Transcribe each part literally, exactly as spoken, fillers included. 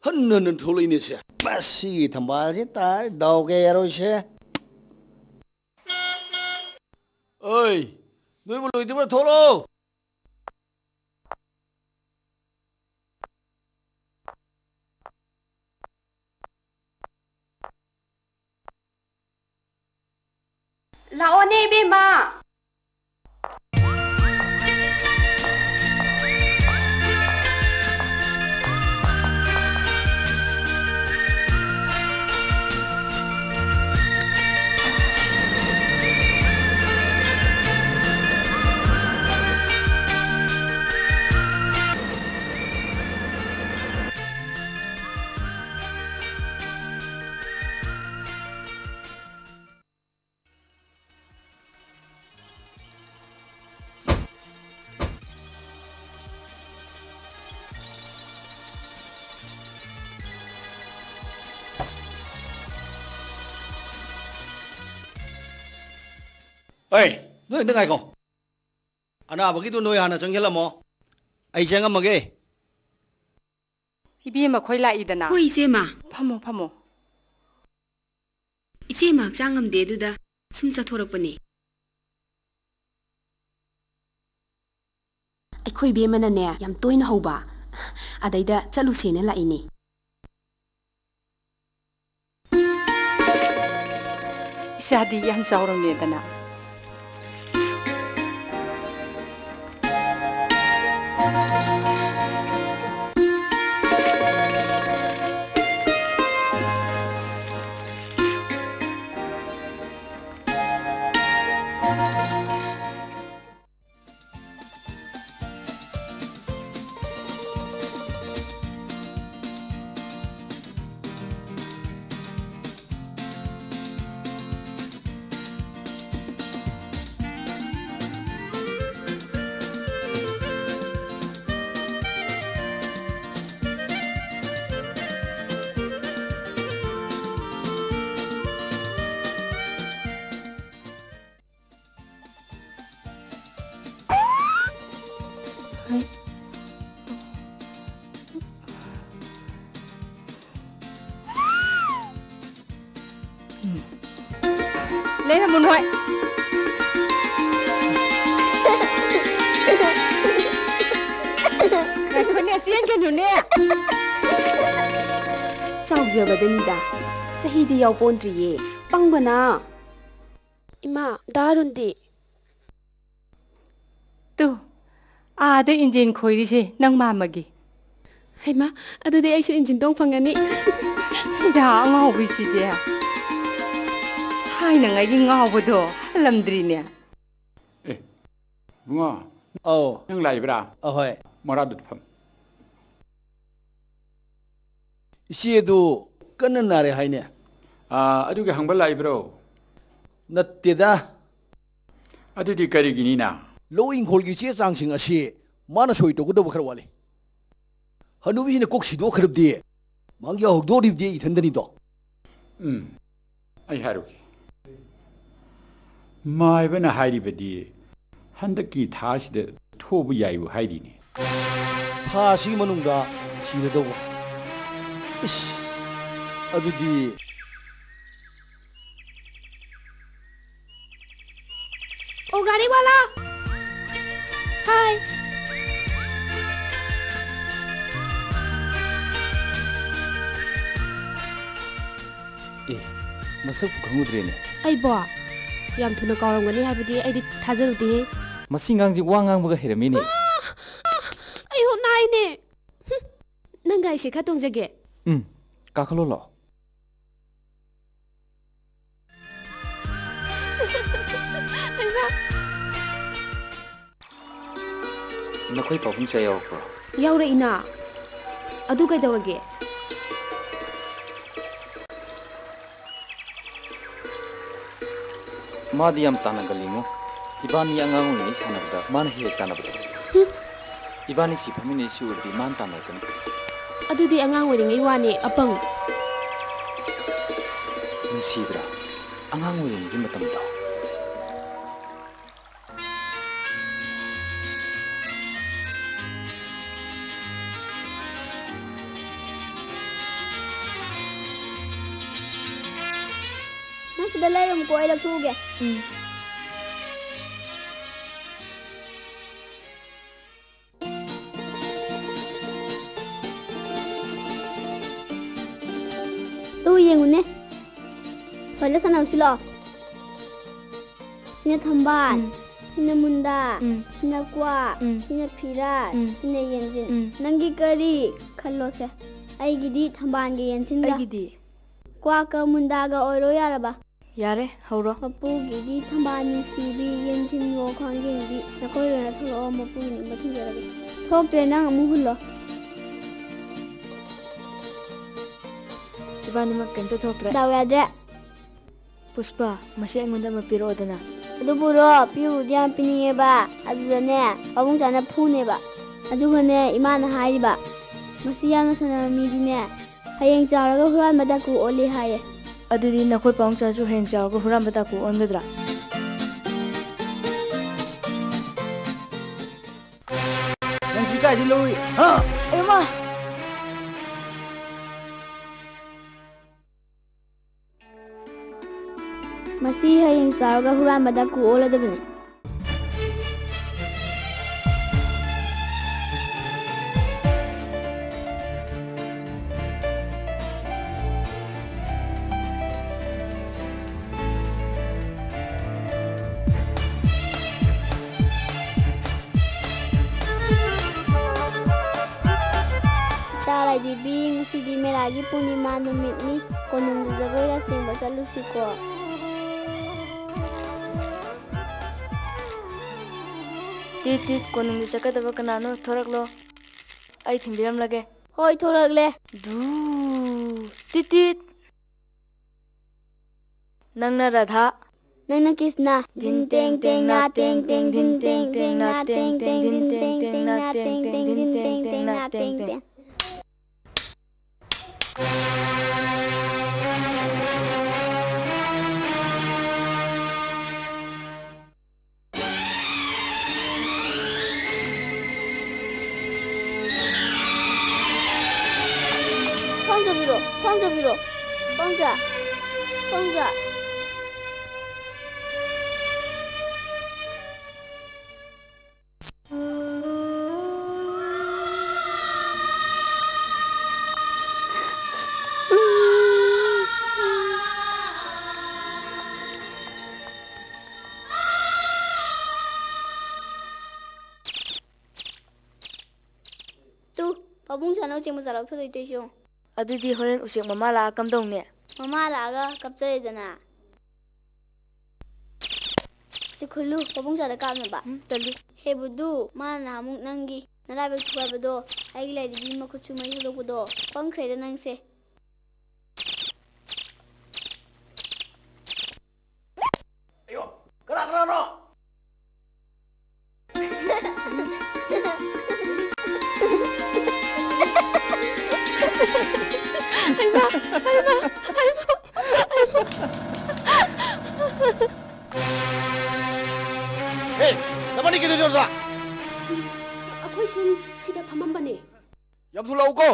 ꯍꯟꯅ ꯍꯟꯅ ꯊꯣꯛꯂꯛꯏꯅꯦ ꯁꯦ꯫ ꯃꯁꯤꯒꯤ ꯊꯝꯕꯥꯜꯁꯤ ꯇꯥꯔꯦ, ꯗꯥꯎꯒ ꯌꯥꯔꯣꯏꯁꯦ꯫ ꯑꯣꯏ, ꯅꯣꯏꯕꯨ ꯂꯣꯏꯗ꯭ꯔꯤꯕ꯭ꯔꯥ? ꯊꯣꯛꯂꯛꯑꯣ꯫ ꯂꯥꯛꯑꯣꯅꯦ ꯏꯕꯦꯝꯃ꯫ ꯑꯩ, ꯅꯣꯏ ꯑꯝꯇ ꯉꯥꯏꯈꯣ꯫ ꯑꯅꯥꯕꯒꯤꯗꯨ ꯅꯣꯏ ꯍꯥꯟꯅ ꯆꯪꯁꯤꯜꯂꯝꯃꯣ, ꯑꯩ ꯆꯪꯉꯝꯃꯒꯦ꯫ ꯏꯕꯦꯝꯃ ꯈꯣꯏ ꯂꯥꯛꯏꯗꯅ꯫ ꯍꯣꯏ, ꯏꯆꯦꯃ꯫ ꯐꯝꯃꯣ, ꯐꯝꯃꯣ꯫ ꯏꯆꯦꯃ ꯍꯛꯆꯥꯡ ꯉꯝꯗꯦ, ꯑꯗꯨꯗ ꯁꯨꯝ ꯆꯠꯊꯣꯔꯛꯄꯅꯦ꯫ ꯑꯩꯈꯣꯏ ꯏꯕꯦꯝꯃꯅꯅꯦ, ꯌꯥꯝ ꯇꯣꯏꯅ ꯍꯧꯕ, ꯑꯗꯩꯗ ꯆꯠꯂꯨꯁꯦꯅ ꯂꯥꯛꯏꯅꯦ꯫ ꯏꯆꯥꯗꯤ ꯌꯥꯝ ꯆꯥꯎꯔꯝꯃꯦꯗꯅ꯫ ꯂꯩꯔꯝꯃꯨ ꯅꯣꯏ꯫ ꯉꯥꯏꯈꯣꯅꯦ, ꯆꯦꯟꯒꯅꯨꯅꯦ꯫ ꯆꯥꯎꯖꯕꯗꯅꯤꯗ, ꯆꯍꯤꯗꯤ ꯌꯥꯎꯄꯣꯟꯇ꯭ꯔꯤꯌꯦ, ꯄꯪꯕꯅ꯫ ꯏꯃꯥ, ꯗꯥ ꯑꯔꯨꯟꯗꯤ? ꯇꯨ, ꯑꯥꯗ ꯏꯟꯖꯤꯟ ꯈꯣꯏꯔꯤꯁꯦ ꯅꯪ ꯃꯥꯝꯃꯒꯤ꯫ ꯍꯩꯃꯥ, ꯑꯗꯨꯗꯤ ꯑꯩꯁꯨ ꯏꯟꯖꯤꯟ ꯇꯣꯡ ꯐꯪꯒꯅꯤ꯫ ꯏꯗꯥ ꯑꯉꯥꯎꯕꯤꯁꯤꯗꯤ꯫ ꯊꯥꯏꯅꯉꯩꯒꯤ ꯉꯥꯎꯕꯗꯣ ꯍꯜꯂꯝꯗ꯭ꯔꯤꯅꯦ꯫ ꯑꯦ, ꯏꯕꯨꯡꯉꯣ꯫ ꯑꯧ꯫ ꯅꯪ ꯂꯥꯛꯏꯕ꯭ꯔꯥ? ꯑꯍꯣꯏ꯫ ꯃꯣꯔꯥꯗꯨꯗ ꯐꯝ꯫ ꯏꯆꯦꯗꯨ ꯀꯟꯅ ꯅꯥꯔꯦ ꯍꯥꯏꯅꯦ꯫ ꯑꯥ, ꯑꯗꯨꯒꯤ ꯍꯪꯕ ꯂꯥꯛꯏꯕ꯭ꯔꯣ? ꯅꯠꯇꯦꯗ꯫ ꯑꯗꯨꯗꯤ ꯀꯔꯤꯒꯤꯅꯤꯅ? ꯂꯧ ꯏꯪꯈꯣꯜꯒꯤ ꯆꯦ ꯆꯥꯡꯁꯤꯡ ꯑꯁꯤ ꯃꯥꯅ ꯁꯣꯏ ꯇꯧꯒꯗꯧꯕ ꯈꯔ ꯋꯥꯠꯂꯤ꯫ ꯍꯅꯨꯕꯤꯁꯤꯅ ꯀꯣꯛ ꯁꯤꯗꯣꯛꯈ꯭ꯔꯕꯗꯤ ꯃꯥꯡꯖꯧ ꯍꯧꯗꯣꯔꯤꯕꯗꯤ ꯏꯊꯟꯗꯅꯤꯗꯣ꯫ ꯎꯝ, ꯑꯩ ꯍꯥꯏꯔꯨꯒꯦ꯫ ꯃꯥꯏꯕꯅ ꯍꯥꯏꯔꯤꯕꯗꯤ ꯍꯟꯗꯛꯀꯤ ꯊꯥꯁꯤꯗ ꯊꯣꯛꯄ ꯌꯥꯏꯕꯨ ꯍꯥꯏꯔꯤꯅꯦ꯫ ꯊꯥ ꯑꯁꯤꯒꯤ ꯃꯅꯨꯡꯗ ꯁꯤꯔꯗꯧꯕ? ꯏꯁ, ꯑꯗꯨꯗꯤ꯫ ꯑꯣ, ꯒꯥꯔꯤ ꯋꯥꯂꯥ! ꯍꯥꯏ! ꯑꯦ, ꯃꯁꯛꯄꯨ ꯈꯪꯉꯨꯗ꯭ꯔꯦꯅꯦ꯫ ꯑꯩꯕꯣ? ꯌꯥꯝ ꯊꯨꯅ ꯀꯥꯎꯔꯝꯒꯅꯤ ꯍꯥꯏꯕꯗꯤ ꯑꯩꯗꯤ ꯊꯥꯖꯔꯨꯗꯦꯍꯦ꯫ ꯃꯁꯤ ꯑꯉꯥꯡꯁꯤ ꯋꯥ ꯉꯥꯡꯕꯒ ꯍꯩꯔꯝꯃꯤꯅꯦ꯫ ꯑꯥ! ꯑꯥ! ꯑꯩ ꯍꯨꯠ ꯅꯥꯏꯅꯦ꯫ ꯍꯨꯝ! ꯅꯪ ꯒꯥꯔꯤꯁꯦ ꯈꯔ ꯇꯣꯡꯖꯒꯦ꯫ ꯎꯝ, ꯀꯥꯈꯠꯂꯣ ꯂꯥꯛꯑꯣ꯫ ꯍꯩꯃꯥ! ꯅꯈꯣꯏ ꯄꯥꯕꯨꯡ ꯆꯥ ꯌꯥꯎꯔꯛꯄ꯭ꯔꯣ? ꯌꯥꯎꯔꯛꯏꯅ꯫ ꯑꯗꯨ ꯀꯩꯗꯧꯔꯒꯦ? ꯃꯥꯗꯤ ꯌꯥꯝ ꯇꯥꯟꯅꯒꯜꯂꯤꯉꯣ꯫ ꯏꯕꯥꯅꯤ ꯑꯉꯥꯡ ꯑꯣꯏꯔꯤꯉꯩ ꯁꯥꯟꯅꯕꯗ ꯃꯥꯅ ꯍꯦꯛ ꯍꯦꯛ ꯇꯥꯟꯅꯕꯗꯣ꯫ ꯍꯨꯝ꯫ ꯏꯕꯥꯅꯤ ꯁꯤ ꯐꯝꯃꯤꯟꯅꯩꯁꯤ ꯎꯔꯗꯤ ꯃꯥꯅ ꯇꯥꯟꯅꯔꯛꯀꯅꯤ꯫ ꯑꯗꯨꯗꯤ ꯑꯉꯥꯡ ꯑꯣꯏꯔꯤꯉꯩ ꯋꯥꯅꯦ, ꯑꯄꯪ꯫ ꯅꯨꯡꯁꯤꯗ꯭ꯔꯥ? ꯑꯉꯥꯡ ꯑꯣꯏꯔꯤꯉꯩꯒꯤ ꯃꯇꯝꯗꯣ꯫ ꯁꯤꯗ ꯂꯩꯔꯝꯃꯨꯀꯣ, ꯑꯩ ꯂꯧꯊꯣꯛꯎꯒꯦ꯫ ꯎꯝ꯫ ꯇꯨ ꯌꯦꯡꯉꯨꯅꯦ꯫ ꯊꯣꯏꯂ ꯁꯥꯟꯅꯧꯁꯤ ꯂꯥꯛꯑꯣ꯫ ꯁꯤꯅ ꯊꯝꯕꯥꯜ, ꯎꯝ꯫ ꯁꯤꯅ ꯃꯨꯟꯗꯥ, ꯎꯝ꯫ ꯁꯤꯅ ꯀ꯭ꯋꯥ, ꯎꯝ꯫ ꯁꯤꯅ ꯐꯤꯔꯥꯜ, ꯎꯝ꯫ ꯁꯤꯅ ꯌꯦꯟꯖꯤꯟ꯫ ꯎꯝ꯫ ꯅꯪꯒꯤ ꯀꯔꯤ? ꯈꯜꯂꯣꯁꯦ꯫ ꯑꯩꯒꯤꯗꯤ ꯊꯝꯕꯥꯜꯒ ꯌꯦꯟꯁꯤꯟꯒ꯫ ꯑꯩꯒꯤꯗꯤ? ꯀ꯭ꯋꯥꯀ ꯃꯨꯟꯗꯥꯒ ꯑꯣꯏꯔꯣ ꯌꯥꯔꯕ? ꯌꯥꯔꯦ, ꯍꯧꯔꯣ꯫ ꯃꯄꯨꯒꯤꯗꯤ ꯊꯝꯕꯥꯜ ꯅꯨꯡꯁꯤꯕꯤ, ꯌꯦꯟꯁꯤꯟꯉꯣ ꯈ꯭ꯋꯥꯡꯒꯦꯡꯕꯤ, ꯅꯈꯣꯏ ꯂꯣꯏꯅ ꯊꯣꯛꯂꯛꯑꯣ, ꯃꯄꯨꯒꯤ ꯅꯤꯡꯕ ꯊꯨꯡꯖꯔꯒꯦ꯫ ꯊꯣꯛꯇ꯭ꯔꯦ, ꯅꯪ ꯑꯃꯨꯛ ꯍꯨꯜꯂꯣ꯫ ꯏꯕꯥꯅꯤꯃꯛ ꯀꯩꯝꯇ ꯊꯣꯛꯇ꯭ꯔꯦ꯫ ꯗꯥꯎ ꯌꯥꯗ꯭ꯔꯦ꯫ ꯄꯨꯁꯄꯥ, ꯃꯁꯤ ꯑꯩꯉꯣꯟꯗ ꯑꯃ ꯄꯤꯔꯛꯑꯣꯗꯅ꯫ ꯑꯗꯨꯕꯨꯔꯣ, ꯄꯤꯕꯨꯗꯤ ꯌꯥꯝ ꯄꯤꯅꯤꯡꯉꯦꯕ, ꯑꯗꯨꯗꯅꯦ, ꯄꯥꯕꯨꯡꯆꯥꯅ ꯐꯨꯅꯦꯕ꯫ ꯑꯗꯨꯒꯅꯦ, ꯏꯃꯥꯅ ꯍꯥꯏꯔꯤꯕ, ꯃꯁꯤ ꯌꯥꯝꯅ ꯁꯥꯟꯅꯕ ꯃꯤꯗꯤꯅꯦ, ꯍꯌꯦꯡ ꯆꯥꯎꯔꯒ ꯍꯨꯔꯥꯟꯕ ꯗꯥꯀꯨ ꯑꯣꯜꯂꯤ ꯍꯥꯏꯌꯦ꯫ ꯑꯗꯨꯗꯤ ꯅꯈꯣꯏ ꯄꯥꯕꯨꯡꯆꯥꯁꯨ ꯍꯌꯦꯡ ꯆꯥꯎꯔꯒ ꯍꯨꯔꯥꯟꯕ ꯗꯥꯀꯨ ꯑꯣꯟꯒꯗ꯭ꯔꯥ? ꯅꯪ ꯁꯤ ꯀꯥꯏꯗꯩ ꯂꯧꯔꯨꯏ? ꯍꯥ? ꯑꯌꯣꯃꯥ! ꯃꯁꯤ ꯍꯌꯦꯡ ꯆꯥꯎꯔꯒ ꯍꯨꯔꯥꯟꯕ ꯗꯥꯀꯨ ꯑꯣꯜꯂꯗꯕꯅꯤ꯫ ꯏꯇꯥ ꯂꯥꯏꯗꯤꯕꯤ, ꯉꯁꯤꯗꯤ ꯃꯦꯂꯥꯒꯤ ꯄꯨꯔꯅꯤꯃꯥ ꯅꯨꯃꯤꯠꯅꯤ, ꯀꯣꯅꯨꯡꯗ ꯖꯒꯣꯏ ꯂꯥꯁ ꯌꯦꯡꯕ ꯆꯠꯂꯨꯁꯤꯀꯣ꯫ ꯇꯤꯠ ꯇꯤꯠ, ꯀꯣꯅꯨꯡꯗ ꯆꯠꯀꯗꯕ ꯀꯅꯥꯅꯣ? ꯊꯣꯔꯛꯂꯣ, ꯑꯩ ꯊꯤꯟꯕꯤꯔꯝꯂꯒꯦ꯫ ꯍꯣꯏ, ꯊꯣꯔꯛꯂꯦ꯫ ꯙꯨ꯫ ꯇꯤꯠ ꯇꯤꯠ꯫ ꯅꯪꯅ ꯔꯥꯙꯥ꯫ ꯅꯪꯅ ꯀ꯭ꯔꯤꯁꯅ꯫ ꯙꯤꯟ ꯇꯦꯡ ꯇꯦꯡ ꯅꯥ ꯇꯦꯡ ꯇꯦꯡ, ꯙꯤꯟ ꯇꯦꯡ ꯇꯦꯡ ꯅꯥ ꯇꯦꯡ ꯇꯦꯡ, ꯙꯤꯟ ꯇꯦꯡ ꯇꯦꯡ ꯅꯥ ꯇꯦꯡ ꯇꯦꯡ, ꯙꯤꯟ ꯇꯦꯡ ꯇꯦꯡ ꯅꯥ ꯇꯦꯡ ꯇꯦꯡ꯫ ꯄꯥꯎꯖꯥ ꯄꯤꯔꯣ, ꯄꯥꯎꯖꯥ ꯄꯤꯔꯣ, ꯄꯥꯎꯖꯥ, ꯄꯥꯎꯖꯥ꯫ ꯎꯆꯦꯛ ꯃꯆꯥ ꯂꯧꯊꯣꯛꯇꯣꯏ ꯇꯧꯏꯁꯦ ꯌꯦꯡꯉꯨ꯫ ꯑꯗꯨꯗꯤ ꯍꯣꯔꯦꯟ ꯎꯆꯦꯛ ꯃꯃꯥ ꯂꯥꯛꯑ ꯀꯝꯗꯧꯅꯤ? ꯃꯃꯥ ꯂꯥꯛꯑꯒ ꯀꯞꯆꯔꯦꯗꯅ꯫ ꯁꯤ ꯈꯨꯜꯂꯨ, ꯄꯥꯕꯨꯡ ꯆꯥꯗ ꯀꯥꯞꯅꯕ꯫ ꯎꯝ, ꯇꯜꯂꯤ꯫ ꯍꯦ ꯕꯨꯗꯨ, ꯃꯥꯅ ꯅꯍꯥꯟꯃꯨꯛ ꯅꯪꯒꯤ ꯅꯔꯥꯏꯕꯛ ꯊꯨꯒꯥꯏꯕꯗꯣ, ꯑꯩꯒꯤ ꯂꯥꯏꯙꯤꯕꯤ ꯃꯈꯨꯠꯁꯨ ꯃꯩ ꯊꯥꯗꯣꯛꯄꯗꯣ, ꯄꯪꯈ꯭ꯔꯦꯗ ꯅꯪꯁꯦ꯫ ꯑꯌꯣ, ꯀꯅꯥ ꯀꯅꯥꯅꯣ? ꯍꯩꯃꯥ, ꯍꯩꯃꯥ, ꯍꯩꯃꯥ, ꯍꯩꯃꯥ꯫ ꯍꯦ, ꯅꯕꯥꯅꯤ ꯀꯩꯗꯧꯔꯤꯅꯣ ꯑꯗꯨꯗ? ꯑꯩꯈꯣꯏ ꯁꯨꯝ ꯁꯤꯗ ꯐꯝꯃꯝꯕꯅꯦ꯫ ꯌꯥꯝ ꯊꯨꯂꯥꯛꯎꯀꯣ꯫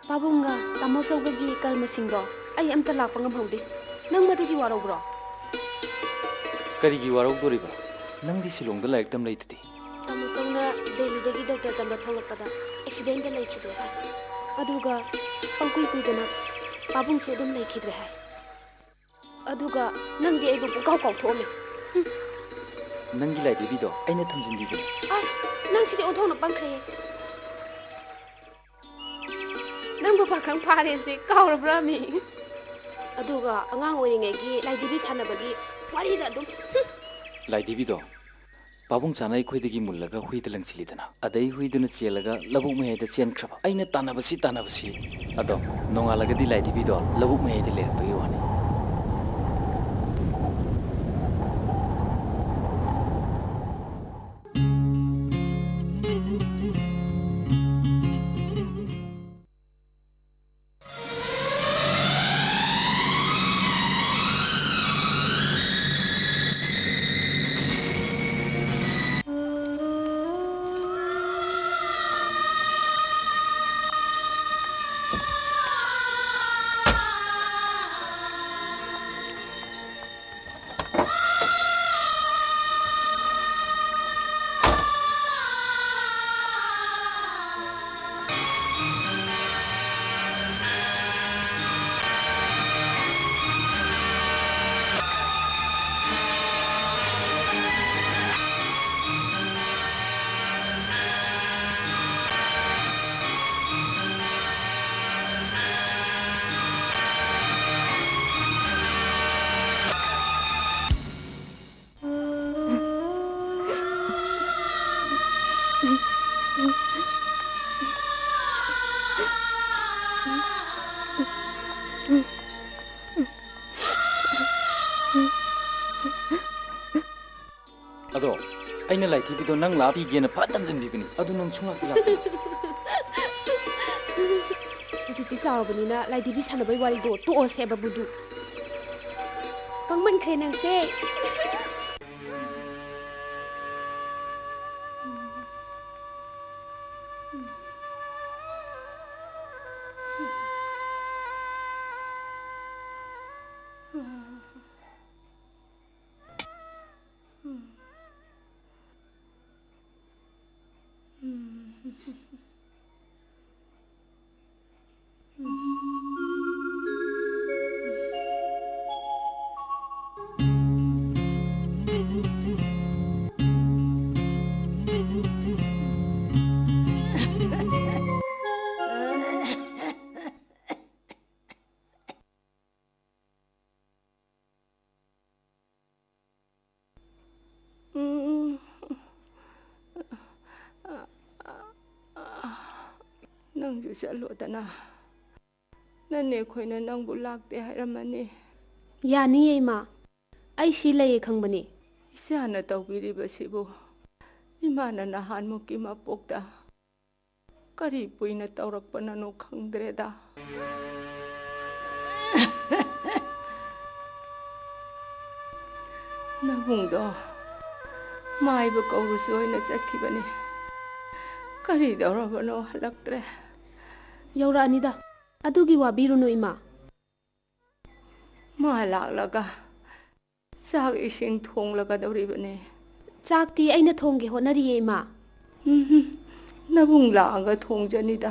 ꯄꯥꯕꯨꯡꯒ ꯇꯥꯃꯣ ꯆꯧꯒꯒꯤ ꯀꯔꯃꯁꯤꯡꯗꯣ ꯑꯩ ꯑꯝꯇ ꯂꯥꯛꯄ ꯉꯝꯍꯧꯗꯦ꯫ ꯅꯪ ꯃꯗꯨꯒꯤ ꯋꯥꯔꯧꯕ꯭ꯔꯣ? ꯀꯔꯤꯒꯤ ꯋꯥꯔꯧꯗꯣꯔꯤꯕ? ꯅꯪꯗꯤ ꯁꯤꯂꯣꯡꯗ ꯂꯥꯏꯔꯤꯛ ꯇꯝ ꯂꯩꯗꯨꯗꯤ꯫ ꯇꯥꯃꯣ ꯆꯧꯅ ꯗꯦꯜꯂꯤꯗꯒꯤ ꯗꯣꯛꯇꯔ ꯇꯝꯕ ꯊꯣꯛꯂꯛꯄꯗ ꯑꯦꯛꯁꯤꯗꯦꯟꯗ ꯂꯩꯈꯤꯗꯦ ꯍꯥꯏ꯫ ꯑꯗꯨꯒ ꯄꯪꯀꯨꯏ ꯀꯨꯏꯗꯅ ꯄꯥꯕꯨꯡꯁꯨ ꯑꯗꯨꯝ ꯂꯩꯈꯤꯗ꯭ꯔꯦ ꯍꯥꯏ꯫ ꯑꯗꯨꯒ ꯅꯪꯗꯤ ꯑꯩꯕꯨ ꯄꯨꯡꯀꯥꯎ ꯀꯥꯎꯊꯣꯛꯑꯝꯃꯦ꯫ ꯍꯨꯝ꯫ ꯅꯪꯒꯤ ꯂꯥꯏꯙꯤꯕꯤꯗꯣ ꯑꯩꯅ ꯊꯝꯖꯤꯟꯕꯤꯕꯅꯦ꯫ ꯑꯁ, ꯅꯪ ꯁꯤꯗꯤ ꯑꯣꯟꯊꯣꯛꯅ ꯄꯪꯈ꯭ꯔꯦꯍꯦ꯫ ꯅꯪꯕꯨ ꯄꯥꯈꯪ ꯐꯥꯔꯦꯁꯦ ꯀꯥꯎꯔꯕ꯭ꯔꯥꯃꯤ? ꯑꯗꯨꯒ ꯑꯉꯥꯡ ꯑꯣꯏꯔꯤꯉꯩꯒꯤ ꯂꯥꯏꯙꯤꯕꯤ ꯁꯥꯟꯅꯕꯒꯤ ꯋꯥꯔꯤꯗ ꯑꯗꯨꯝ, ꯍꯨꯝ꯫ ꯂꯥꯏꯙꯤꯕꯤꯗꯣ ꯄꯥꯕꯨꯡ ꯆꯥꯅ ꯑꯩꯈꯣꯏꯗꯒꯤ ꯃꯨꯜꯂꯒ ꯍꯨꯏꯗ ꯂꯪꯁꯤꯜꯂꯤꯗꯅ꯫ ꯑꯗꯩ ꯍꯨꯏꯗꯨꯅ ꯆꯦꯜꯂꯒ ꯂꯧꯕꯨꯛ ꯃꯌꯥꯏꯗ ꯆꯦꯟꯈ꯭ꯔꯕ꯫ ꯑꯩꯅ ꯇꯥꯟꯅꯕꯁꯤ, ꯇꯥꯟꯅꯕꯁꯤ꯫ ꯑꯗꯣ ꯅꯣꯡꯉꯥꯜꯂꯒꯗꯤ ꯂꯥꯏꯙꯤꯕꯤꯗꯣ ꯂꯧꯕꯨꯛ ꯃꯌꯥꯏꯗ ꯂꯩꯔꯝꯕꯒꯤ ꯋꯥꯅꯤ꯫ ꯂꯥꯏꯊꯤꯕꯤꯗꯣ ꯅꯪ ꯂꯥꯛꯄꯤꯒꯦꯅ ꯐꯠ ꯇꯝꯖꯟꯕꯤꯕꯅꯤ꯫ ꯑꯗꯨ ꯅꯪ ꯁꯨꯡꯂꯥꯛꯇꯤ ꯂꯥꯛꯇꯦ꯫ ꯍꯧꯖꯤꯛꯇꯤ ꯆꯥꯎꯔꯕꯅꯤꯅ ꯂꯥꯏꯙꯤꯕꯤ ꯁꯥꯟꯅꯕꯩ ꯋꯥꯔꯤꯗꯣ ꯇꯣꯛꯑꯁꯦꯕ, ꯕꯨꯗꯨ꯫ ꯄꯪꯃꯟꯈ꯭ꯔꯦ ꯅꯪꯁꯦ꯫ ꯎꯝ꯫ ꯅꯪꯁꯨ ꯆꯠꯂꯣꯗꯅ꯫ ꯅꯅꯦ ꯑꯩꯈꯣꯏꯅ ꯅꯪꯕꯨ ꯂꯥꯛꯇꯦ ꯍꯥꯏꯔꯝꯃꯅꯤ꯫ ꯌꯥꯅꯤꯌꯦ, ꯏꯃꯥ꯫ ꯑꯩ ꯁꯤ ꯂꯩꯌꯦ ꯈꯪꯕꯅꯤ꯫ ꯏꯆꯥꯅ ꯇꯧꯕꯤꯔꯤꯕꯁꯤꯕꯨ ꯏꯃꯥꯅ ꯅꯍꯥꯟꯃꯨꯛꯀꯤ ꯃꯄꯣꯛꯇ ꯀꯔꯤ ꯄꯨꯏꯅ ꯇꯧꯔꯛꯄꯅꯅꯣ ꯈꯪꯗ꯭ꯔꯦꯗ꯫ ꯅꯕꯨꯡꯗꯣ ꯃꯥꯏꯕ ꯀꯧꯔꯨꯁꯨ ꯑꯣꯏꯅ ꯆꯠꯈꯤꯕꯅꯤ꯫ ꯀꯔꯤ ꯇꯧꯔꯕꯅꯣ ꯍꯜꯂꯛꯇ꯭ꯔꯦ꯫ ꯌꯧꯔꯛꯑꯅꯤꯗ, ꯑꯗꯨꯒꯤ ꯋꯥꯕꯤꯔꯨꯅꯨ, ꯏꯃꯥ꯫ ꯃꯥ ꯂꯥꯛꯂꯒ ꯆꯥꯛ ꯏꯁꯤꯡ ꯊꯣꯡꯂꯒꯗꯧꯔꯤꯕꯅꯦ꯫ ꯆꯥꯛꯇꯤ ꯑꯩꯅ ꯊꯣꯡꯒꯦ ꯍꯣꯠꯅꯔꯤꯌꯦ, ꯏꯃꯥ꯫ ꯎꯝ, ꯅꯕꯨꯡ ꯂꯥꯛꯑꯒ ꯊꯣꯡꯖꯅꯤꯗ꯫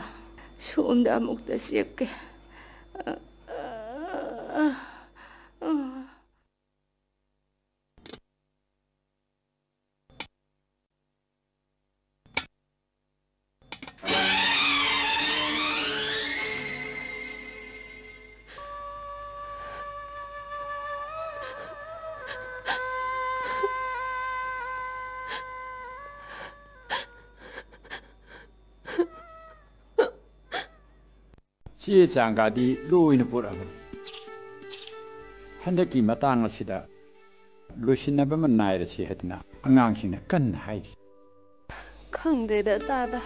ꯁꯣꯝꯗ ꯑꯃꯨꯛꯇ ꯆꯦꯞꯀꯦ꯫ ꯆꯦ ꯆꯥꯡꯒꯗꯤ ꯂꯣꯏꯅ ꯄꯨꯔꯛꯑꯕꯅꯤ꯫ ꯍꯟꯗꯛꯀꯤ ꯃꯇꯥꯡ ꯑꯁꯤꯗ ꯂꯣꯏꯁꯤꯟꯅꯕ ꯑꯃ ꯅꯥꯏꯔꯁꯤ ꯍꯥꯏꯗꯅ ꯑꯉꯥꯡꯁꯤꯡꯅ ꯀꯟꯅ ꯍꯥꯏꯔꯤ꯫ ꯈꯪꯗ꯭ꯔꯦꯗ ꯇꯥꯗ꯫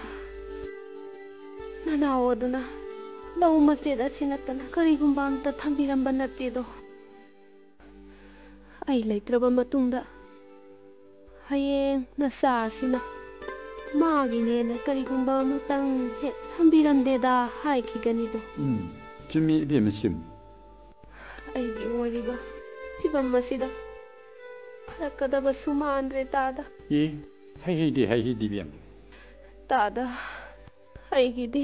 ꯅꯅꯥꯎ ꯑꯗꯨꯅ ꯂꯧ ꯃꯆꯦꯠ ꯑꯁꯤ ꯅꯠꯇꯅ ꯀꯔꯤꯒꯨꯝꯕ ꯑꯝꯇ ꯊꯝꯕꯤꯔꯝꯕ ꯅꯠꯇꯦꯗꯣ꯫ ꯑꯩ ꯂꯩꯇ꯭ꯔꯕ ꯃꯇꯨꯡꯗ ꯍꯌꯦꯡ ꯅꯆꯥ ꯑꯁꯤꯅ ꯃꯥꯒꯤꯅꯦꯅ ꯀꯔꯤꯒꯨꯝꯕ ꯑꯃꯇꯪ ꯍꯦꯛ ꯊꯝꯕꯤꯔꯝꯗꯦꯗ ꯍꯥꯏꯈꯤꯒꯅꯤꯗꯣ꯫ ꯎꯝ, ꯆꯨꯝꯃꯤ ꯏꯕꯦꯝꯃ, ꯆꯨꯝꯃꯤ꯫ ꯑꯩꯒꯤ ꯑꯣꯏꯔꯤꯕ ꯐꯤꯕꯝ ꯑꯁꯤꯗ ꯐꯔꯛꯀꯗꯕꯁꯨ ꯃꯥꯟꯗ꯭ꯔꯦ ꯇꯥꯗ꯫ ꯑꯦ, ꯍꯩ ꯍꯩꯗꯤ, ꯍꯩ ꯍꯩꯗꯤ ꯏꯕꯦꯝꯃ꯫ ꯇꯥꯗ, ꯑꯩꯒꯤꯗꯤ꯫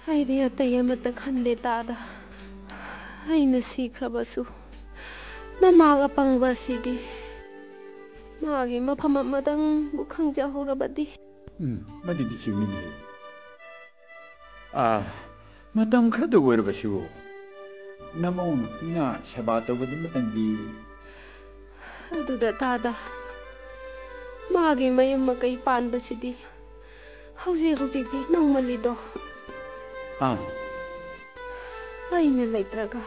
ꯑꯩꯗꯤ ꯑꯇꯩ ꯑꯃꯠꯇ ꯈꯟꯗꯦ ꯇꯥꯗ꯫ ꯑꯩꯅ ꯁꯤꯈ꯭ꯔꯕꯁꯨ ꯅꯃꯥꯒ ꯄꯪꯕ ꯑꯁꯤꯗꯤ ꯃꯥꯒꯤ ꯃꯐꯝ ꯑꯃꯗꯪꯕꯨ ꯈꯪꯖꯍꯧꯔꯕꯗꯤ꯫ ꯎꯝ, ꯃꯗꯨꯗꯤ ꯆꯨꯝꯃꯤꯅꯦ꯫ ꯑꯥ, ꯃꯇꯝ ꯈꯔꯗ ꯑꯣꯏꯔꯕꯁꯨ ꯅꯃꯧ ꯅꯨꯄꯤꯅ ꯁꯦꯕꯥ ꯇꯧꯕꯗꯨ ꯃꯇꯝꯗꯤ꯫ ꯑꯗꯨꯗ ꯇꯥꯗ, ꯃꯥꯒꯤ ꯃꯌꯨꯝ ꯃꯀꯩ ꯄꯥꯟꯕꯁꯤꯗꯤ ꯍꯧꯖꯤꯛ ꯍꯧꯖꯤꯛꯇꯤ ꯅꯧꯃꯜꯂꯤꯗꯣ꯫ ꯑꯥ꯫ ꯑꯩꯅ ꯂꯩꯇ꯭ꯔꯒ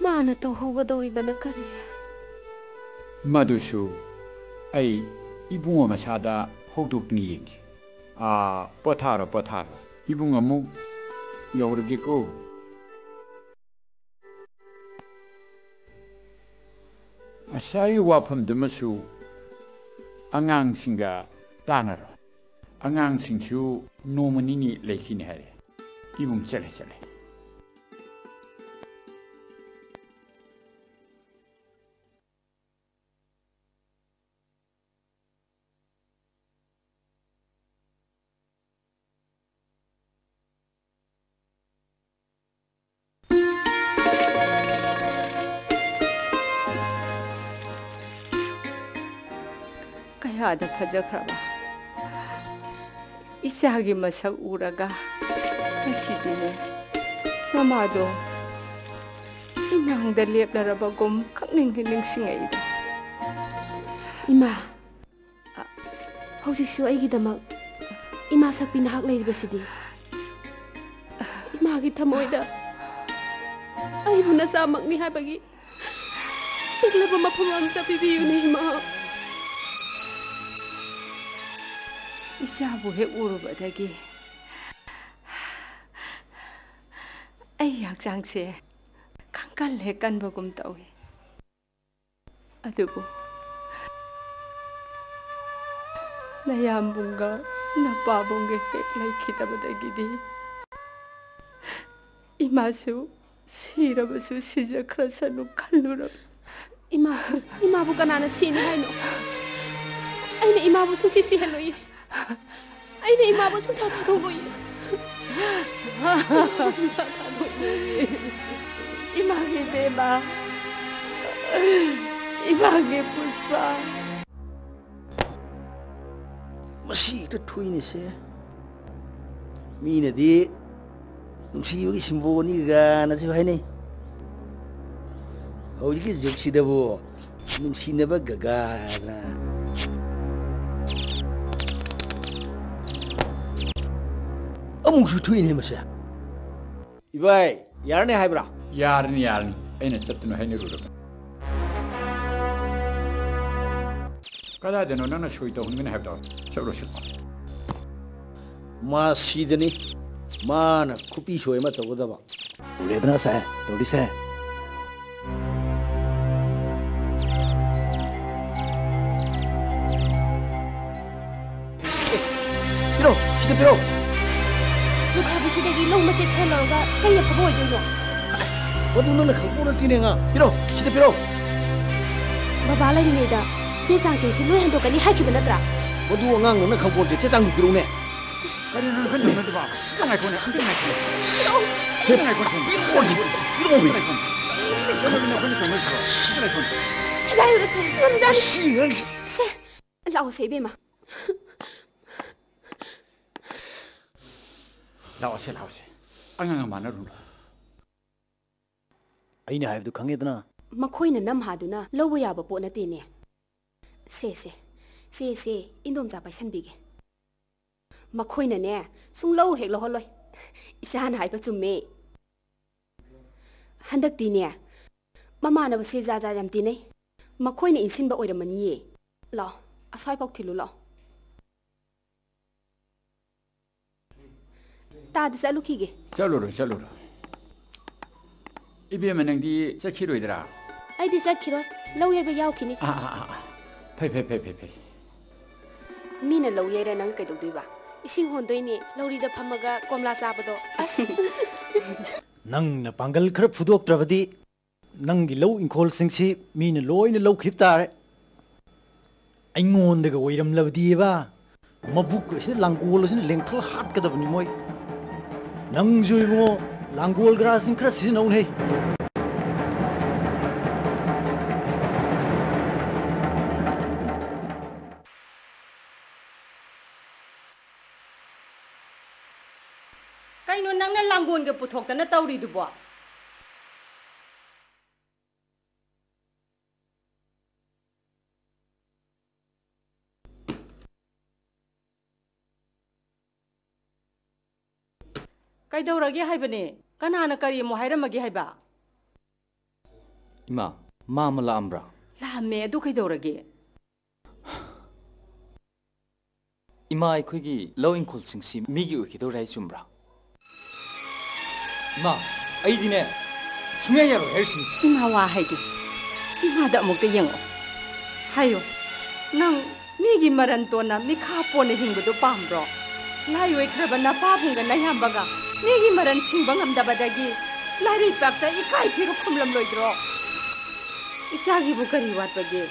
ꯃꯥꯅ ꯇꯧꯍꯧꯒꯗꯧꯔꯤꯕꯅ ꯀꯔꯤ? ꯃꯗꯨꯁꯨ ꯑꯩ ꯏꯕꯨꯡꯉꯣ ꯃꯁꯥꯗ ꯍꯧꯗꯣꯛꯇꯨꯅ ꯌꯦꯡꯒꯦ꯫ ꯑꯥ, ꯄꯣꯊꯥꯔꯣ, ꯄꯣꯊꯥꯔꯣ꯫ ꯏꯕꯨꯡ ꯑꯃꯨꯛ ꯌꯧꯔꯒꯦꯀꯣ꯫ ꯉꯁꯥꯏꯒꯤ ꯋꯥꯐꯝꯗꯨꯃꯁꯨ ꯑꯉꯥꯡꯁꯤꯡꯒ ꯇꯥꯟꯅꯔꯣ꯫ ꯑꯉꯥꯡꯁꯤꯡꯁꯨ ꯅꯣꯡꯃ ꯅꯤꯅꯤ ꯂꯩꯈꯤꯅꯤ ꯍꯥꯏꯔꯦ꯫ ꯏꯕꯨꯡ ꯆꯠꯂꯦ, ꯆꯠꯂꯦ꯫ ꯀꯌꯥꯗ ꯐꯖꯈ꯭ꯔꯕ ꯏꯆꯥꯒꯤ ꯃꯁꯛ ꯎꯔꯒ ꯉꯁꯤꯗꯤꯅꯦ ꯅꯃꯥꯗꯣ ꯏꯃꯥꯡꯗ ꯂꯦꯞꯂꯔꯕꯒꯨꯝ ꯈꯪꯅꯤꯡ ꯅꯤꯡꯁꯤꯡꯉꯛꯏꯗ꯫ ꯏꯃꯥ! ꯑ, ꯍꯧꯖꯤꯛꯁꯨ ꯑꯩꯒꯤꯗꯃꯛ ꯏꯃꯥ ꯁꯛꯄꯤ ꯅꯍꯥꯛ ꯂꯩꯔꯤꯕꯁꯤꯗꯤ꯫ ꯏꯃꯥꯒꯤ ꯊꯃꯣꯏꯗ ꯑꯩꯕꯨ ꯅꯆꯥꯃꯛꯅꯤ ꯍꯥꯏꯕꯒꯤ ꯄꯤꯛꯂꯕ ꯃꯐꯝ ꯑꯝꯇ ꯄꯤꯕꯤꯌꯨꯅꯦ, ꯏꯃꯥ꯫ ꯏꯆꯥꯕꯨ ꯍꯦꯛ ꯎꯔꯨꯕꯗꯒꯤ ꯑꯩ ꯍꯛꯆꯥꯡꯁꯦ ꯈꯪꯀꯜ ꯍꯦꯛ ꯀꯟꯕꯒꯨꯝ ꯇꯧꯏ꯫ ꯑꯗꯨꯕꯨ ꯅꯌꯥꯝꯕꯨꯡꯒ ꯅꯄꯥꯕꯨꯡꯒ ꯍꯦꯛ ꯂꯩꯈꯤꯗꯕꯗꯒꯤꯗꯤ ꯏꯃꯥꯁꯨ ꯁꯤꯔꯕꯁꯨ ꯁꯤꯖꯈ꯭ꯔꯁꯅꯨ ꯈꯜꯂꯨꯔꯕ꯫ ꯏꯃꯥ, ꯏꯃꯥꯕꯨ ꯀꯅꯥꯅ ꯁꯤꯅꯤ ꯍꯥꯏꯅꯣ? ꯑꯩꯅ ꯏꯃꯥꯕꯨ ꯁꯨꯡꯁꯤ ꯁꯤꯍꯜꯂꯣꯏꯌꯦ꯫ ꯑꯩꯅ ꯏꯃꯥꯕꯨ ꯁꯨꯡꯊꯥ ꯊꯥꯗꯣꯛꯂꯣꯏꯌꯦ꯫ ꯏꯃꯥꯒꯤ ꯕꯦꯝꯃ, ꯏꯃꯥꯒꯤ ꯄꯨꯁꯄꯥ꯫ ꯃꯁꯤ ꯍꯦꯛꯇ ꯊꯣꯛꯏꯅꯦꯁꯦ꯫ ꯃꯤꯅꯗꯤ ꯅꯨꯡꯁꯤꯕꯒꯤ ꯁꯤꯝꯕꯣꯜꯅꯤ ꯀꯥꯏꯅꯁꯨ ꯍꯥꯏꯅꯩ꯫ ꯍꯧꯖꯤꯛꯀꯤ ꯖꯨꯒꯁꯤꯗꯕꯨ ꯅꯨꯡꯁꯤꯅꯕ ꯒꯒꯥꯗꯅ ꯑꯃꯨꯛꯁꯨ ꯊꯣꯛꯏꯅꯦ ꯃꯁꯦ꯫ ꯏꯕꯥꯏ, ꯌꯥꯔꯅꯤ ꯍꯥꯏꯕ꯭ꯔꯥ? ꯌꯥꯔꯅꯤ, ꯌꯥꯔꯅꯤ꯫ ꯑꯩꯅ ꯆꯠꯇꯨꯅ ꯍꯥꯏꯅꯔꯨꯔꯕꯅꯤ꯫ ꯀꯗꯥꯏꯗꯅꯣ ꯅꯪꯅ ꯁꯣꯏ ꯇꯧꯍꯟꯒꯅꯤ ꯍꯥꯏꯕꯗꯣ? ꯆꯠꯂꯣ, ꯁꯤꯜꯂꯣ꯫ ꯃꯥ ꯁꯤꯗꯅꯤ꯫ ꯃꯥꯅ ꯈꯨꯄꯤ ꯁꯣꯏ ꯑꯃ ꯇꯧꯒꯗꯕ꯫ ꯎꯔꯦꯗꯅ ꯁꯦ, ꯇꯧꯔꯤꯁꯦ꯫ ꯑꯦ, ꯄꯤꯔꯣ, ꯁꯤꯗ ꯄꯤꯔꯣ꯫ ꯂꯨꯈ꯭ꯔꯥꯕꯤꯁꯤꯗꯒꯤ ꯂꯧ ꯃꯆꯦꯠ ꯈꯔ ꯂꯧꯔꯒ ꯀꯩ ꯑꯐꯕ ꯑꯣꯏꯗꯣꯏꯅꯣ? ꯃꯗꯨ ꯅꯪꯅ ꯈꯪꯕ ꯅꯠꯇꯦꯅꯦ, ꯑꯉꯥꯡ꯫ ꯄꯤꯔꯣ, ꯁꯤꯗ ꯄꯤꯔꯣ꯫ ꯕꯕꯥ ꯂꯩꯔꯤꯉꯩꯗ ꯆꯦ ꯆꯥꯡꯁꯤꯡꯁꯤ ꯂꯣꯏ ꯍꯟꯗꯣꯛꯀꯅꯤ ꯍꯥꯏꯈꯤꯕ ꯅꯠꯇ꯭ꯔꯥ? ꯃꯗꯨ ꯑꯉꯥꯡ ꯅꯪꯅ ꯈꯪꯄꯣꯟꯇꯦ, ꯆꯦ ꯆꯥꯡꯗꯨ ꯄꯤꯔꯛꯎꯅꯦ꯫ ꯀꯔꯤꯅꯣ ꯅꯪ ꯈꯟꯕ ꯅꯠꯇ꯭ꯔꯣ? ꯑꯝꯇ ꯉꯥꯏꯈꯣꯅꯦ, ꯑꯝꯇ ꯉꯥꯏꯈꯣ꯫ ꯑꯝꯇ ꯉꯥꯏꯈꯣ꯫ ꯄꯤꯔꯛꯑꯣꯅꯦ, ꯄꯤꯔꯛꯑꯣꯅꯦ꯫ ꯀꯔꯤꯅꯣ ꯑꯩꯈꯣꯏꯅ ꯇꯧꯅꯔꯤꯁꯤꯕꯣ? ꯑꯝꯇ ꯉꯥꯏꯈꯣ꯫ ꯁꯦꯒꯥꯏꯔꯨꯔꯁꯦ, ꯉꯝꯖꯥꯠꯅꯤ꯫ ꯃꯁꯤ ꯑꯉꯥꯡꯁꯤ꯫ ꯁꯦ, ꯂꯥꯛꯑꯣꯁꯦ, ꯏꯕꯦꯝꯃ꯫ ꯂꯥꯛꯑꯣꯁꯦ, ꯂꯥꯛꯑꯣꯁꯦ꯫ ꯑꯉꯥꯡ ꯃꯥꯟꯅꯔꯨꯅꯨ꯫ ꯑꯩꯅ ꯍꯥꯏꯕꯗꯨ ꯈꯪꯉꯦꯗꯅ꯫ ꯃꯈꯣꯏꯅ ꯅꯝꯍꯥꯗꯨꯅ ꯂꯧꯕ ꯌꯥꯕ ꯄꯣꯠ ꯅꯠꯇꯦꯅꯦ꯫ ꯁꯦ, ꯁꯦ, ꯁꯦ, ꯁꯦ, ꯏꯟꯗꯣꯝꯆꯥ ꯄꯥꯏꯁꯟꯕꯤꯒꯦ꯫ ꯃꯈꯣꯏꯅꯅꯦ, ꯁꯨꯡꯂꯧ ꯍꯦꯛ ꯂꯧꯍꯜꯂꯣꯏ꯫ ꯏꯆꯥꯅ ꯍꯥꯏꯕ ꯆꯨꯝꯃꯦ꯫ ꯍꯟꯗꯛꯇꯤꯅꯦ, ꯃꯃꯥꯟꯅꯕꯁꯦ ꯖꯥꯠ ꯖꯥꯠ ꯌꯥꯝ ꯇꯤꯟꯅꯩ꯫ ꯃꯈꯣꯏꯅ ꯏꯟꯁꯤꯟꯕ ꯑꯣꯏꯔꯝꯃꯅꯤꯌꯦ꯫ ꯂꯥꯛꯑꯣ, ꯑꯁ꯭ꯋꯥꯏꯐꯥꯎ ꯊꯤꯜꯂꯨ ꯂꯥꯛꯑꯣ꯫ ꯇꯥꯗ ꯆꯠꯂꯨꯈꯤꯒꯦ꯫ ꯆꯠꯂꯨꯔꯣ, ꯆꯠꯂꯨꯔꯣ꯫ ꯏꯕꯦꯝꯃ, ꯅꯪꯗꯤ ꯆꯠꯈꯤꯔꯣꯏꯗ꯭ꯔꯥ? ꯑꯩꯗꯤ ꯆꯠꯈꯤꯔꯣꯏ꯫ ꯂꯧ ꯌꯩꯕ ꯌꯥꯎꯈꯤꯅꯤ꯫ ꯑꯥ, ꯑꯥ, ꯑꯥ, ꯑꯥ꯫ ꯐꯩ, ꯐꯩ, ꯐꯩ, ꯐꯩ, ꯐꯩ꯫ ꯃꯤꯅ ꯂꯧ ꯌꯩꯔ ꯅꯪ ꯀꯩꯗꯧꯗꯣꯏꯕ? ꯏꯁꯤꯡ ꯍꯣꯟꯗꯣꯏꯅꯦ, ꯂꯧꯔꯤꯗ ꯐꯝꯃꯒ ꯀꯣꯝꯂꯥ ꯆꯥꯕꯗꯣ꯫ ꯑꯁ! ꯅꯪꯅ ꯄꯥꯡꯒꯜ ꯈꯔ ꯐꯨꯗꯣꯛꯇ꯭ꯔꯕꯗꯤ ꯅꯪꯒꯤ ꯂꯧ ꯏꯪꯈꯣꯜꯁꯤꯡꯁꯤ ꯃꯤꯅ ꯂꯣꯏꯅ ꯂꯧꯈꯤꯕ ꯇꯥꯔꯦ꯫ ꯑꯩꯉꯣꯟꯗꯒ ꯑꯣꯏꯔꯝꯂꯕꯗꯤꯕ, ꯃꯕꯨꯛ ꯑꯁꯤꯗ ꯂꯥꯡꯒꯣꯜ ꯑꯁꯤꯅ ꯂꯦꯡꯊꯜ ꯍꯥꯠꯀꯗꯕꯅꯤ ꯃꯣꯏ꯫ ꯅꯪꯁꯨ ꯏꯕꯨꯡꯉꯣ, ꯂꯥꯡꯒꯣꯜ ꯒ꯭ꯔꯥꯁꯁꯤꯡ ꯈꯔ ꯁꯤꯖꯤꯟꯅꯧꯅꯦ꯫ ꯀꯩꯅꯣ ꯅꯪꯅ ꯂꯥꯡꯒꯣꯜꯒ ꯄꯨꯊꯣꯛꯇꯅ ꯇꯧꯔꯤꯗꯨꯕꯣ? ꯀꯩꯗꯧꯔꯒꯦ ꯍꯥꯏꯕꯅꯦ? ꯀꯅꯥꯅ ꯀꯔꯤ ꯑꯃꯨꯛ ꯍꯥꯏꯔꯝꯃꯒꯦ ꯍꯥꯏꯕ? ꯏꯃꯥ, ꯃꯥ ꯑꯃ ꯂꯥꯛꯑꯝꯕ꯭ꯔꯥ? ꯂꯥꯛꯑꯝꯃꯦ, ꯑꯗꯨ ꯀꯩꯗꯧꯔꯒꯦ? ꯏꯃꯥ, ꯑꯩꯈꯣꯏꯒꯤ ꯂꯧ ꯏꯪꯈꯣꯜꯁꯤꯡꯁꯤ ꯃꯤꯒꯤ ꯑꯣꯏꯈꯤꯗꯧꯔꯦ ꯍꯥꯏ ꯆꯨꯝꯕ꯭ꯔꯥ? ꯏꯃꯥ, ꯑꯩꯗꯤꯅꯦ, ꯁꯨꯡꯌꯥ ꯌꯥꯔꯣꯏ ꯍꯥꯏꯔꯤꯁꯤꯅꯤ꯫ ꯏꯃꯥ ꯋꯥ ꯍꯥꯏꯒꯦ꯫ ꯏꯃꯥꯗ ꯑꯃꯨꯛꯇ ꯌꯦꯡꯉꯣ꯫ ꯍꯥꯏꯌꯣ, ꯅꯪ ꯃꯤꯒꯤ ꯃꯔꯟ ꯇꯣꯟꯅ ꯃꯤꯈꯥ ꯄꯣꯟꯅ ꯍꯤꯡꯕꯗꯣ ꯄꯥꯝꯕ꯭ꯔꯣ? ꯂꯥꯏ ꯑꯣꯏꯈ꯭ꯔꯕ ꯅꯄꯥꯕꯨꯡꯒ ꯅꯌꯥꯝꯕꯒ ꯃꯤꯒꯤ ꯃꯔꯟ ꯁꯤꯡꯕ ꯉꯝꯗꯕꯗꯒꯤ ꯂꯥꯏꯔꯩꯄꯥꯛꯇ ꯏꯀꯥꯏ ꯐꯤꯔꯨꯛ ꯈꯨꯝꯂꯝꯂꯣꯏꯗ꯭ꯔꯣ? ꯏꯆꯥꯒꯤꯕꯨ ꯀꯔꯤ ꯋꯥꯠꯄꯒꯦ?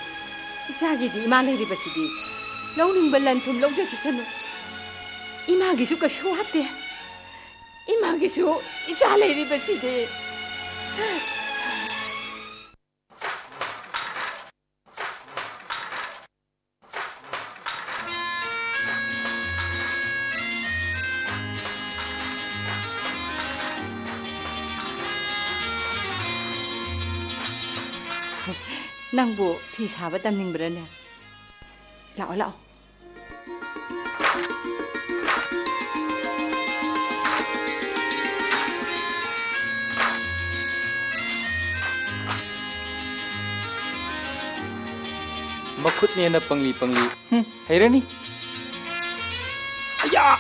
ꯏꯆꯥꯒꯤꯗꯤ ꯏꯃꯥ ꯂꯩꯔꯤꯕꯁꯤꯗꯤ꯫ ꯂꯧꯅꯤꯡꯕ ꯂꯟ ꯊꯨꯝ ꯂꯧꯖꯈꯤꯁꯅꯨ꯫ ꯏꯃꯥꯒꯤꯁꯨ ꯀꯩꯁꯨ ꯋꯥꯠꯇꯦ꯫ ꯏꯃꯥꯒꯤꯁꯨ ꯏꯆꯥ ꯂꯩꯔꯤꯕꯁꯤꯗꯤ꯫ ꯅꯪꯕꯨ ꯐꯤ ꯁꯥꯕ ꯇꯝꯅꯤꯡꯕ꯭ꯔꯅꯦ? ꯂꯥꯛꯑꯣ, ꯂꯥꯛꯑꯣ꯫ ꯃꯈꯨꯠꯅꯦꯅ ꯄꯪꯂꯤ ꯄꯪꯂꯤ꯫ ꯍꯨꯝ, ꯍꯩꯔꯅꯤ꯫ ꯑꯌꯥ!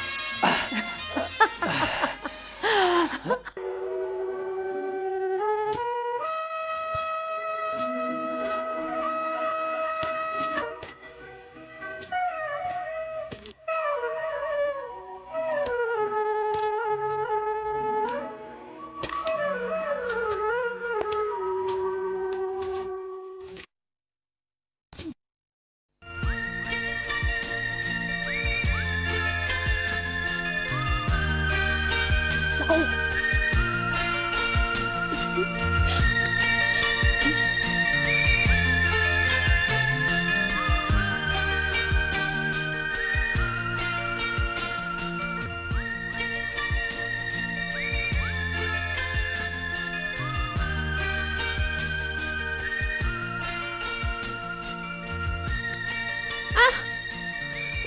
ꯑꯥ!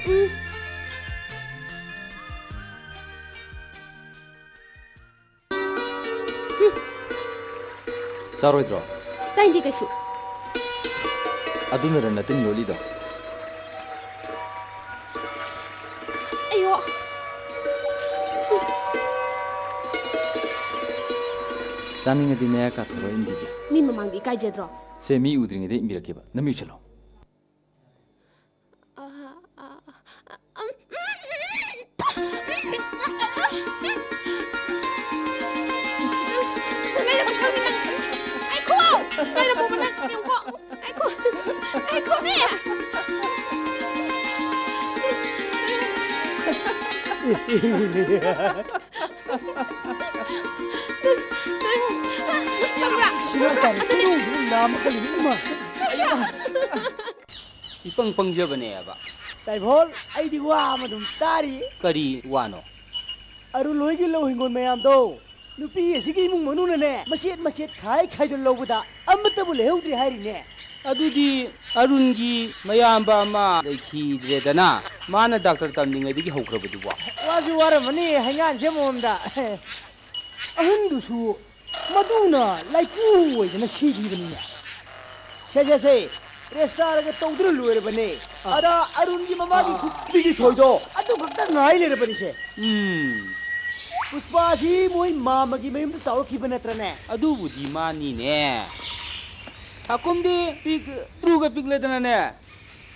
ꯎꯝ꯫ ꯆꯥꯔꯣꯏꯗ꯭ꯔꯣ? ꯆꯥꯅꯤꯡꯗꯦ ꯀꯩꯁꯨ꯫ ꯑꯗꯨꯅꯔ ꯅꯇꯤꯟ ꯌꯣꯠꯂꯤꯗꯣ? ꯑꯌꯣ! ꯆꯥꯅꯤꯡꯉꯗꯤ ꯅꯌꯥ ꯀꯥꯊꯣꯛꯑ ꯏꯟꯕꯤꯒꯦ꯫ ꯃꯤ ꯃꯃꯥꯡꯗ ꯏꯀꯥꯏꯖꯗ꯭ꯔꯣ? ꯁꯦ, ꯃꯤ ꯎꯗ꯭ꯔꯤꯉꯩꯗ ꯏꯟꯕꯤꯔꯛꯀꯦꯕ꯫ ꯅꯃꯤ ꯎꯏꯁꯜꯂꯣ꯫ ꯉꯥꯏꯈꯣ! ꯉꯥꯏꯈꯣ! ꯉꯥꯏꯈꯣꯅꯦ! ꯅꯪ, ꯅꯪ, ꯈꯪꯕ꯭ꯔꯥ? ꯁꯤꯅ ꯀꯔꯤ? ꯑꯗꯨꯅꯦ꯫ ꯈꯨꯅꯨꯡ ꯈꯨꯅꯨꯡ ꯅꯥꯝꯃ ꯈꯜꯂꯤ, ꯏꯃꯥ꯫ ꯏꯄꯪ ꯄꯪꯖꯕꯅꯦꯕ꯫ ꯇꯥꯏꯕꯣꯜ, ꯑꯩꯗꯤ ꯋꯥ ꯑꯃ ꯑꯗꯨꯝ ꯇꯥꯔꯤ꯫ ꯀꯔꯤ ꯋꯥꯅꯣ? ꯑꯔꯨꯜ ꯍꯣꯏꯒꯤ ꯂꯧ ꯍꯤꯡꯒꯣꯜ ꯃꯌꯥꯝꯗꯣ ꯅꯨꯄꯤ ꯑꯁꯤꯒꯤ ꯏꯃꯨꯡ ꯃꯅꯨꯡꯅꯅꯦ, ꯃꯆꯦꯠ ꯃꯆꯦꯠ ꯈꯥꯏ ꯈꯥꯏꯗꯣꯛ ꯂꯧꯕꯗ ꯑꯃꯠꯇꯕꯨ ꯂꯩꯍꯧꯗ꯭ꯔꯦ ꯍꯥꯏꯔꯤꯅꯦ꯫ ꯑꯗꯨꯗꯤ ꯑꯔꯨꯟꯒꯤ ꯃꯌꯥꯝꯕ ꯑꯃ ꯂꯩꯈꯤꯗ꯭ꯔꯦꯗꯅ, ꯃꯥꯅ ꯗꯥꯛꯇꯔ ꯇꯝꯂꯤꯉꯩꯗꯒꯤ ꯍꯧꯈ꯭ꯔꯕꯗꯨꯕꯣ? ꯋꯥꯁꯨ ꯋꯥꯔꯝꯃꯅꯤ ꯍꯩꯉꯥꯟꯁꯦ ꯑꯃꯃꯝꯗ꯫ ꯑꯍꯟꯗꯨꯁꯨ ꯃꯗꯨꯅ ꯂꯥꯏꯄꯨ ꯑꯣꯏꯗꯅ ꯁꯤꯈꯤꯕꯅꯤꯅꯦ꯫ ꯁꯦ, ꯁꯦ, ꯁꯦ, ꯔꯦꯁꯇꯥꯔꯒ ꯇꯧꯗꯨꯅ ꯂꯣꯏꯔꯕꯅꯦ꯫ ꯑꯥ꯫ ꯑꯗ ꯑꯔꯨꯟꯒꯤ ꯃꯃꯥꯒꯤ ꯑꯥ꯫ ꯈꯨꯠꯇꯒꯤ ꯁꯣꯏꯗꯣ ꯑꯗꯨ ꯈꯛꯇ ꯉꯥꯏ ꯂꯩꯔꯕꯅꯤꯁꯦ꯫ ꯎꯝ꯫ ꯄꯨꯁꯄꯥꯁꯤ ꯃꯣꯏ ꯃꯥꯃꯒꯤ ꯃꯌꯨꯝꯗ ꯆꯥꯎꯔꯛꯈꯤꯕ ꯅꯠꯇ꯭ꯔꯅꯦ? ꯑꯗꯨꯕꯨꯗꯤ ꯃꯥꯅꯤꯅꯦ꯫ ꯍꯥꯀꯨꯝꯗꯤ ꯄꯤꯛꯇ꯭ꯔꯨꯒ ꯄꯤꯛꯂꯗꯅꯅꯦ,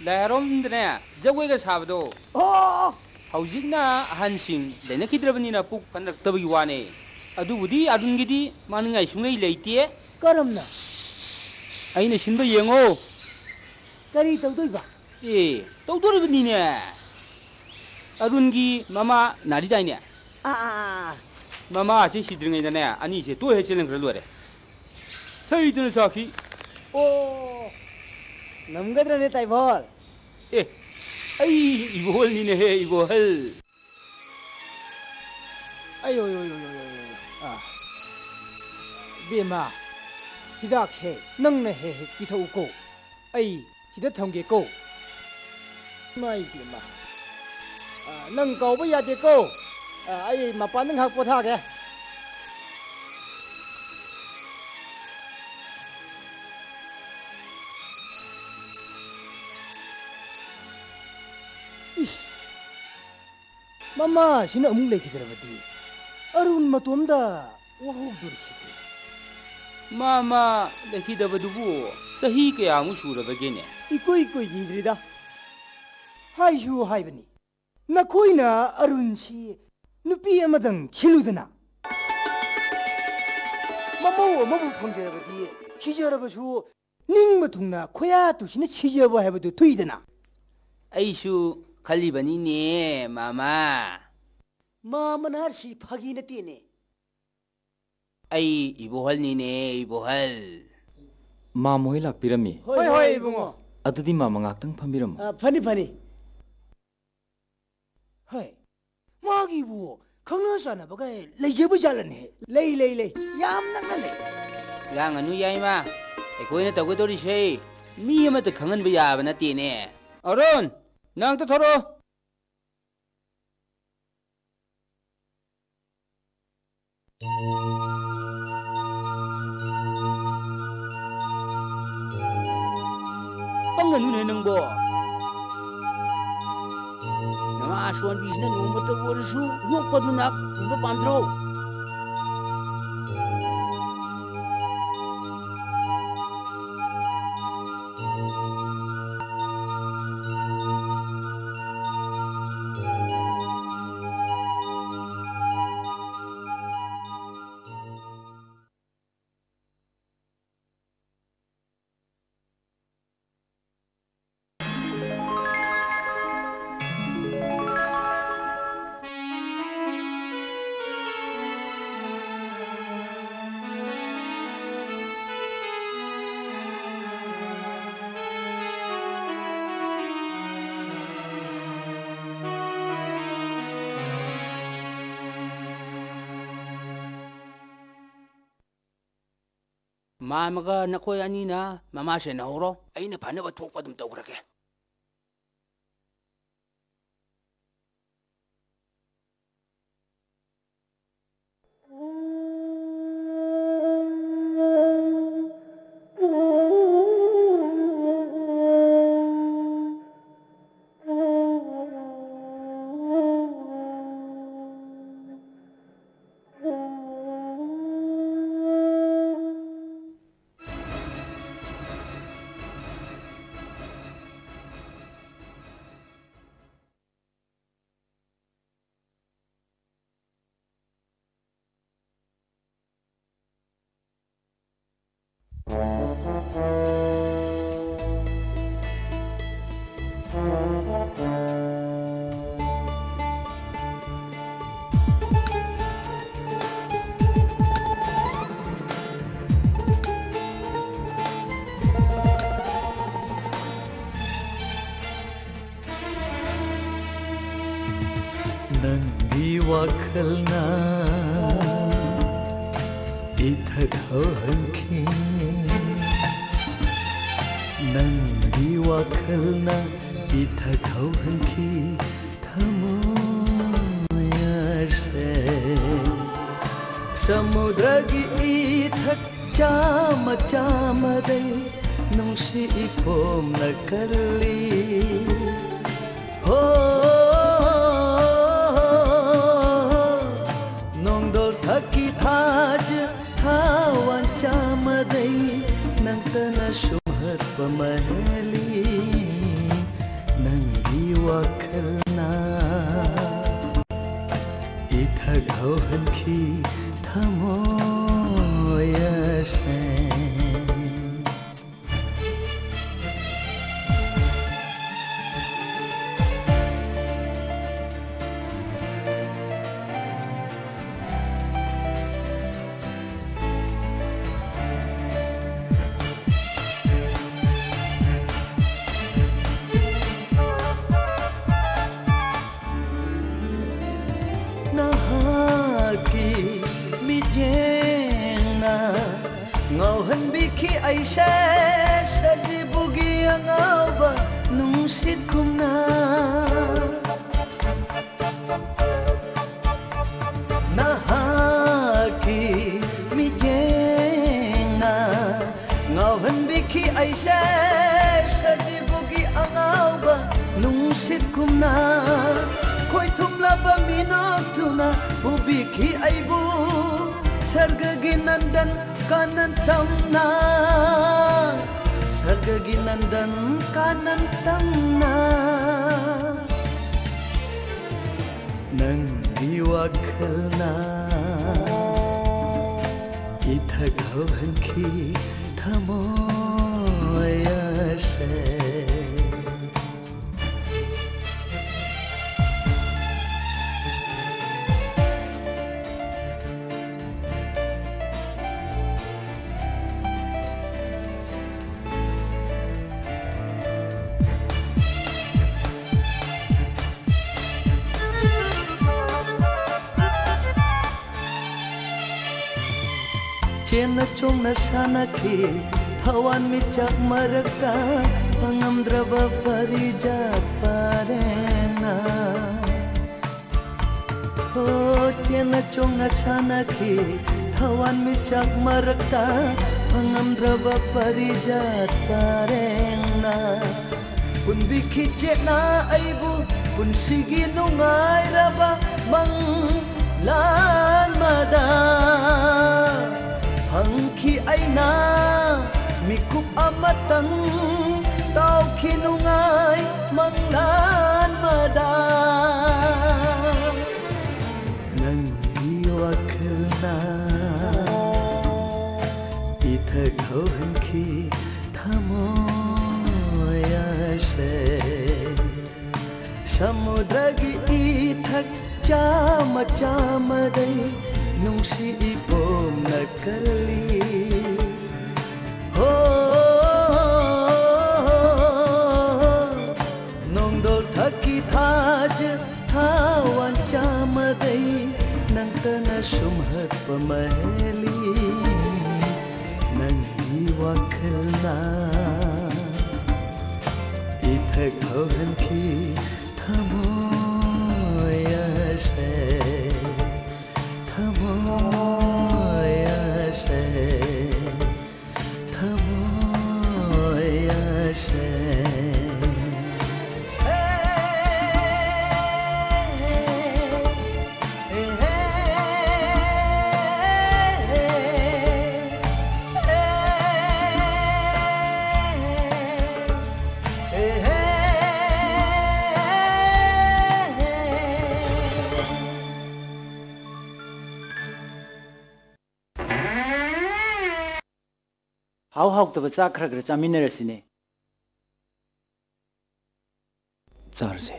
ꯂꯥꯏ ꯍꯔꯥꯎꯐꯝꯗꯅꯦ ꯖꯒꯣꯏꯒ ꯁꯥꯕꯗꯣ꯫ ꯑꯣ! ꯍꯧꯖꯤꯛꯅ ꯑꯍꯟꯁꯤꯡ ꯂꯩꯅꯈꯤꯗ꯭ꯔꯕꯅꯤꯅ ꯄꯨꯛ ꯐꯅꯔꯛꯇꯕꯒꯤ ꯋꯥꯅꯦ꯫ ꯑꯗꯨꯕꯨꯗꯤ ꯑꯔꯨꯟꯒꯤꯗꯤ ꯃꯥꯡꯅꯤꯡꯉꯥꯏ ꯁꯨꯡꯂꯩ ꯂꯩꯇꯦ꯫ ꯀꯔꯝꯅ? ꯑꯩꯅ ꯁꯤꯟꯕ ꯌꯦꯡꯉꯣ꯫ ꯀꯔꯤ ꯇꯧꯗꯣꯏꯕ? ꯑꯦ, ꯇꯧꯗꯣꯔꯤꯕꯅꯤꯅꯦ꯫ ꯑꯔꯨꯟꯒꯤ ꯃꯃꯥ ꯅꯥꯔꯤꯗꯥꯏꯅꯦ? ꯑꯥ, ꯑꯥ, ꯑꯥ꯫ ꯃꯃꯥꯁꯤ ꯁꯤꯗ꯭ꯔꯤꯉꯩꯗꯅꯦ, ꯑꯅꯤꯁꯦ ꯇꯣꯏ ꯍꯦꯛ ꯆꯦꯜꯍꯟꯈ꯭ꯔ ꯂꯣꯏꯔꯦ꯫ ꯁꯩꯗꯨꯅ ꯁꯥꯈꯤ꯫ ꯑꯣ, ꯉꯝꯒꯗ꯭ꯔꯅꯦ ꯇꯥꯏꯕꯣꯜ? ꯑꯦ, ꯑꯩ ꯏꯕꯣꯍꯜꯅꯤꯅꯦꯍꯦ, ꯏꯕꯣꯍꯜ꯫ ꯑꯌꯣ, ꯌꯣ, ꯌꯣ, ꯌꯣ, ꯌꯣ, ꯌꯣ, ꯌꯣ꯫ ꯑꯥ꯫ ꯕꯦꯝꯃ, ꯍꯤꯗꯥꯛꯁꯦ ꯅꯪꯅ ꯍꯦꯛ ꯍꯦꯛ ꯄꯤꯊꯛꯎꯀꯣ꯫ ꯑꯩ ꯁꯤꯗ ꯊꯝꯒꯦꯀꯣ꯫ ꯏꯃꯥ ꯏꯕꯦꯝꯃ꯫ ꯑꯥ, ꯅꯪ ꯀꯥꯎꯕ ꯌꯥꯗꯦꯀꯣ꯫ ꯑꯥ, ꯑꯩ ꯃꯄꯥꯟꯗ ꯉꯥꯏꯍꯥꯛ ꯄꯣꯊꯥꯒꯦ꯫ ꯏꯁ, ꯃꯃꯥꯁꯤꯅ ꯑꯃꯨꯛ ꯂꯩꯈꯤꯗ꯭ꯔꯕꯗꯤ ꯑꯔꯨꯟ ꯃꯇꯣꯝꯗ ꯋꯥꯍꯧꯗꯣꯔꯤꯁꯤꯗꯤ꯫ ꯃꯥ, ꯃꯥ ꯂꯩꯈꯤꯗꯕꯗꯨꯕꯨ ꯆꯍꯤ ꯀꯌꯥꯃꯨꯛ ꯁꯨꯔꯕꯒꯦꯅꯦ? ꯏꯀꯨꯏ ꯀꯨꯏꯈꯤꯗ꯭ꯔꯤꯗ꯫ ꯍꯥꯏꯁꯨ ꯍꯥꯏꯕꯅꯤ, ꯅꯈꯣꯏꯅ ꯑꯔꯨꯟꯁꯤ ꯅꯨꯄꯤ ꯑꯃꯗꯪ ꯁꯤꯜꯂꯨꯗꯅ꯫ ꯃꯃꯧ ꯑꯃꯕꯨ ꯐꯪꯖꯔꯕꯗꯤ ꯁꯤꯖꯔꯕꯁꯨ ꯅꯤꯡꯕ ꯊꯨꯡꯅ ꯈꯣꯌꯥ ꯇꯨꯁꯤꯅ ꯁꯤꯖꯕ ꯍꯥꯏꯕꯗꯨ ꯊꯨꯏꯗꯅ꯫ ꯑꯩꯁꯨ ꯈꯜꯂꯤꯕꯅꯤꯅꯦ, ꯃꯥꯃ꯫ ꯃꯥꯃꯅ ꯍꯥꯏꯔꯤꯁꯤ ꯐꯥꯒꯤ ꯅꯠꯇꯦꯅꯦ꯫ ꯑꯩ ꯏꯕꯣꯍꯜꯅꯤꯅꯦ, ꯏꯕꯣꯍꯜ꯫ ꯃꯥꯃ ꯍꯣꯏ ꯂꯥꯛꯄꯤꯔꯝꯃꯤ꯫ ꯍꯣꯏ, ꯍꯣꯏ, ꯍꯣꯏ, ꯏꯕꯨꯡꯉꯣ꯫ ꯏꯕꯨꯡꯉꯣ꯫ ꯑꯗꯨꯗꯤ ꯃꯥꯃ ꯉꯥꯛꯇꯪ ꯐꯝꯕꯤꯔꯝꯃꯣ꯫ ꯑ, ꯐꯅꯤ, ꯐꯅꯤ꯫ ꯍꯣꯏ, ꯃꯥꯒꯤꯕꯨ ꯈꯪꯅ ꯆꯥꯟꯅꯕꯒ ꯂꯩꯖꯕ ꯖꯥꯠꯂꯅꯦ? ꯂꯩ, ꯂꯩ, ꯂꯩ꯫ ꯌꯥꯝ ꯅꯛꯅ ꯂꯩ꯫ ꯂꯥꯡꯒꯅꯨ ꯌꯥꯏꯃ, ꯑꯩꯈꯣꯏꯅ ꯇꯧꯒꯗꯧꯔꯤꯁꯦ ꯃꯤ ꯑꯃꯠꯇ ꯈꯪꯍꯟꯕ ꯌꯥꯕ ꯅꯠꯇꯦꯅꯦ꯫ ꯑꯔꯨꯟ, ꯅꯪ ꯑꯝꯇ ꯊꯣꯔꯛꯑꯣ꯫ ꯄꯪꯒꯅꯨꯅꯦ ꯅꯪꯕꯣ꯫ ꯅꯃꯥ ꯁꯣꯟꯕꯤꯁꯤꯅ ꯅꯣꯡꯃꯇ ꯑꯣꯏꯔꯁꯨ ꯅꯣꯛꯄꯗꯨꯅ ꯄꯨꯕ ꯄꯥꯝꯗ꯭ꯔꯣ? ꯃꯥꯝꯃꯒ ꯅꯈꯣꯏ ꯑꯅꯤꯅ ꯃꯃꯥ ꯁꯦꯟꯅꯍꯧꯔꯣ꯫ ꯑꯩꯅ ꯐꯅꯕ ꯊꯣꯛꯄ ꯑꯗꯨꯝ ꯇꯧꯈ꯭ꯔꯒꯦ꯫ ꯋꯥꯈꯜꯅ ꯏꯊꯛ ꯍꯧꯍꯟꯈꯤ꯫ ꯅꯪꯒꯤ ꯋꯥꯈꯜꯅ ꯏꯊꯛ ꯍꯧꯍꯟꯈꯤ ꯊꯃꯣꯏ ꯑꯁꯦ꯫ ꯁꯃꯨꯗ꯭ꯔꯒꯤ ꯏꯊꯛ ꯆꯥꯃ ꯆꯥꯃꯗꯩ ꯅꯨꯡꯁꯤ ꯏꯄꯣꯝꯅ ꯀꯜꯂꯤ꯫ ꯍꯣ, ꯅꯣꯡꯗꯣꯜ ꯊꯛꯀꯤ ꯊꯥꯖ ꯊꯥꯋꯥꯟ ꯆꯥꯃꯗꯩ ꯅꯪꯇꯅ ꯁꯨꯝꯍꯠꯄ ꯃꯍꯦꯜꯂꯤ꯫ ꯅꯪꯒꯤ ꯋꯥꯈꯜꯅ ꯏꯊꯛ ꯍꯧꯍꯟꯈꯤ ꯊꯃꯣꯏ ꯑꯁꯦ꯫ ꯅꯍꯥꯛꯀꯤ ꯃꯤꯠꯌꯦꯡꯅ ꯉꯥꯎꯍꯟꯕꯤꯈꯤ ꯑꯩꯁꯦ ꯁꯖꯤꯕꯨꯒꯤ ꯑꯉꯥꯎꯕ ꯅꯨꯡꯁꯤꯠꯀꯨꯝꯅ꯫ ꯅꯍꯥꯛꯀꯤ ꯃꯤꯠꯌꯦꯡꯅ ꯉꯥꯎꯍꯟꯕꯤꯈꯤ ꯑꯩꯁꯦ ꯁꯖꯤꯕꯨꯒꯤ ꯑꯉꯥꯎꯕ ꯅꯨꯡꯁꯤꯠꯀꯨꯝꯅ꯫ ꯈꯣꯏꯊꯨꯝꯂꯕ ꯃꯤꯅꯣꯛꯇꯨꯅ ꯄꯨꯕꯤꯈꯤ ꯑꯩꯕꯨ ꯁꯔꯒꯒꯤ ꯅꯟꯗꯟ ꯀꯥꯅꯟ ꯇꯝꯅ, ꯁꯔꯒꯒꯤ ꯅꯟꯗꯟ ꯀꯥꯅꯟ ꯇꯝꯅ꯫ ꯅꯪꯒꯤ ꯋꯥꯈꯜꯅ ꯏꯊꯛ ꯍꯧꯍꯟꯈꯤ ꯊꯃꯣꯏ ꯑꯁꯦ꯫ ꯆꯦꯟꯅ ꯆꯣꯡꯅ ꯁꯥꯟꯅꯈꯤ ꯊꯋꯥꯟꯃꯤꯆꯥꯛ ꯃꯔꯛꯇ ꯐꯪꯉꯝꯗ꯭ꯔꯕ ꯄꯔꯤꯖꯥꯠ ꯄꯔꯦꯡꯅ꯫ ꯍꯣ, ꯆꯦꯟꯅ ꯆꯣꯡꯅ ꯁꯥꯟꯅꯈꯤ ꯊꯋꯥꯟꯃꯤꯆꯥꯛ ꯃꯔꯛꯇ ꯐꯪꯉꯝꯗ꯭ꯔꯕ ꯄꯔꯤꯖꯥꯠ ꯄꯔꯦꯡꯅ꯫ ꯍꯨꯟꯕꯤꯈꯤ ꯆꯦꯠꯅ ꯑꯩꯕꯨ ꯄꯨꯟꯁꯤꯒꯤ ꯅꯨꯡꯉꯥꯏꯔꯕ ꯃꯪꯂꯥꯟ ꯑꯃꯗ꯫ ꯐꯪꯈꯤ ꯑꯩꯅ ꯃꯤꯀꯨꯞ ꯑꯃꯇꯪ ꯇꯥꯎꯈꯤ ꯅꯨꯡꯉꯥꯏ ꯃꯪꯂꯥꯟ ꯑꯃꯗ꯫ ꯅꯪꯒꯤ ꯋꯥꯈꯜꯅ ꯏꯊꯛ ꯍꯧꯍꯟꯈꯤ ꯊꯃꯣꯏ ꯑꯁꯦ꯫ ꯁꯃꯨꯗ꯭ꯔꯒꯤ ꯏꯊꯛ ꯆꯥꯃ ꯆꯥꯃꯗꯩ ꯅꯨꯡꯁꯤ ꯏꯄꯣꯝꯅ ꯀꯜꯂꯤ꯫ ꯍꯣ, ꯅꯣꯡꯗꯣꯜ ꯊꯛꯀꯤ ꯊꯥꯖ ꯊꯥꯋꯥꯟ ꯆꯥꯃꯗꯩ ꯅꯪꯇꯅ ꯁꯨꯝꯍꯠꯄ ꯃꯍꯦꯜꯂꯤ꯫ ꯅꯪꯒꯤ ꯋꯥꯈꯜꯅ ꯏꯊꯛ ꯐꯥꯎꯍꯟꯈꯤ ꯊꯃꯣꯏ ꯑꯁꯦ, ꯊꯃꯣꯏ ꯑꯁꯦ, ꯊꯃꯣꯏ ꯑꯁꯦ꯫ ꯍꯥꯎ ꯍꯥꯎꯇꯕ ꯆꯥꯛ ꯈꯔ ꯈꯔ ꯆꯥꯃꯤꯟꯅꯔꯁꯤꯅꯦ꯫ ꯆꯥꯔꯁꯦ꯫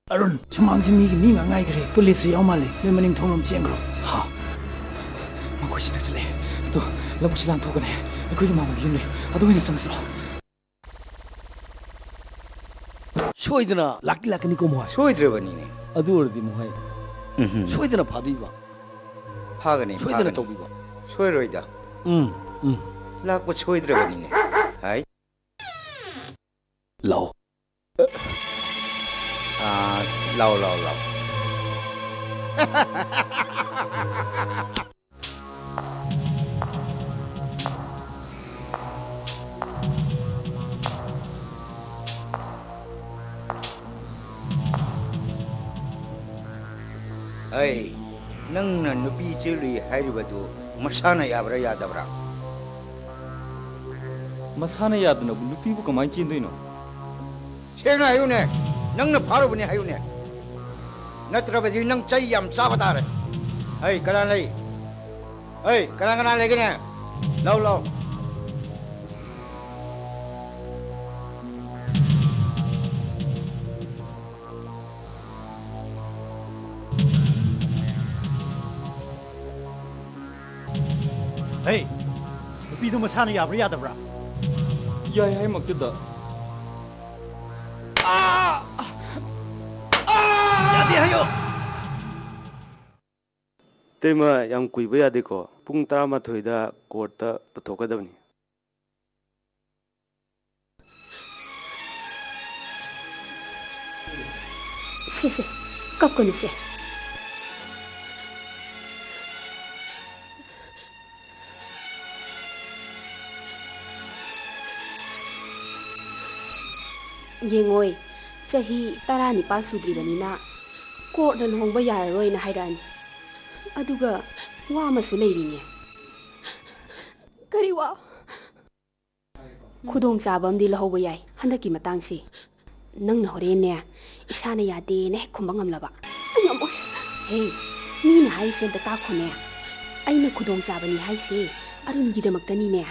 ꯑꯔꯨꯟ, ꯁꯨꯃꯥꯡꯁꯤ ꯃꯤꯒꯤ ꯃꯤ ꯉꯥꯛ ꯉꯥꯏꯈ꯭ꯔꯦ꯫ ꯄꯨꯂꯤꯁꯁꯨ ꯌꯥꯎ ꯃꯥꯜꯂꯦ꯫ ꯅꯣꯏ ꯃꯅꯤꯡ ꯊꯣꯡꯂꯣꯝ ꯆꯦꯟꯈ꯭ꯔꯣ꯫ ꯍꯥ? ꯃꯈꯣꯏꯁꯤ ꯅꯛꯁꯤꯜꯂꯛꯑꯦ꯫ ꯑꯗꯣ ꯂꯧꯕꯨꯛꯁꯤ ꯂꯥꯟꯊꯣꯛꯀꯅꯤ꯫ ꯑꯩꯈꯣꯏꯒꯤ ꯃꯥꯝꯃꯒꯤ ꯌꯨꯝ ꯂꯩ꯫ ꯑꯗꯨ ꯑꯣꯏꯅ ꯆꯪꯁꯤꯜꯂꯣ꯫ ꯁꯣꯏꯗꯅ ꯂꯥꯛꯇꯤ ꯂꯥꯛꯀꯅꯤꯀꯣ, ꯃꯣꯍꯣꯏ? ꯁꯣꯏꯗ꯭ꯔꯕꯅꯤꯅꯦ꯫ ꯑꯗꯨ ꯑꯣꯏꯔꯗꯤ, ꯃꯣꯍꯣꯏ, ꯎꯝꯍꯨꯝ꯫ ꯁꯣꯏꯗꯅ ꯐꯥꯕꯤꯕ꯫ ꯐꯥꯒꯅꯤ, ꯁꯣꯏꯗꯅ ꯐꯥꯒꯅꯤ꯫ ꯇꯧꯕꯤꯕ꯫ ꯁꯣꯏꯔꯣꯏꯗ꯫ ꯎꯝ, ꯎꯝ꯫ ꯂꯥꯛꯄ ꯁꯣꯏꯗ꯭ꯔꯕꯅꯤꯅꯦ꯫ ꯍꯥꯏ꯫ ꯂꯥꯛꯑꯣ꯫ ꯑꯥ, ꯂꯥꯛꯑꯣ, ꯂꯥꯛꯑꯣ, ꯂꯥꯛꯑꯣ꯫ ꯑꯩ, ꯅꯪꯅ ꯅꯨꯄꯤ ꯆꯦꯜꯂꯨꯏ ꯍꯥꯏꯔꯤꯕꯗꯨ ꯃꯁꯥꯅ ꯌꯥꯕ꯭ꯔꯥ ꯌꯥꯗꯕ꯭ꯔꯥ? ꯃꯁꯥꯅ ꯌꯥꯗꯅꯕꯨ ꯅꯨꯄꯤꯕꯨ ꯀꯃꯥꯏꯅ ꯆꯦꯟꯗꯣꯏꯅꯣ? ꯁꯦꯡꯅ ꯍꯥꯏꯌꯨꯅꯦ, ꯅꯪꯅ ꯐꯥꯔꯨꯕꯅꯤ ꯍꯥꯏꯌꯨꯅꯦ, ꯅꯠꯇ꯭ꯔꯕꯗꯤ ꯅꯪ ꯆꯩ ꯌꯥꯝ ꯆꯥꯕ ꯇꯥꯔꯦ꯫ ꯑꯩ, ꯀꯅꯥ ꯂꯩ? ꯑꯩ, ꯀꯅꯥ ꯀꯅꯥ ꯂꯩꯒꯦꯅꯦ? ꯂꯥꯎ, ꯂꯥꯎ꯫ ꯍꯦ, ꯅꯨꯄꯤꯗꯨ ꯃꯁꯥꯅ ꯌꯥꯕ꯭ꯔꯥ ꯌꯥꯗꯕ꯭ꯔꯥ? ꯌꯥꯏ ꯍꯥꯏꯃꯛꯇꯗ꯫ ꯑꯥ! ꯑꯥ! ꯌꯥꯗꯦ ꯍꯥꯏꯌꯣ! ꯏꯇꯩꯃ, ꯌꯥꯝ ꯀꯨꯏꯕ ꯌꯥꯗꯦꯀꯣ꯫ ꯄꯨꯡ ꯇꯔꯥꯃꯥꯊꯣꯏꯗ ꯀꯣꯔꯠꯇ ꯄꯨꯊꯣꯛꯀꯗꯕꯅꯤ꯫ ꯁꯦ, ꯁꯦ, ꯀꯞꯀꯅꯨꯁꯦ꯫ ꯌꯦꯡꯉꯣꯏ, ꯆꯍꯤ ꯇꯔꯥꯅꯤꯄꯥꯜ ꯁꯨꯗ꯭ꯔꯤꯕꯅꯤꯅ ꯀꯣꯔꯠꯅ ꯂꯨꯍꯣꯡꯕ ꯌꯥꯔꯔꯣꯏꯅ ꯍꯥꯏꯔꯛꯑꯅꯤ꯫ ꯑꯗꯨꯒ ꯋꯥ ꯑꯃꯁꯨ ꯂꯩꯔꯤꯅꯦ꯫ ꯀꯔꯤ ꯋꯥ? ꯈꯨꯗꯣꯡꯆꯥꯕ ꯑꯃꯗꯤ ꯂꯧꯍꯧꯕ ꯌꯥꯏ ꯍꯟꯗꯛꯀꯤ ꯃꯇꯥꯡꯁꯤ꯫ ꯅꯪꯅ ꯍꯣꯔꯦꯟꯅꯦ, ꯏꯁꯥꯅ ꯌꯥꯗꯦꯅ ꯍꯦꯛ ꯈꯨꯝꯕ ꯉꯝꯂꯕ꯫ ꯑꯩ ꯉꯝꯃꯣꯏ꯫ ꯍꯦ, ꯃꯤꯅ ꯍꯥꯏꯔꯤꯁꯦ ꯑꯝꯇ ꯇꯥꯈꯣꯅꯦ꯫ ꯑꯩꯅ ꯈꯨꯗꯣꯡꯆꯥꯕꯅꯤ ꯍꯥꯏꯁꯦ ꯑꯔꯨꯟꯒꯤꯗꯃꯛꯇꯅꯤꯅꯦ꯫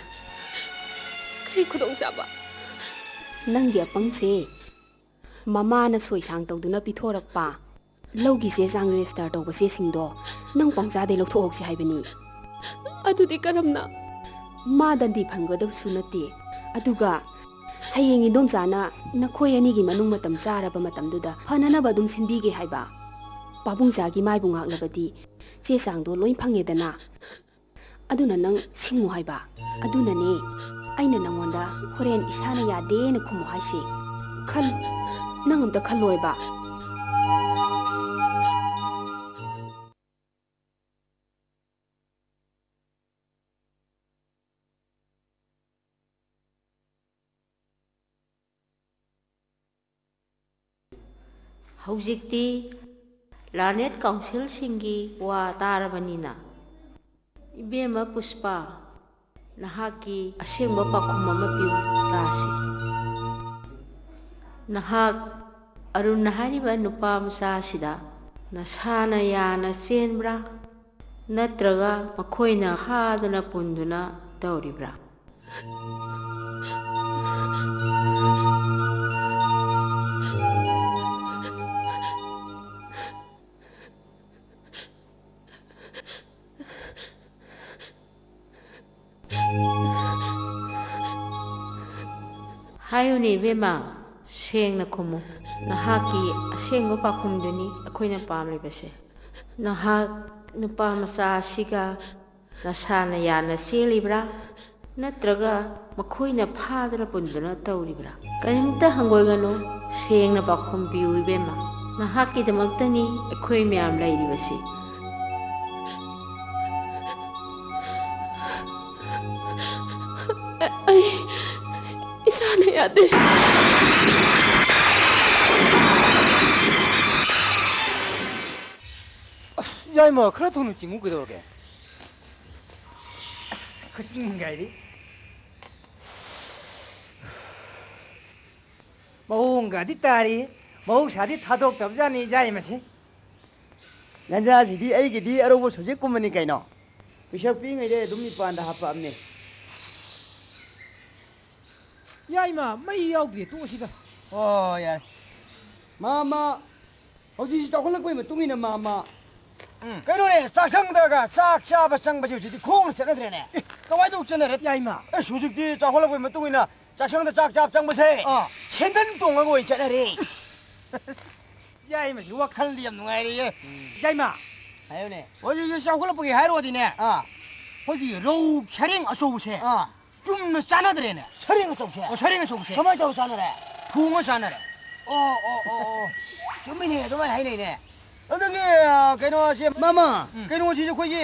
ꯀꯔꯤ ꯈꯨꯗꯣꯡꯆꯥꯕ? ꯅꯪꯒꯤ ꯑꯄꯪꯁꯦ ꯃꯃꯥꯅ ꯁꯣꯏꯁꯥꯡ ꯇꯧꯗꯨꯅ ꯄꯤꯊꯣꯔꯛꯄ ꯂꯧꯒꯤ ꯆꯦ ꯆꯥꯡ ꯔꯦꯖꯤꯁꯇꯔ ꯇꯧꯕ ꯆꯦꯁꯤꯡꯗꯣ ꯅꯪ ꯄꯪꯆꯥꯗꯩ ꯂꯧꯊꯣꯛꯍꯧꯁꯤ ꯍꯥꯏꯕꯅꯤ꯫ ꯑꯗꯨꯗꯤ ꯀꯔꯝꯅ? ꯃꯥ ꯗꯟꯗꯤ ꯐꯪꯒꯗꯕꯁꯨ ꯅꯠꯇꯦ꯫ ꯑꯗꯨꯒ ꯍꯌꯦꯡ ꯏꯟꯗꯣꯝꯆꯥꯅ ꯅꯈꯣꯏ ꯑꯅꯤꯒꯤ ꯃꯅꯨꯡ ꯃꯇꯝ ꯆꯥꯔꯕ ꯃꯇꯝꯗꯨꯗ ꯐꯅꯅꯕ ꯑꯗꯨꯝ ꯁꯤꯟꯕꯤꯒꯦ ꯍꯥꯏꯕ꯫ ꯄꯥꯕꯨꯡꯆꯥꯒꯤ ꯃꯥꯏꯕꯨ ꯉꯥꯛꯂꯕꯗꯤ ꯆꯦ ꯆꯥꯡꯗꯣ ꯂꯣꯏ ꯐꯪꯉꯦꯗꯅ꯫ ꯑꯗꯨꯅ ꯅꯪ ꯁꯤꯡꯉꯨ ꯍꯥꯏꯕ꯫ ꯑꯗꯨꯅꯅꯦ ꯑꯩꯅ ꯅꯪꯉꯣꯟꯗ ꯍꯣꯔꯦꯟ ꯏꯁꯥꯅ ꯌꯥꯗꯦꯅ ꯈꯨꯝꯃꯨ ꯍꯥꯏꯁꯦ꯫ ꯈꯜꯂꯨ, ꯅꯪ ꯑꯝꯇ ꯈꯜꯂꯣꯏꯕ꯫ ꯍꯧꯖꯤꯛꯇꯤ ꯂꯥꯔꯅꯦꯠ ꯀꯥꯎꯟꯁꯤꯜꯁꯤꯡꯒꯤ ꯋꯥ ꯇꯥꯔꯕꯅꯤꯅ, ꯏꯕꯦꯝꯃ ꯄꯨꯁꯄꯥ, ꯅꯍꯥꯛꯀꯤ ꯑꯁꯦꯡꯕ ꯄꯥꯎꯈꯨꯝ ꯑꯃ ꯄꯤꯌꯨ ꯇꯥꯁꯤ꯫ ꯅꯍꯥꯛ ꯑꯔꯨꯟ ꯍꯥꯏꯔꯤꯕ ꯅꯨꯄꯥ ꯃꯆꯥ ꯑꯁꯤꯗ ꯅꯁꯥꯅ ꯌꯥꯅ ꯆꯦꯟꯕ꯭ꯔꯥ? ꯅꯠꯇ꯭ꯔꯒ ꯃꯈꯣꯏꯅ ꯐꯥꯗꯨꯅ ꯄꯨꯟꯗꯨꯅ ꯇꯧꯔꯤꯕ꯭ꯔꯥ? ꯍꯥꯏꯌꯨꯅꯦ ꯏꯕꯦꯝꯃ, ꯁꯦꯡꯅ ꯈꯨꯝꯃꯨ꯫ ꯅꯍꯥꯛꯀꯤ ꯑꯁꯦꯡꯕ ꯄꯥꯎꯈꯨꯝꯗꯨꯅꯤ ꯑꯩꯈꯣꯏꯅ ꯄꯥꯝꯂꯤꯕꯁꯦ꯫ ꯅꯍꯥꯛ ꯅꯨꯄꯥ ꯃꯆꯥ ꯑꯁꯤꯒ ꯅꯁꯥꯅ ꯌꯥꯅ ꯆꯦꯜꯂꯤꯕ꯭ꯔꯥ? ꯅꯠꯇ꯭ꯔꯒ ꯃꯈꯣꯏꯅ ꯐꯥꯗꯅ ꯄꯨꯟꯗꯅ ꯇꯧꯔꯤꯕ꯭ꯔꯥ? ꯀꯔꯤꯝꯇ ꯍꯪꯒꯣꯏꯒꯅꯨ, ꯁꯦꯡꯅ ꯄꯥꯎꯈꯨꯝ ꯄꯤꯌꯨ ꯏꯕꯦꯝꯃ꯫ ꯅꯍꯥꯛꯀꯤꯗꯃꯛꯇꯅꯤ ꯑꯩꯈꯣꯏ ꯃꯌꯥꯝ ꯂꯩꯔꯤꯕꯁꯤ꯫ ꯑꯩ ꯏꯁꯥꯅ ꯌꯥꯗꯦ꯫ ꯑꯁ, ꯌꯥꯏꯃ, ꯈꯔ ꯊꯨꯅ ꯆꯤꯡꯉꯨ ꯀꯩꯗꯧꯔꯒꯦ? ꯑꯁ, ꯈꯨꯆꯤꯡ ꯃꯨꯡꯒꯥꯏꯔꯤ꯫ ꯃꯑꯣꯡꯒꯗꯤ ꯇꯥꯔꯤ, ꯃꯍꯧꯁꯥꯗꯤ ꯊꯥꯗꯣꯛꯇꯕꯖꯥꯠꯅꯤ ꯌꯥꯏꯃꯁꯤ꯫ ꯒꯟꯖꯥꯁꯤꯗꯤ ꯑꯩꯒꯤꯗꯤ ꯑꯔꯧꯕ ꯁꯕꯖꯦꯛꯀꯨꯝꯕꯅꯤ ꯀꯩꯅꯣ꯫ ꯄꯤꯁꯛ ꯄꯤꯛꯏꯉꯩꯗꯩ ꯑꯗꯨꯝ ꯏꯄꯥꯟꯗ ꯍꯥꯞꯄꯛꯑꯕꯅꯦ꯫ ꯌꯥꯏꯃ, ꯃꯩ ꯌꯥꯎꯗ꯭ꯔꯦ, ꯇꯣꯛꯑꯁꯤꯗ꯫ ꯑꯣ, ꯌꯥꯔꯦ꯫ ꯃꯥꯃ, ꯍꯧꯖꯤꯛꯁꯤ ꯆꯥꯎꯈꯠꯂꯛꯄꯒꯤ ꯃꯇꯨꯡ ꯏꯟꯅ, ꯃꯥꯃ, ꯎꯝ꯫ ꯀꯩꯅꯣꯅꯦ, ꯆꯥꯛꯁꯪꯗꯒ ꯆꯥꯛ ꯆꯥꯕ ꯆꯪꯕꯁꯦ ꯍꯧꯖꯤꯛꯇꯤ ꯈꯣꯡꯅ ꯆꯠꯅꯗ꯭ꯔꯦꯅꯦ꯫ ꯑꯦ, ꯀꯃꯥꯏꯅ ꯇꯧ ꯆꯠꯅꯔꯦ? ꯌꯥꯏꯃ꯫ ꯑꯁ, ꯍꯧꯖꯤꯛꯇꯤ ꯆꯥꯎꯈꯠꯂꯛꯄꯒꯤ ꯃꯇꯨꯡ ꯏꯟꯅ ꯆꯥꯛꯁꯪꯗ ꯆꯥꯛ ꯆꯥꯕ ꯆꯪꯕꯁꯦ, ꯑꯥ꯫ ꯁꯦꯟꯗꯟ ꯇꯣꯡꯉꯒ ꯑꯣꯏꯅ ꯆꯠꯅꯔꯦ꯫ ꯌꯥꯏꯃꯁꯤ ꯋꯥꯈꯜꯗꯤ ꯌꯥꯝ ꯅꯨꯡꯉꯥꯏꯔꯦꯌꯦ꯫ ꯎꯝ꯫ ꯌꯥꯏꯃ꯫ ꯍꯥꯏꯌꯨꯅꯦ꯫ ꯍꯧꯖꯤꯛꯁꯦ ꯆꯥꯎꯈꯠꯂꯛꯄꯒꯤ ꯍꯥꯏꯔꯨꯔꯗꯤꯅꯦ, ꯑꯥ꯫ ꯑꯩꯈꯣꯏꯒꯤ ꯔꯧ ꯁꯔꯦꯡ ꯑꯆꯧꯕꯁꯦ, ꯑꯥ꯫ ꯆꯨꯝꯅ ꯆꯥꯟꯅꯗ꯭ꯔꯦꯅꯦ꯫ ꯁꯔꯦꯡ ꯑꯆꯧꯕꯁꯦ? ꯑꯣ, ꯁꯔꯦꯡ ꯑꯆꯧꯕꯁꯦ꯫ ꯀꯃꯥꯏꯅ ꯇꯧꯔ ꯆꯥꯟꯅꯔꯦ? ꯊꯣꯡꯉ ꯆꯥꯟꯅꯔꯦ꯫ ꯑꯣ, ꯑꯣ, ꯑꯣ, ꯑꯣ꯫ ꯆꯨꯝꯃꯤꯅꯦ, ꯑꯗꯨꯃꯥꯏꯅ ꯍꯥꯏꯅꯩꯅꯦ꯫ ꯑꯗꯨꯒꯤ, ꯑ, ꯀꯩꯅꯣꯁꯦ, ꯃꯥꯃ, ꯎꯝ꯫ ꯀꯩꯅꯣꯁꯤꯁꯨ ꯑꯩꯈꯣꯏꯒꯤ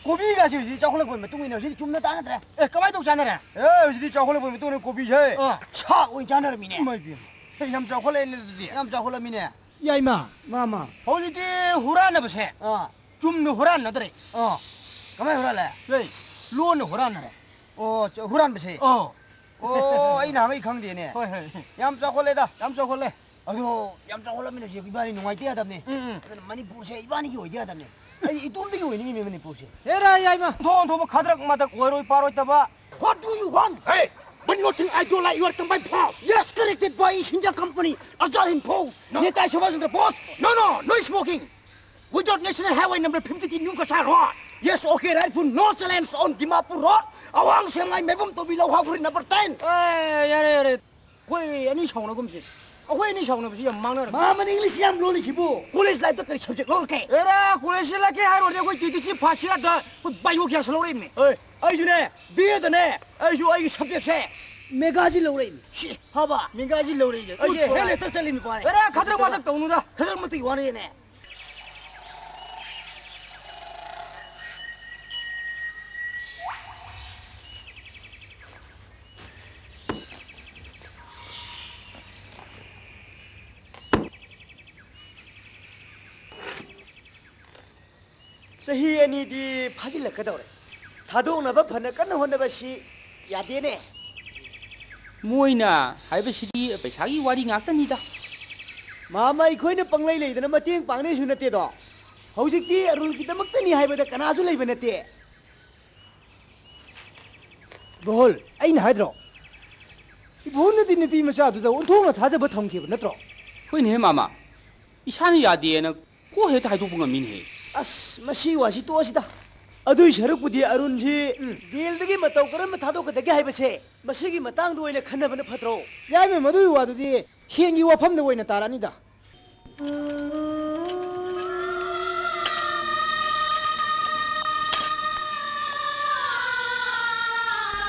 ꯀꯣꯕꯤꯒꯁꯦ ꯍꯧꯖꯤꯛ ꯆꯥꯎꯈꯠꯂꯛꯄꯒꯤ ꯃꯇꯨꯡ ꯏꯟꯅ ꯍꯧꯖꯤꯛ ꯆꯨꯝꯅ ꯆꯥꯟꯅꯗ꯭ꯔꯦ꯫ ꯑꯦ, ꯀꯃꯥꯏꯅ ꯇꯧ ꯆꯥꯟꯅꯔꯦ? ꯑꯦ, ꯍꯧꯖꯤꯛꯇꯤ ꯆꯥꯎꯈꯠꯂꯛꯄꯒꯤ ꯃꯇꯨꯡ ꯏꯟꯅ ꯀꯣꯕꯤꯁꯦ, ꯑꯥ꯫ ꯁꯥ ꯑꯣꯏꯅ ꯆꯥꯟꯅꯔꯝꯃꯤꯅꯦ꯫ ꯏꯃꯥꯏ ꯄꯦꯝꯃ꯫ ꯑꯦ, ꯌꯥꯝ ꯆꯥꯎꯈꯠꯂꯛꯑꯦꯅꯦ ꯑꯗꯨꯗꯤ꯫ ꯌꯥꯝ ꯆꯥꯎꯈꯠꯂꯝꯃꯤꯅꯦ꯫ ꯌꯥꯏꯃ, ꯃꯥꯃ꯫ ꯍꯧꯖꯤꯛꯇꯤ ꯍꯨꯔꯥꯟꯅꯕꯁꯦ, ꯑꯥ꯫ ꯆꯨꯝꯅ ꯍꯨꯔꯥꯟꯅꯗ꯭ꯔꯦ꯫ ꯑꯥ꯫ ꯀꯃꯥꯏꯅ ꯍꯨꯔꯥꯜꯂꯦ? ꯑꯦ, ꯂꯣꯟꯅ ꯍꯨꯔꯥꯟꯅꯔꯦ꯫ ꯑꯣ, ꯆ-, ꯍꯨꯔꯥꯟꯕꯁꯦ? ꯑꯧ꯫ ꯑꯣ, ꯑꯩ ꯅꯍꯥꯟꯒꯩ ꯈꯪꯗꯦꯅꯦ꯫ ꯍꯣꯏ, ꯍꯣꯏ꯫ ꯌꯥꯝ ꯆꯥꯎꯈꯠꯂꯦꯗ꯫ ꯌꯥꯝ ꯆꯥꯎꯈꯠꯂꯦ꯫ ꯑꯗꯣ, ꯌꯥꯝ ꯆꯥꯎꯈꯠꯂꯝꯃꯤꯅ ꯍꯧꯖꯤꯛ ꯏꯕꯥꯅꯤ ꯅꯨꯡꯉꯥꯏꯇ ꯌꯥꯗꯕꯅꯦ꯫ ꯎꯝ, ꯎꯝ꯫ ꯑꯗꯨꯅ ꯃꯅꯤꯄꯨꯔꯁꯦ ꯏꯕꯥꯅꯤꯒꯤ ꯑꯣꯏꯗ ꯌꯥꯗꯕꯅꯦ꯫ ꯑꯩ ꯏꯇꯣꯝꯇꯒꯤ ꯑꯣꯏꯅꯤꯡꯉꯤꯅꯦ ꯃꯅꯤꯄꯨꯔꯁꯦ꯫ ꯍꯦꯔꯥ, ꯌꯥꯏꯃ꯫ ꯑꯣꯟꯊꯣꯛ ꯑꯣꯟꯊꯣꯛꯄ ꯈꯗ꯭ꯔꯛ ꯃꯗ꯭ꯔꯛ ꯑꯣꯏꯔꯣꯏ ꯄꯥꯔꯣꯏꯗꯕ꯫ What do you want? Hey, one more thing I don't like your combined force. Yes, corrected by East India Company, Azad Hind Force, no. Netaji Subhash Chandra Bose. No, no, no smoking. Without National Highway number fifty-three New Cachar Road. Yes, okay, rightful. No challenge on Dimapur Road. Awang Semngai Mebum Tobi Lauha Buri number ten. ꯑꯦ, ꯌꯥꯔꯦ, ꯌꯥꯔꯦ꯫ ꯑꯩꯈꯣꯏ ꯑꯅꯤ ꯁꯥꯎꯅꯒꯨꯝꯁꯦ꯫ ꯑꯩꯈꯣꯏ ꯑꯅꯤ ꯁꯥꯎꯅꯕꯁꯤ ꯌꯥꯝ ꯃꯥꯡꯅꯔꯦ꯫ ꯃꯥꯃꯅ English ꯌꯥꯝ ꯂꯣꯜꯂꯤꯁꯤꯕꯨ꯫ College life ꯇ ꯀꯔꯤ subject ꯂꯧꯔꯛꯀꯦ? ꯑꯦꯔꯥ, college ꯁꯤ ꯂꯥꯛꯀꯦ ꯍꯥꯏꯔꯨꯔꯗꯤ ꯑꯩꯈꯣꯏ T T C first year ꯗ ꯑꯩꯈꯣꯏ bio gas ꯂꯧꯔꯛꯏꯕꯅꯦ꯫ ꯍꯣꯏ, ꯑꯩꯁꯨꯅꯦ, B A ꯗꯅꯦ, ꯑꯩꯁꯨ ꯑꯩꯒꯤ subject ꯁꯦ ꯃꯦꯒꯥꯖꯤ ꯂꯧꯔꯛꯏꯅꯦ꯫ ꯁꯤ, ꯐꯕ꯫ ꯃꯦꯒꯥꯖꯤ ꯂꯧꯔꯛꯏꯅꯦ꯫ ꯑꯩꯁꯦ ꯎꯠꯄ ꯍꯦꯜꯂꯦ, ꯋꯥꯅꯤ꯫ ꯇ ꯆꯠꯂꯤꯅꯤ ꯄꯥꯅꯤ꯫ ꯑꯦꯔꯥ, ꯈꯗ꯭ꯔꯛ ꯃꯗ꯭ꯔꯛ ꯇꯧꯅꯨꯗ꯫ ꯈꯗ꯭ꯔꯛ ꯃꯗ꯭ꯔꯛ ꯋꯥꯔꯤꯅꯦ꯫ ꯆꯍꯤ ꯑꯅꯤꯗꯤ ꯐꯥꯖꯤꯜꯂꯛꯀꯗꯧꯔꯦ꯫ ꯊꯥꯗꯣꯛꯅꯕ ꯐꯅ ꯀꯟꯅ ꯍꯣꯠꯅꯕꯁꯤ ꯌꯥꯗꯦꯅꯦ꯫ ꯃꯣꯏꯅ ꯍꯥꯏꯕꯁꯤꯗꯤ ꯄꯩꯁꯥꯒꯤ ꯋꯥꯔꯤ ꯉꯥꯛꯇꯅꯤꯗ꯫ ꯃꯥꯃ, ꯑꯩꯈꯣꯏꯅ ꯄꯪꯂꯩ ꯂꯩꯗꯅ ꯃꯇꯦꯡ ꯄꯥꯡꯅꯤꯁꯨ ꯅꯠꯇꯦꯗꯣ꯫ ꯍꯧꯖꯤꯛꯇꯤ ꯑꯔꯨꯜꯒꯤꯗꯃꯛꯇꯅꯤ ꯍꯥꯏꯕꯗ ꯀꯅꯥꯁꯨ ꯂꯩꯕ ꯅꯠꯇꯦ꯫ ꯕꯍꯨꯜ, ꯑꯩꯅ ꯍꯥꯏꯗ꯭ꯔꯣ? ꯏꯕꯣꯍꯜꯅꯗꯤ ꯅꯨꯄꯤ ꯃꯆꯥꯗꯨꯗ ꯑꯣꯟꯊꯣꯛꯅ ꯊꯥꯖꯕ ꯊꯝꯈꯤꯕ ꯅꯠꯇ꯭ꯔꯣ? ꯍꯣꯏꯅꯦꯍꯦ ꯃꯥꯃ, ꯏꯁꯥꯅ ꯌꯥꯗꯦꯅ ꯀꯣꯛ ꯍꯦꯛꯇ ꯍꯥꯏꯗꯣꯛꯄ ꯉꯝꯃꯤꯅꯦꯍꯦ꯫ ꯑꯁ, ꯃꯁꯤ ꯋꯥꯁꯤ ꯇꯣꯛꯑꯁꯤꯗ꯫ ꯑꯗꯨꯏ ꯁꯔꯨꯛꯄꯨꯗꯤ ꯑꯔꯨꯟꯁꯤ ꯎꯝ꯫ ꯖꯦꯜꯗꯒꯤ ꯃꯇꯧ ꯀꯔꯝꯅ ꯊꯥꯗꯣꯛꯀꯗꯒꯦ ꯍꯥꯏꯕꯁꯦ, ꯃꯁꯤꯒꯤ ꯃꯇꯥꯡꯗ ꯑꯣꯏꯅ ꯈꯟꯅꯕꯅ ꯐꯠꯇ꯭ꯔꯣ? ꯌꯥꯏꯃ, ꯃꯗꯨꯒꯤ ꯋꯥꯗꯨꯗꯤ ꯁꯦꯟꯒꯤ ꯋꯥꯐꯝꯗ ꯑꯣꯏꯅ ꯇꯥꯔꯛꯑꯅꯤꯗ꯫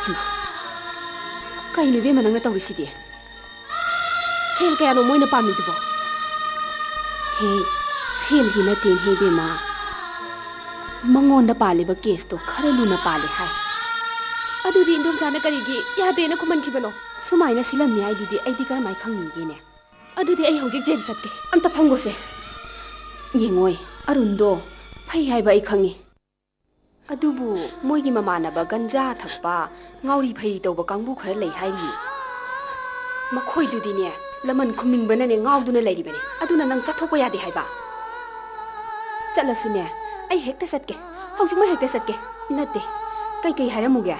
ꯍꯩꯃꯥ, ꯀꯩꯅꯣ ꯏꯕꯦꯝꯃ ꯅꯪꯅ ꯇꯧꯔꯤꯁꯤꯗꯤ? ꯁꯦꯜ ꯀꯌꯥꯅꯣ ꯃꯣꯏꯅ ꯄꯥꯝꯃꯤꯗꯨꯕꯣ? ꯍꯦ, ꯁꯦꯜꯒꯤ ꯅꯠꯇꯦꯅꯦ ꯏꯕꯦꯝꯃ꯫ ꯃꯉꯣꯟꯗ ꯄꯥꯜꯂꯤꯕ ꯀꯦꯁꯇꯣ ꯈꯔ ꯂꯨꯅ ꯄꯥꯜꯂꯦ ꯍꯥꯏ꯫ ꯑꯗꯨꯗꯤ ꯏꯟꯗꯣꯝꯆꯥꯅ ꯀꯔꯤꯒꯤ ꯌꯥꯗꯦꯅ ꯈꯨꯝꯍꯟꯈꯤꯕꯅꯣ? ꯁꯨꯃꯥꯏꯅ ꯁꯤꯜꯂꯝꯅꯤ ꯍꯥꯏꯗꯨꯗꯤ ꯑꯩꯗꯤ ꯀꯔꯝꯍꯥꯏ ꯈꯪꯅꯤꯒꯦꯅꯦ? ꯑꯗꯨꯗꯤ ꯑꯩ ꯍꯧꯖꯤꯛ ꯖꯦꯜ ꯆꯠꯀꯦ꯫ ꯑꯝꯇ ꯐꯝꯈꯣꯁꯦ꯫ ꯌꯦꯡꯉꯣꯏ, ꯑꯔꯨꯟꯗꯣ ꯐꯩ ꯍꯥꯏꯕ ꯑꯩ ꯈꯪꯉꯤ꯫ ꯑꯗꯨꯕꯨ ꯃꯣꯏꯒꯤ ꯃꯃꯥꯟꯅꯕ ꯒꯟꯖꯥ ꯊꯛꯄ, ꯉꯥꯎꯔꯤ ꯐꯩꯔꯤ ꯇꯧꯕ ꯀꯥꯡꯕꯨ ꯈꯔ ꯂꯩ ꯍꯥꯏꯔꯤꯌꯦ꯫ ꯃꯈꯣꯏꯗꯨꯗꯤꯅꯦ, ꯂꯃꯟ ꯈꯨꯝꯅꯤꯡꯕꯅꯅꯦ ꯉꯥꯎꯗꯨꯅ ꯂꯩꯔꯤꯕꯅꯤ꯫ ꯑꯗꯨꯅ ꯅꯪ ꯆꯠꯊꯣꯛꯄ ꯌꯥꯗꯦ ꯍꯥꯏꯕ꯫ ꯆꯠꯂꯁꯨꯅꯦ, ꯑꯩ ꯍꯦꯛꯇ ꯆꯠꯀꯦ꯫ ꯍꯧꯖꯤꯛꯃꯛ ꯍꯦꯛꯇ ꯆꯠꯀꯦ꯫ ꯅꯠꯇꯦ, ꯀꯩꯀꯩ ꯍꯥꯏꯔꯝꯃꯨꯒꯦ?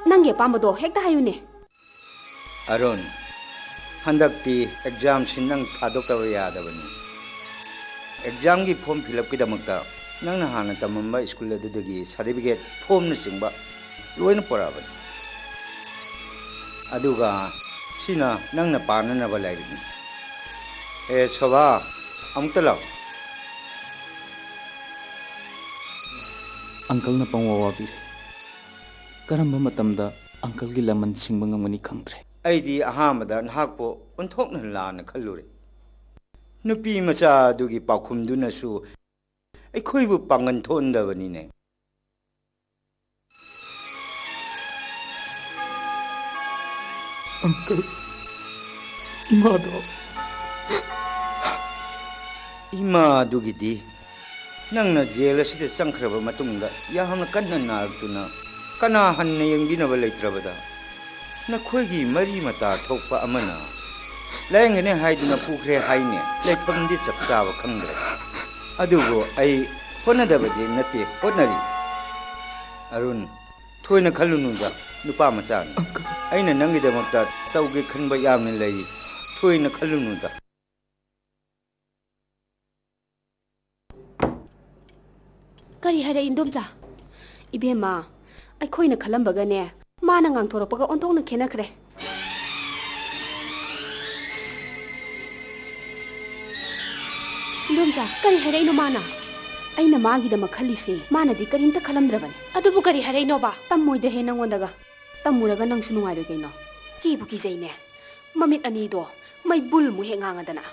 ꯅꯪꯒꯤ ꯑꯄꯥꯝꯕꯗꯣ ꯍꯦꯛꯇ ꯍꯥꯏꯌꯨꯅꯦ꯫ ꯑꯔꯨꯟ, ꯍꯟꯗꯛꯇꯤ ꯑꯦꯛꯖꯥꯝꯁꯤ ꯅꯪ ꯊꯥꯗꯣꯛꯇꯕ ꯌꯥꯗꯕꯅꯤ꯫ ꯑꯦꯛꯖꯥꯝꯒꯤ ꯐꯣꯔꯝ ꯐꯤꯜ ꯑꯞꯀꯤꯗꯃꯛꯇ ꯅꯪꯅ ꯍꯥꯟꯅ ꯇꯝꯃꯝꯕ ꯁ꯭ꯀꯨꯜ ꯑꯗꯨꯗꯒꯤ ꯁꯥꯔꯇꯤꯐꯤꯀꯦꯠ, ꯐꯣꯔꯝꯅꯆꯤꯡꯕ ꯂꯣꯏꯅ ꯄꯨꯔꯛꯑꯕꯅꯤ꯫ ꯑꯗꯨꯒ ꯁꯤꯅ ꯅꯪꯅ ꯄꯥꯅꯅꯕ ꯂꯥꯏꯔꯤꯛꯅꯤ꯫ ꯑꯦ ꯁꯣꯚꯥ, ꯑꯃꯨꯛꯇ ꯂꯥꯛꯑꯣ꯫ ꯑꯪꯀꯜꯅ ꯄꯪꯋꯥ ꯋꯥꯕꯤꯔꯦ꯫ ꯀꯔꯝꯕ ꯃꯇꯝꯗ ꯑꯪꯀꯜꯒꯤ ꯂꯃꯟ ꯁꯤꯡꯕ ꯉꯝꯒꯅꯤ ꯈꯪꯗ꯭ꯔꯦ꯫ ꯑꯩꯗꯤ ꯑꯍꯥꯟꯕꯗ ꯅꯍꯥꯛꯄꯨ ꯑꯣꯟꯊꯣꯛꯅ ꯂꯥꯟꯅ ꯈꯜꯂꯨꯔꯦ꯫ ꯅꯨꯄꯤ ꯃꯆꯥ ꯑꯗꯨꯒꯤ ꯄꯥꯎꯈꯨꯝꯗꯨꯅꯁꯨ ꯑꯩꯈꯣꯏꯕꯨ ꯄꯥꯡꯒꯟ ꯊꯣꯛꯍꯟꯗꯕꯅꯤꯅꯦ꯫ ꯑꯪꯀꯜ, ꯏꯃꯥꯗꯣ꯫ ꯏꯃꯥ ꯑꯗꯨꯒꯤꯗꯤ ꯅꯪꯅ ꯖꯦꯜ ꯑꯁꯤꯗ ꯆꯪꯈ꯭ꯔꯕ ꯃꯇꯨꯡꯗ ꯌꯥꯝꯅ ꯀꯟꯅ ꯅꯥꯔꯛꯇꯨꯅ ꯀꯅꯥ ꯍꯟꯅ ꯌꯦꯡꯕꯤꯅꯕ ꯂꯩꯇ꯭ꯔꯕꯗ ꯅꯈꯣꯏꯒꯤ ꯃꯔꯤ ꯃꯇꯥ ꯊꯣꯛꯄ ꯑꯃꯅ ꯂꯥꯌꯦꯡꯒꯅꯤ ꯍꯥꯏꯗꯨꯅ ꯄꯨꯈ꯭ꯔꯦ ꯍꯥꯏꯅꯦ꯫ ꯂꯩꯐꯝꯗꯤ ꯆꯞ ꯆꯥꯕ ꯈꯪꯗ꯭ꯔꯦ꯫ ꯑꯗꯨꯕꯨ ꯑꯩ ꯍꯣꯠꯅꯗꯕꯗꯤ ꯅꯠꯇꯦ, ꯍꯣꯠꯅꯔꯤ꯫ ꯑꯔꯨꯟ, ꯊꯣꯏꯅ ꯈꯜꯂꯨꯅꯨꯗ, ꯅꯨꯄꯥ ꯃꯆꯥꯅꯤ꯫ ꯑꯪꯀꯜ꯫ ꯑꯩꯅ ꯅꯪꯒꯤꯗꯃꯛꯇ ꯇꯧꯒꯦ ꯈꯟꯕ ꯌꯥꯝꯅ ꯂꯩꯔꯤ꯫ ꯊꯣꯏꯅ ꯈꯜꯂꯨꯅꯨꯗ꯫ ꯀꯔꯤ ꯍꯥꯏꯔꯛꯏ, ꯏꯟꯗꯣꯝꯆꯥ? ꯏꯕꯦꯝꯃ, ꯑꯩꯈꯣꯏꯅ ꯈꯜꯂꯝꯕꯒꯅꯦ, ꯃꯥꯅ ꯉꯥꯡꯊꯣꯔꯛꯄꯒ ꯑꯣꯟꯊꯣꯛꯅ ꯈꯦꯠꯅꯈ꯭ꯔꯦ꯫ ꯏꯟꯗꯣꯝꯆꯥ, ꯀꯔꯤ ꯍꯥꯏꯔꯛꯏꯅꯣ ꯃꯥꯅ? ꯑꯩꯅ ꯃꯥꯒꯤꯗꯃꯛ ꯈꯜꯂꯤꯁꯦ, ꯃꯥꯅꯗꯤ ꯀꯔꯤꯝꯇ ꯈꯜꯂꯝꯗ꯭ꯔꯕꯅꯤ꯫ ꯑꯗꯨꯕꯨ ꯀꯔꯤ ꯍꯥꯏꯔꯛꯏꯅꯣꯕ? ꯇꯝꯃꯣꯏꯗꯍꯦ ꯅꯪꯉꯣꯟꯗꯒ꯫ ꯇꯝꯃꯨꯔꯒ ꯅꯪꯁꯨ ꯅꯨꯡꯉꯥꯏꯔꯣꯏ ꯀꯩꯅꯣ꯫ ꯀꯤꯕꯨ ꯀꯤꯖꯩꯅꯦ꯫ ꯃꯃꯤꯠ ꯑꯅꯤꯗꯣ ꯃꯩꯕꯨꯜꯃꯨꯛ ꯍꯦꯛ ꯉꯥꯡꯉꯗꯅ꯫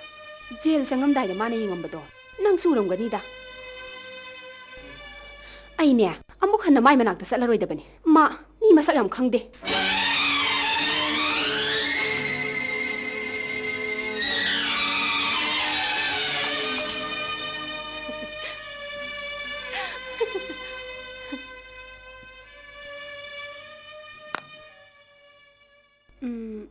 ꯖꯦꯜ ꯆꯪꯉꯝꯗꯥꯏꯗ ꯃꯥꯅ ꯌꯦꯡꯉꯝꯕꯗꯣ ꯅꯪꯁꯨ ꯎꯔꯝꯒꯅꯤꯗ꯫ ꯑꯩꯅꯦ, ꯑꯃꯨꯛ ꯍꯟꯅ ꯃꯥꯏ ꯃꯅꯥꯛꯇ ꯆꯠꯂꯔꯣꯏꯗꯕꯅꯤ꯫ ꯃꯥ ꯃꯤ ꯃꯁꯛ ꯌꯥꯝ ꯈꯪꯗꯦ꯫ ꯎꯝ꯫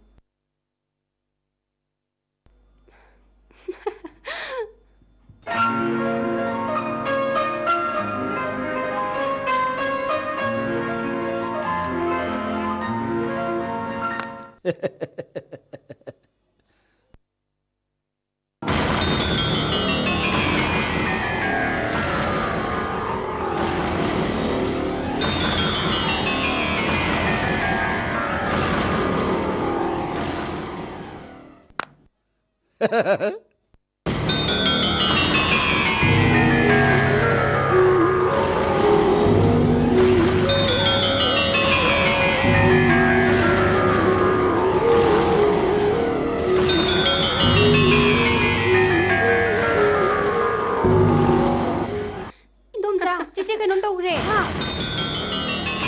ꯏꯟꯗꯣꯝꯆꯥ, ꯆꯦꯆꯦ ꯀꯩꯅꯣꯝ ꯇꯧꯈ꯭ꯔꯦ꯫ ꯍꯥ?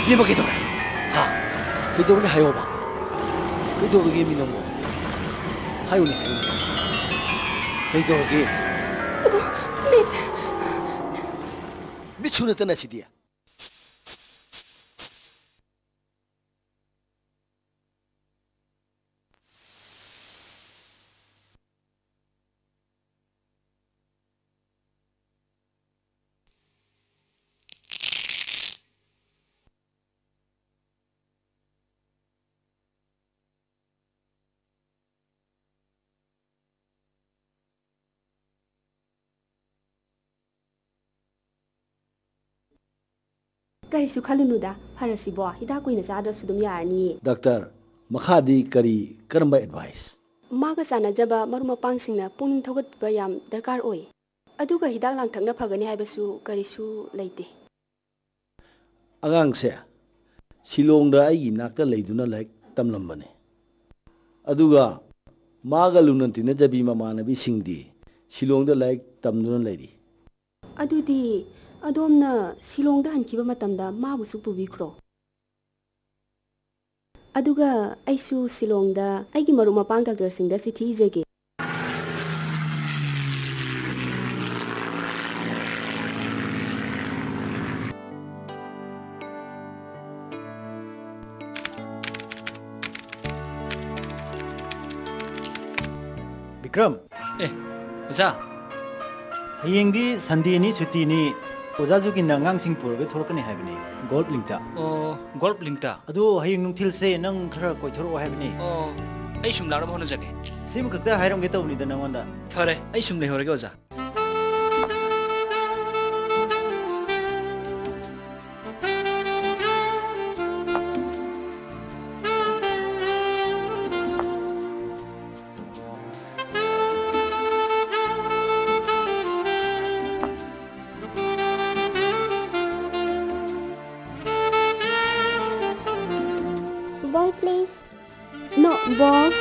ꯏꯕꯦꯝꯃ, ꯀꯩꯗꯧꯔꯦ? ꯍꯥ? ꯀꯩꯗꯧꯔꯒꯦ ꯍꯥꯏꯌꯣꯕ? ꯀꯩꯗꯧꯔꯒꯦ ꯃꯤ ꯅꯪꯕꯨ? ꯍꯥꯏꯌꯨꯅꯦ, ꯍꯥꯏꯌꯨꯅꯦ꯫ ꯀꯩꯗꯧꯔꯒꯦ? ꯃꯤꯠ꯫ ꯃꯤꯠꯁꯨ ꯅꯠꯇꯅ ꯁꯤꯗꯤ꯫ ꯀꯔꯤꯁꯨ ꯈꯜꯂꯨꯅꯨꯗ, ꯐꯔꯁꯤꯕꯣ, ꯍꯤꯗꯥꯛ ꯀꯨꯏꯅ ꯆꯥꯗ꯭ꯔꯁꯨ ꯑꯗꯨꯝ ꯌꯥꯔꯅꯤꯌꯦ꯫ ꯗꯥꯛꯇꯔ, ꯃꯈꯥꯗꯤ ꯀꯔꯤ, ꯀꯔꯝꯕ advice? ꯃꯥꯒ ꯆꯥꯟꯅꯖꯕ ꯃꯔꯨꯞ ꯃꯄꯥꯡꯁꯤꯡꯅ ꯄꯨꯛꯅꯤꯡ ꯊꯧꯒꯠꯄꯤꯕ ꯌꯥꯝ ꯗꯔꯀꯥꯔ ꯑꯣꯏ꯫ ꯑꯗꯨꯒ ꯍꯤꯗꯥꯛ ꯂꯥꯡꯊꯛꯅ ꯐꯒꯅꯤ ꯍꯥꯏꯕꯁꯨ ꯀꯔꯤꯁꯨ ꯂꯩꯇꯦ꯫ ꯑꯉꯥꯡꯁꯦ ꯁꯤꯂꯣꯡꯗ ꯑꯩꯒꯤ ꯏꯅꯥꯛꯇ ꯂꯩꯗꯨꯅ ꯂꯥꯏꯔꯤꯛ ꯇꯝꯂꯝꯕꯅꯤ꯫ ꯑꯗꯨꯒ ꯃꯥꯒ ꯂꯨꯅ ꯇꯤꯟꯅꯖꯕꯤ ꯃꯃꯥꯟꯅꯕꯤꯁꯤꯡꯗꯤ ꯁꯤꯂꯣꯡꯗ ꯂꯥꯏꯔꯤꯛ ꯇꯝꯗꯨꯅ ꯂꯩꯔꯤ꯫ ꯑꯗꯨꯗꯤ ꯑꯗꯣꯝꯅ ꯁꯤꯂꯣꯡꯗ ꯍꯟꯈꯤꯕ ꯃꯇꯝꯗ ꯃꯥꯕꯨꯁꯨ ꯄꯨꯕꯤꯈ꯭ꯔꯣ꯫ ꯑꯗꯨꯒ ꯑꯩꯁꯨ ꯁꯤꯂꯣꯡꯗ ꯑꯩꯒꯤ ꯃꯔꯨꯞ ꯃꯄꯥꯡ ꯗꯥꯛꯇꯔꯁꯤꯡꯗ ꯆꯤꯊꯤ ꯏꯖꯒꯦ꯫ ꯕꯤꯀ꯭ꯔꯝ! ꯑꯦ, ꯑꯣꯖꯥ꯫ ꯍꯌꯦꯡꯗꯤ Sundayꯅꯤ, ꯁꯨꯇꯤꯅꯤ꯫ ꯑꯣꯖꯥ ꯖꯨꯒꯤꯟꯅ ꯑꯉꯥꯡꯁꯤꯡ ꯄꯨꯔꯒ ꯊꯣꯛꯂꯛꯀꯅꯤ ꯍꯥꯏꯕꯅꯤ, ꯒꯣꯜꯐ ꯂꯤꯡꯇ꯫ ꯑꯣ, ꯒꯣꯜꯐ ꯂꯤꯡꯇ? ꯑꯗꯣ ꯍꯌꯦꯡ ꯅꯨꯡꯊꯤꯜꯁꯦ ꯅꯪ ꯈꯔ ꯀꯣꯏꯊꯣꯔꯛꯑꯣ ꯍꯥꯏꯕꯅꯤ꯫ ꯑꯣ, ꯑꯩ ꯁꯨꯝ ꯂꯥꯛꯅꯕ ꯍꯣꯠꯅꯖꯒꯦ꯫ ꯁꯤꯃ ꯈꯛꯇ ꯍꯥꯏꯔꯝꯒꯦ ꯇꯧꯕꯅꯤꯗ ꯅꯪꯉꯣꯟꯗ꯫ ꯐꯔꯦ, ꯑꯩ ꯁꯨꯝ ꯂꯩꯍꯧꯔꯒꯦ, ꯑꯣꯖꯥ꯫ Ball, please. No, ball.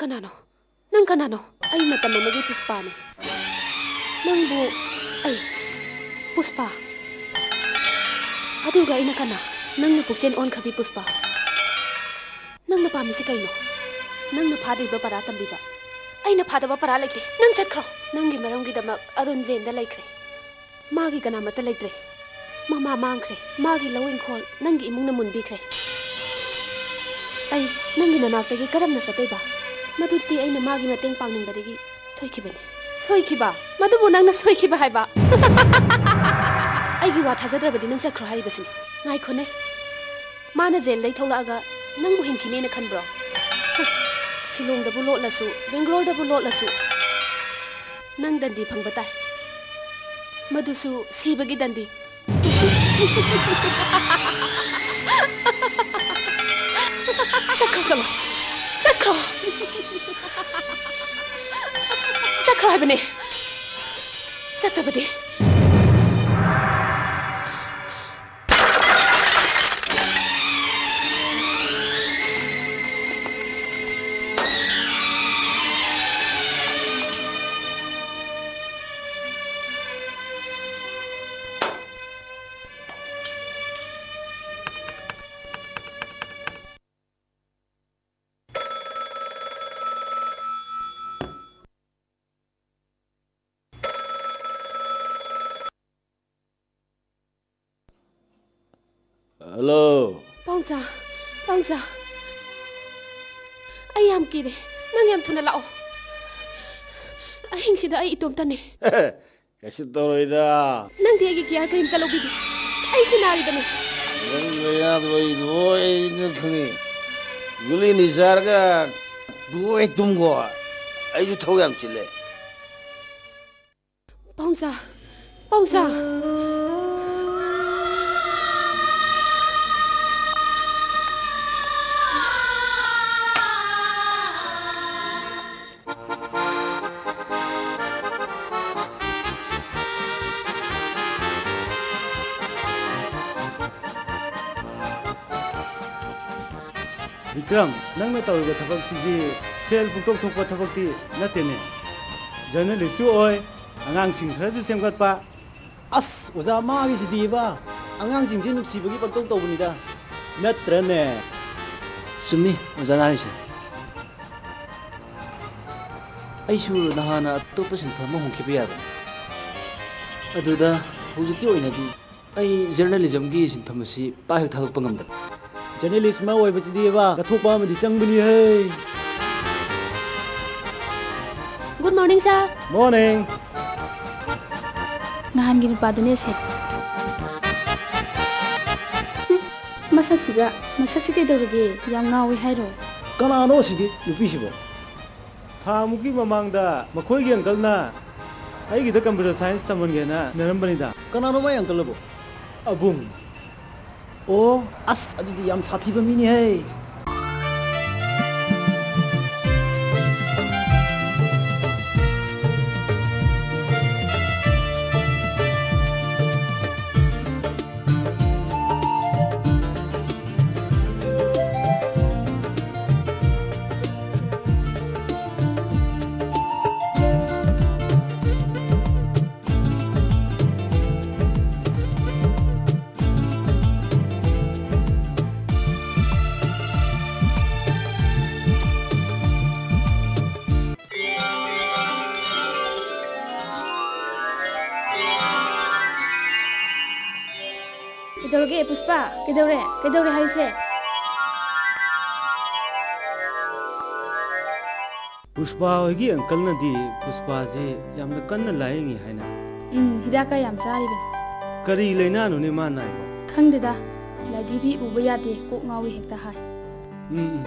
ꯀꯅꯥꯅꯣ? ꯅꯪ ꯀꯅꯥꯅꯣ? ꯑꯩ ꯃꯇꯝ ꯑꯃꯒꯤ ꯄꯨꯁꯄꯥꯅꯦ꯫ ꯅꯪꯕꯨ ꯑꯩ ꯄꯨꯁꯄꯥ? ꯑꯗꯨꯒ ꯑꯩꯅ ꯀꯅꯥ? ꯅꯪꯅ ꯄꯨꯛꯆꯦꯟ ꯑꯣꯟꯈ꯭ꯔꯕꯤ ꯄꯨꯁꯄꯥ꯫ ꯅꯪꯅ ꯄꯥꯝꯃꯤꯁꯤ ꯀꯩꯅꯣ? ꯅꯪꯅ ꯐꯥꯗ꯭ꯔꯤꯕ ꯄꯔꯥ ꯇꯝꯕꯤꯕ꯫ ꯑꯩꯅ ꯐꯥꯗꯕ ꯄꯔꯥ ꯂꯩꯇꯦ꯫ ꯅꯪ ꯆꯠꯈ꯭ꯔꯣ꯫ ꯅꯪꯒꯤ ꯃꯔꯝꯒꯤꯗꯃꯛ ꯑꯔꯨꯟ ꯖꯦꯟꯗ ꯂꯩꯈ꯭ꯔꯦ꯫ ꯃꯥꯒꯤ ꯀꯅꯥꯃꯠꯇ ꯂꯩꯇ꯭ꯔꯦ꯫ ꯃꯃꯥ ꯃꯥꯡꯈ꯭ꯔꯦ꯫ ꯃꯥꯒꯤ ꯂꯧ ꯏꯪꯈꯣꯜ ꯅꯪꯒꯤ ꯏꯃꯨꯡꯅ ꯃꯨꯟꯕꯤꯈ꯭ꯔꯦ꯫ ꯑꯩ ꯅꯪꯒꯤ ꯅꯅꯥꯛꯇꯒꯤ ꯀꯔꯝꯅ ꯆꯠꯇꯣꯏꯕ? ꯃꯗꯨꯗꯤ ꯑꯩꯅ ꯃꯥꯒꯤ ꯃꯇꯦꯡ ꯄꯥꯡꯅꯤꯡꯕꯗꯒꯤ ꯁꯣꯏꯈꯤꯕꯅꯤ꯫ ꯁꯣꯏꯈꯤꯕ? ꯃꯗꯨꯕꯨ ꯅꯪꯅ ꯁꯣꯏꯈꯤꯕ ꯍꯥꯏꯕ? ꯑꯩꯒꯤ ꯋꯥ ꯊꯥꯖꯗ꯭ꯔꯕꯗꯤ ꯅꯪ ꯆꯠꯈ꯭ꯔꯣ ꯍꯥꯏꯔꯤꯕꯁꯤꯅꯤ꯫ ꯉꯥꯏꯈꯣꯅꯦ꯫ ꯃꯥꯅ ꯖꯦꯜꯗꯩ ꯊꯣꯛꯂꯛꯑꯒ ꯅꯪꯕꯨ ꯍꯤꯡꯈꯤꯅꯦꯅ ꯈꯟꯕ꯭ꯔꯣ? ꯍ, ꯁꯤꯂꯣꯡꯗꯕꯨ ꯂꯣꯠꯂꯁꯨ, ꯕꯦꯡꯒ꯭ꯂꯣꯔꯗꯕꯨ ꯂꯣꯠꯂꯁꯨ, ꯅꯪ ꯗꯟꯗꯤ ꯐꯪꯕ ꯇꯥꯏ꯫ ꯃꯗꯨꯁꯨ ꯁꯤꯕꯒꯤ ꯗꯟꯗꯤ꯫ ꯆꯠꯈ꯭ꯔꯣ, ꯆꯠꯂꯣ꯫ ꯆꯠꯈ꯭ꯔꯣ꯫ ꯆꯠꯈ꯭ꯔꯣ ꯍꯥꯏꯕꯅꯦ꯫ ꯆꯠꯇꯕꯗꯤ꯫ ꯍꯜꯂꯣ꯫ ꯄꯥꯎꯆꯥ, ꯄꯥꯎꯆꯥ, ꯑꯩ ꯌꯥꯝ ꯀꯤꯔꯦ꯫ ꯅꯪ ꯌꯥꯝ ꯊꯨꯅ ꯂꯥꯛꯑꯣ꯫ ꯑꯍꯤꯡꯁꯤꯗ ꯑꯩ ꯏꯇꯣꯝꯇꯅꯦ꯫ ꯀꯩꯁꯨ ꯇꯧꯔꯣꯏꯗ꯫ ꯅꯪꯗꯤ ꯑꯩꯒꯤ ꯀꯤꯌꯥꯔ ꯀꯔꯤꯝꯇ ꯂꯧꯕꯤꯗꯦ꯫ ꯑꯩꯁꯤ ꯅꯥꯔꯤꯕꯅꯤ꯫ ꯅꯪ ꯂꯥꯏꯅꯥꯗꯣ ꯑꯩ ꯂꯣꯏꯅ ꯈꯪꯉꯤ꯫ ꯒꯨꯂꯤꯅꯤ ꯆꯥꯔꯒ ꯂꯣꯏ ꯇꯨꯝꯈꯣ꯫ ꯑꯩꯁꯨ ꯊꯕꯛ ꯌꯥꯝ ꯆꯤꯜꯂꯦ꯫ ꯄꯥꯎꯆꯥ, ꯄꯥꯎꯆꯥ꯫ ꯕꯤꯀ꯭ꯔꯝ, ꯅꯪꯅ ꯇꯧꯔꯤꯕ ꯊꯕꯛꯁꯤꯗꯤ ꯁꯦꯜ ꯄꯨꯡꯊꯣꯛ ꯊꯣꯛꯄ ꯊꯕꯛꯇꯤ ꯅꯠꯇꯦꯅꯦ꯫ ꯖꯔꯅꯦꯂꯤꯁꯁꯨ ꯑꯣꯏ, ꯑꯉꯥꯡꯁꯤꯡ ꯈꯔꯁꯨ ꯁꯦꯝꯒꯠꯄ꯫ ꯑꯁ, ꯑꯣꯖꯥ, ꯃꯥꯒꯤꯁꯤꯗꯤꯕ, ꯑꯉꯥꯡꯁꯤꯡꯁꯦ ꯅꯨꯡꯁꯤꯕꯒꯤ ꯄꯪꯇꯧ ꯇꯧꯕꯅꯤꯗ꯫ ꯅꯠꯇ꯭ꯔꯅꯦ? ꯆꯨꯝꯃꯤ, ꯑꯣꯖꯥꯅ ꯍꯥꯏꯔꯤꯁꯦ꯫ ꯑꯩꯁꯨ ꯅꯍꯥꯟꯅ ꯑꯇꯣꯞꯄ ꯁꯤꯟꯐꯝ ꯑꯃ ꯍꯣꯡꯈꯤꯕ ꯌꯥꯕꯅꯤ꯫ ꯑꯗꯨꯗ ꯍꯧꯖꯤꯛꯀꯤ ꯑꯣꯏꯅꯗꯤ ꯑꯩ ꯖꯔꯅꯦꯂꯤꯖꯝꯒꯤ ꯁꯤꯟꯐꯝ ꯑꯁꯤ ꯄꯥꯛ ꯍꯦꯛ ꯊꯥꯗꯣꯛꯄ ꯉꯝꯗꯕ꯫ ꯖꯔꯅꯦꯂꯤꯁ ꯑꯃ ꯑꯣꯏꯕꯁꯤꯗꯤꯕ, ꯀꯠꯊꯣꯛꯄ ꯑꯃꯗꯤ ꯆꯪꯕꯅꯤ ꯍꯦ꯫ Good morning, sir. Morning. ꯅꯍꯥꯟꯒꯤ ꯅꯨꯄꯥꯗꯨꯅꯦ ꯁꯦ꯫ ꯍꯨꯝ, ꯃꯁꯛꯁꯤꯒ, ꯃꯁꯛꯁꯤ ꯀꯩꯗꯧꯔꯒꯦ? ꯌꯥꯝ ꯉꯥꯎꯋꯤ ꯍꯥꯏꯔꯣ? ꯀꯅꯥꯅꯣ ꯑꯁꯤꯒꯤ ꯅꯨꯄꯤꯁꯤꯕꯣ? ꯊꯥꯃꯨꯛꯀꯤ ꯃꯃꯥꯡꯗ ꯃꯈꯣꯏꯒꯤ ꯑꯪꯀꯜꯅ ꯑꯩꯒꯤꯗ computer science ꯇꯝꯍꯟꯒꯦꯅ ꯏꯟꯅꯔꯝꯕꯅꯤꯗ꯫ ꯀꯅꯥꯅꯣ ꯃꯥꯏ ꯑꯪꯀꯜ ꯑꯕꯣ? ꯑꯕꯨꯡ꯫ ꯑꯣ, ꯑꯁ, ꯑꯗꯨꯗꯤ ꯌꯥꯝ ꯁꯥꯊꯤꯕ ꯃꯤꯅꯤꯍꯦ꯫ ꯀꯩꯗꯧꯔꯒꯦ, ꯄꯨꯁꯄꯥ? ꯀꯩꯗꯧꯔꯦ? ꯀꯩꯗꯧꯔꯦ ꯍꯥꯏꯁꯦ? ꯄꯨꯁꯄꯥ ꯍꯣꯏꯒꯤ ꯑꯪꯀꯜꯅꯗꯤ ꯄꯨꯁꯄꯥꯁꯤ ꯌꯥꯝꯅ ꯀꯟꯅ ꯂꯥꯏꯌꯦꯡꯉꯤ ꯍꯥꯏꯅ꯫ ꯎꯝ, ꯍꯤꯗꯥꯛꯀ ꯌꯥꯝ ꯆꯥꯔꯤꯕꯅꯤ꯫ ꯀꯔꯤ ꯂꯥꯏꯅꯥꯅꯣꯅꯦ ꯃꯥ ꯅꯥꯏꯕꯣ? ꯈꯪꯗꯦꯗ, ꯂꯥꯏꯙꯤꯕꯤ ꯎꯕ ꯌꯥꯗꯦ, ꯀꯣꯛ ꯉꯥꯎꯏ ꯍꯦꯛꯇ ꯍꯥꯏ꯫ ꯎꯝ, ꯎꯝ꯫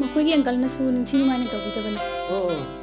ꯃꯈꯣꯏꯒꯤ ꯑꯪꯀꯜꯅꯁꯨ ꯅꯤꯡꯊꯤ ꯅꯨꯡꯉꯥꯏꯅ ꯇꯧꯕꯤꯗꯕꯅꯤ꯫ ꯑꯣ, ꯑꯣ꯫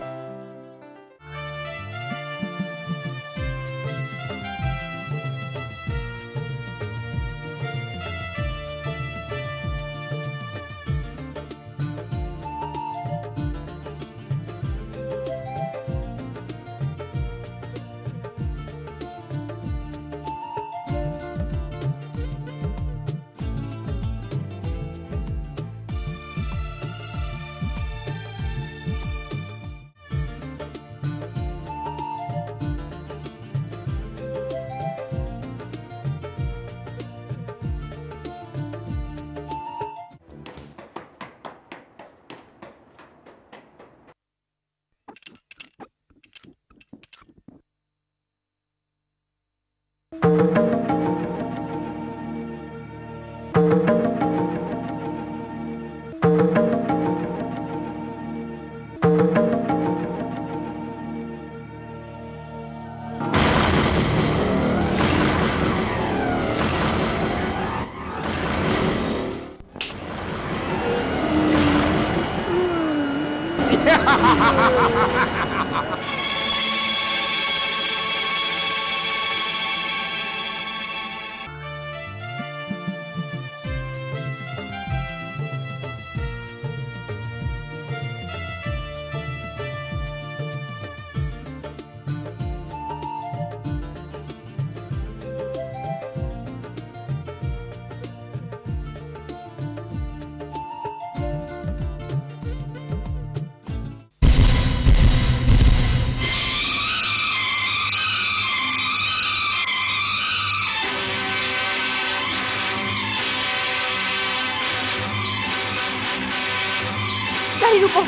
गाड़ी रुको,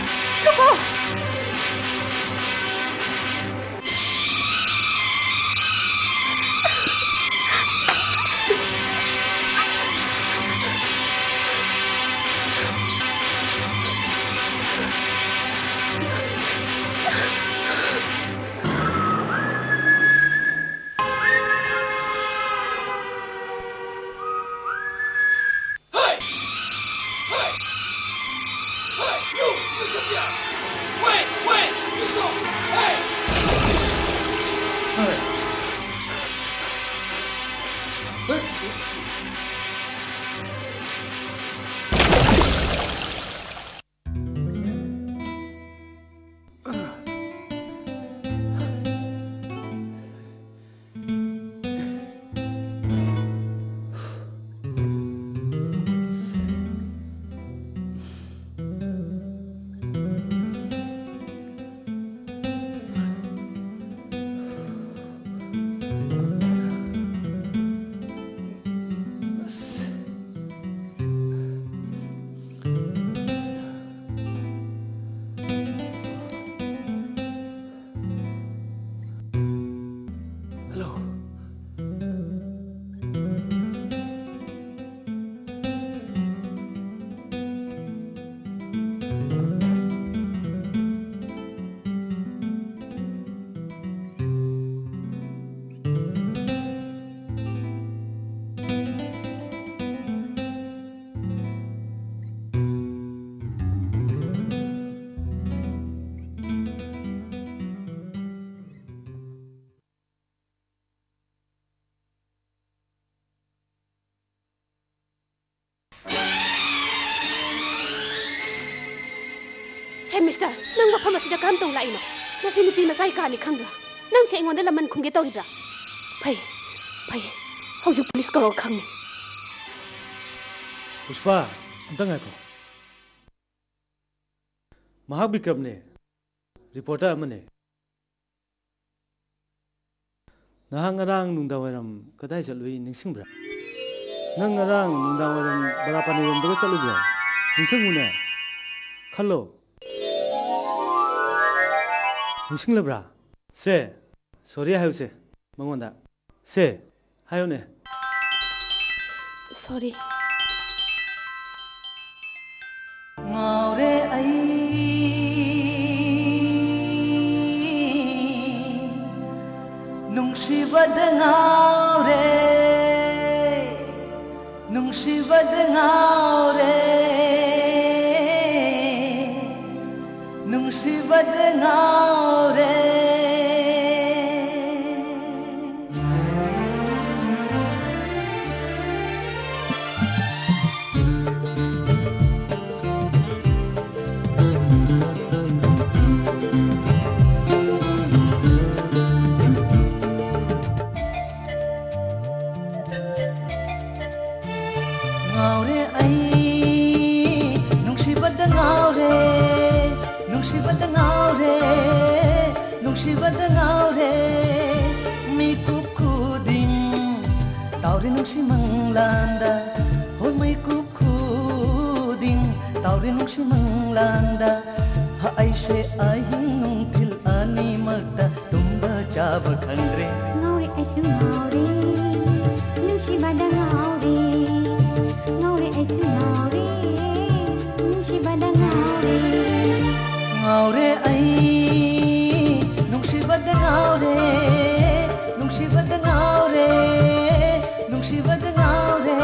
रुको। Hey! Hey! Hey! You! You stop there! Wait! Wait! You stop! Hey! Hey! Hello. ꯍꯦ ꯃꯤꯁꯇꯔ, ꯅꯪ ꯃꯐꯝ ꯑꯁꯤꯗ ꯀꯔꯝ ꯇꯧ ꯂꯥꯛꯏꯅꯣ? ꯃꯁꯤ ꯅꯨꯄꯤ ꯃꯆꯥꯒꯤ ꯀꯥꯅꯤ ꯈꯪꯗ꯭ꯔꯥ? ꯅꯪꯁꯦ ꯑꯩꯉꯣꯟꯗ ꯂꯃꯟ ꯈꯨꯝꯒꯦ ꯇꯧꯔꯤꯕ꯭ꯔꯥ? ꯐꯩ, ꯐꯩ, ꯍꯧꯖꯤꯛ ꯄꯨꯂꯤꯁ ꯀꯧꯔꯒ ꯈꯪꯅꯤ꯫ ꯄꯨꯁꯄꯥ, ꯑꯝꯇ ꯉꯥꯏꯈꯣ꯫ ꯃꯍꯥꯛ ꯕꯤꯀ꯭ꯔꯝꯅꯦ, ꯔꯤꯄꯣꯔꯇꯔ ꯑꯃꯅꯦ꯫ ꯅꯍꯥꯛ ꯉꯔꯥꯡ ꯅꯨꯡꯗꯥꯡꯋꯥꯏꯔꯝ ꯀꯗꯥꯏ ꯆꯠꯂꯨꯏ ꯅꯤꯡꯁꯤꯡꯕ꯭ꯔꯥ? ꯅꯪ ꯉꯔꯥꯡ ꯅꯨꯡꯗꯥꯡꯋꯥꯏꯔꯝ ꯕꯔꯥꯄꯥꯅꯤꯔꯣꯝꯗꯒ ꯆꯠꯂꯨꯕ꯭ꯔꯣ? ꯅꯤꯡꯁꯤꯡꯉꯨꯅꯦ꯫ ꯈꯜꯂꯣ꯫ ꯅꯤꯡꯁꯤꯡꯂꯕ꯭ꯔꯥ? ꯁꯦ, ꯁꯣꯔꯤ ꯍꯥꯏꯌꯨꯁꯦ ꯃꯉꯣꯟꯗ꯫ ꯁꯦ, ꯍꯥꯏꯌꯨꯅꯦ꯫ ꯁꯣꯔꯤ꯫ ꯉꯥꯎꯔꯦ ꯑꯩ ꯅꯨꯡꯁꯤꯕꯗ ꯉꯥꯎꯔꯦ, ꯅꯨꯡꯁꯤꯕꯗ ꯉꯥꯎꯔꯦ, ꯅꯨꯡꯁꯤꯕꯗ ꯉꯥꯎꯔꯦ꯫ ꯉꯥꯎꯔꯦ ꯑꯩ, ꯅꯨꯡꯁꯤꯕꯗ ꯉꯥꯎꯔꯦ, ꯅꯨꯡꯁꯤꯕꯗ ꯉꯥꯎꯔꯦ, ꯅꯨꯡꯁꯤꯕꯗ ꯉꯥꯎꯔꯦ꯫ ꯃꯤꯀꯨꯞ ꯈꯨꯗꯤꯡ ꯇꯥꯎꯔꯤ ꯅꯨꯡꯁꯤ ꯃꯪꯂꯥꯟꯗ, ꯍꯣ ꯃꯤꯀꯨꯞ ꯈꯨꯗꯤꯡ ꯇꯥꯎꯔꯤ ꯅꯨꯡꯁꯤ ꯃꯪꯂꯥꯟꯗ꯫ ꯑꯩꯁꯦ ꯑꯍꯤꯡ ꯅꯨꯡꯊꯤꯜ ꯑꯅꯤꯃꯛꯇ ꯇꯨꯝꯕ ꯆꯥꯕ ꯈꯪꯗ꯭ꯔꯦ꯫ ꯉꯥꯎꯔꯦ ꯑꯩꯁꯨ ꯉꯥꯎꯔꯦ, ꯅꯨꯡꯁꯤꯕꯗ ꯉꯥꯎꯔꯦ꯫ ꯉꯥꯎꯔꯦ ꯑꯩꯁꯨ ꯉꯥꯎꯔꯦ, ꯅꯨꯡꯁꯤꯕꯗ ꯉꯥꯎꯔꯦ꯫ ꯉꯥꯎꯔꯦ ꯑꯩ, ꯅꯨꯡꯁꯤꯕꯗ ꯉꯥꯎꯔꯦ, ꯅꯨꯡꯁꯤꯕꯗ ꯉꯥꯎꯔꯦ, ꯅꯨꯡꯁꯤꯕꯗ ꯉꯥꯎꯔꯦ꯫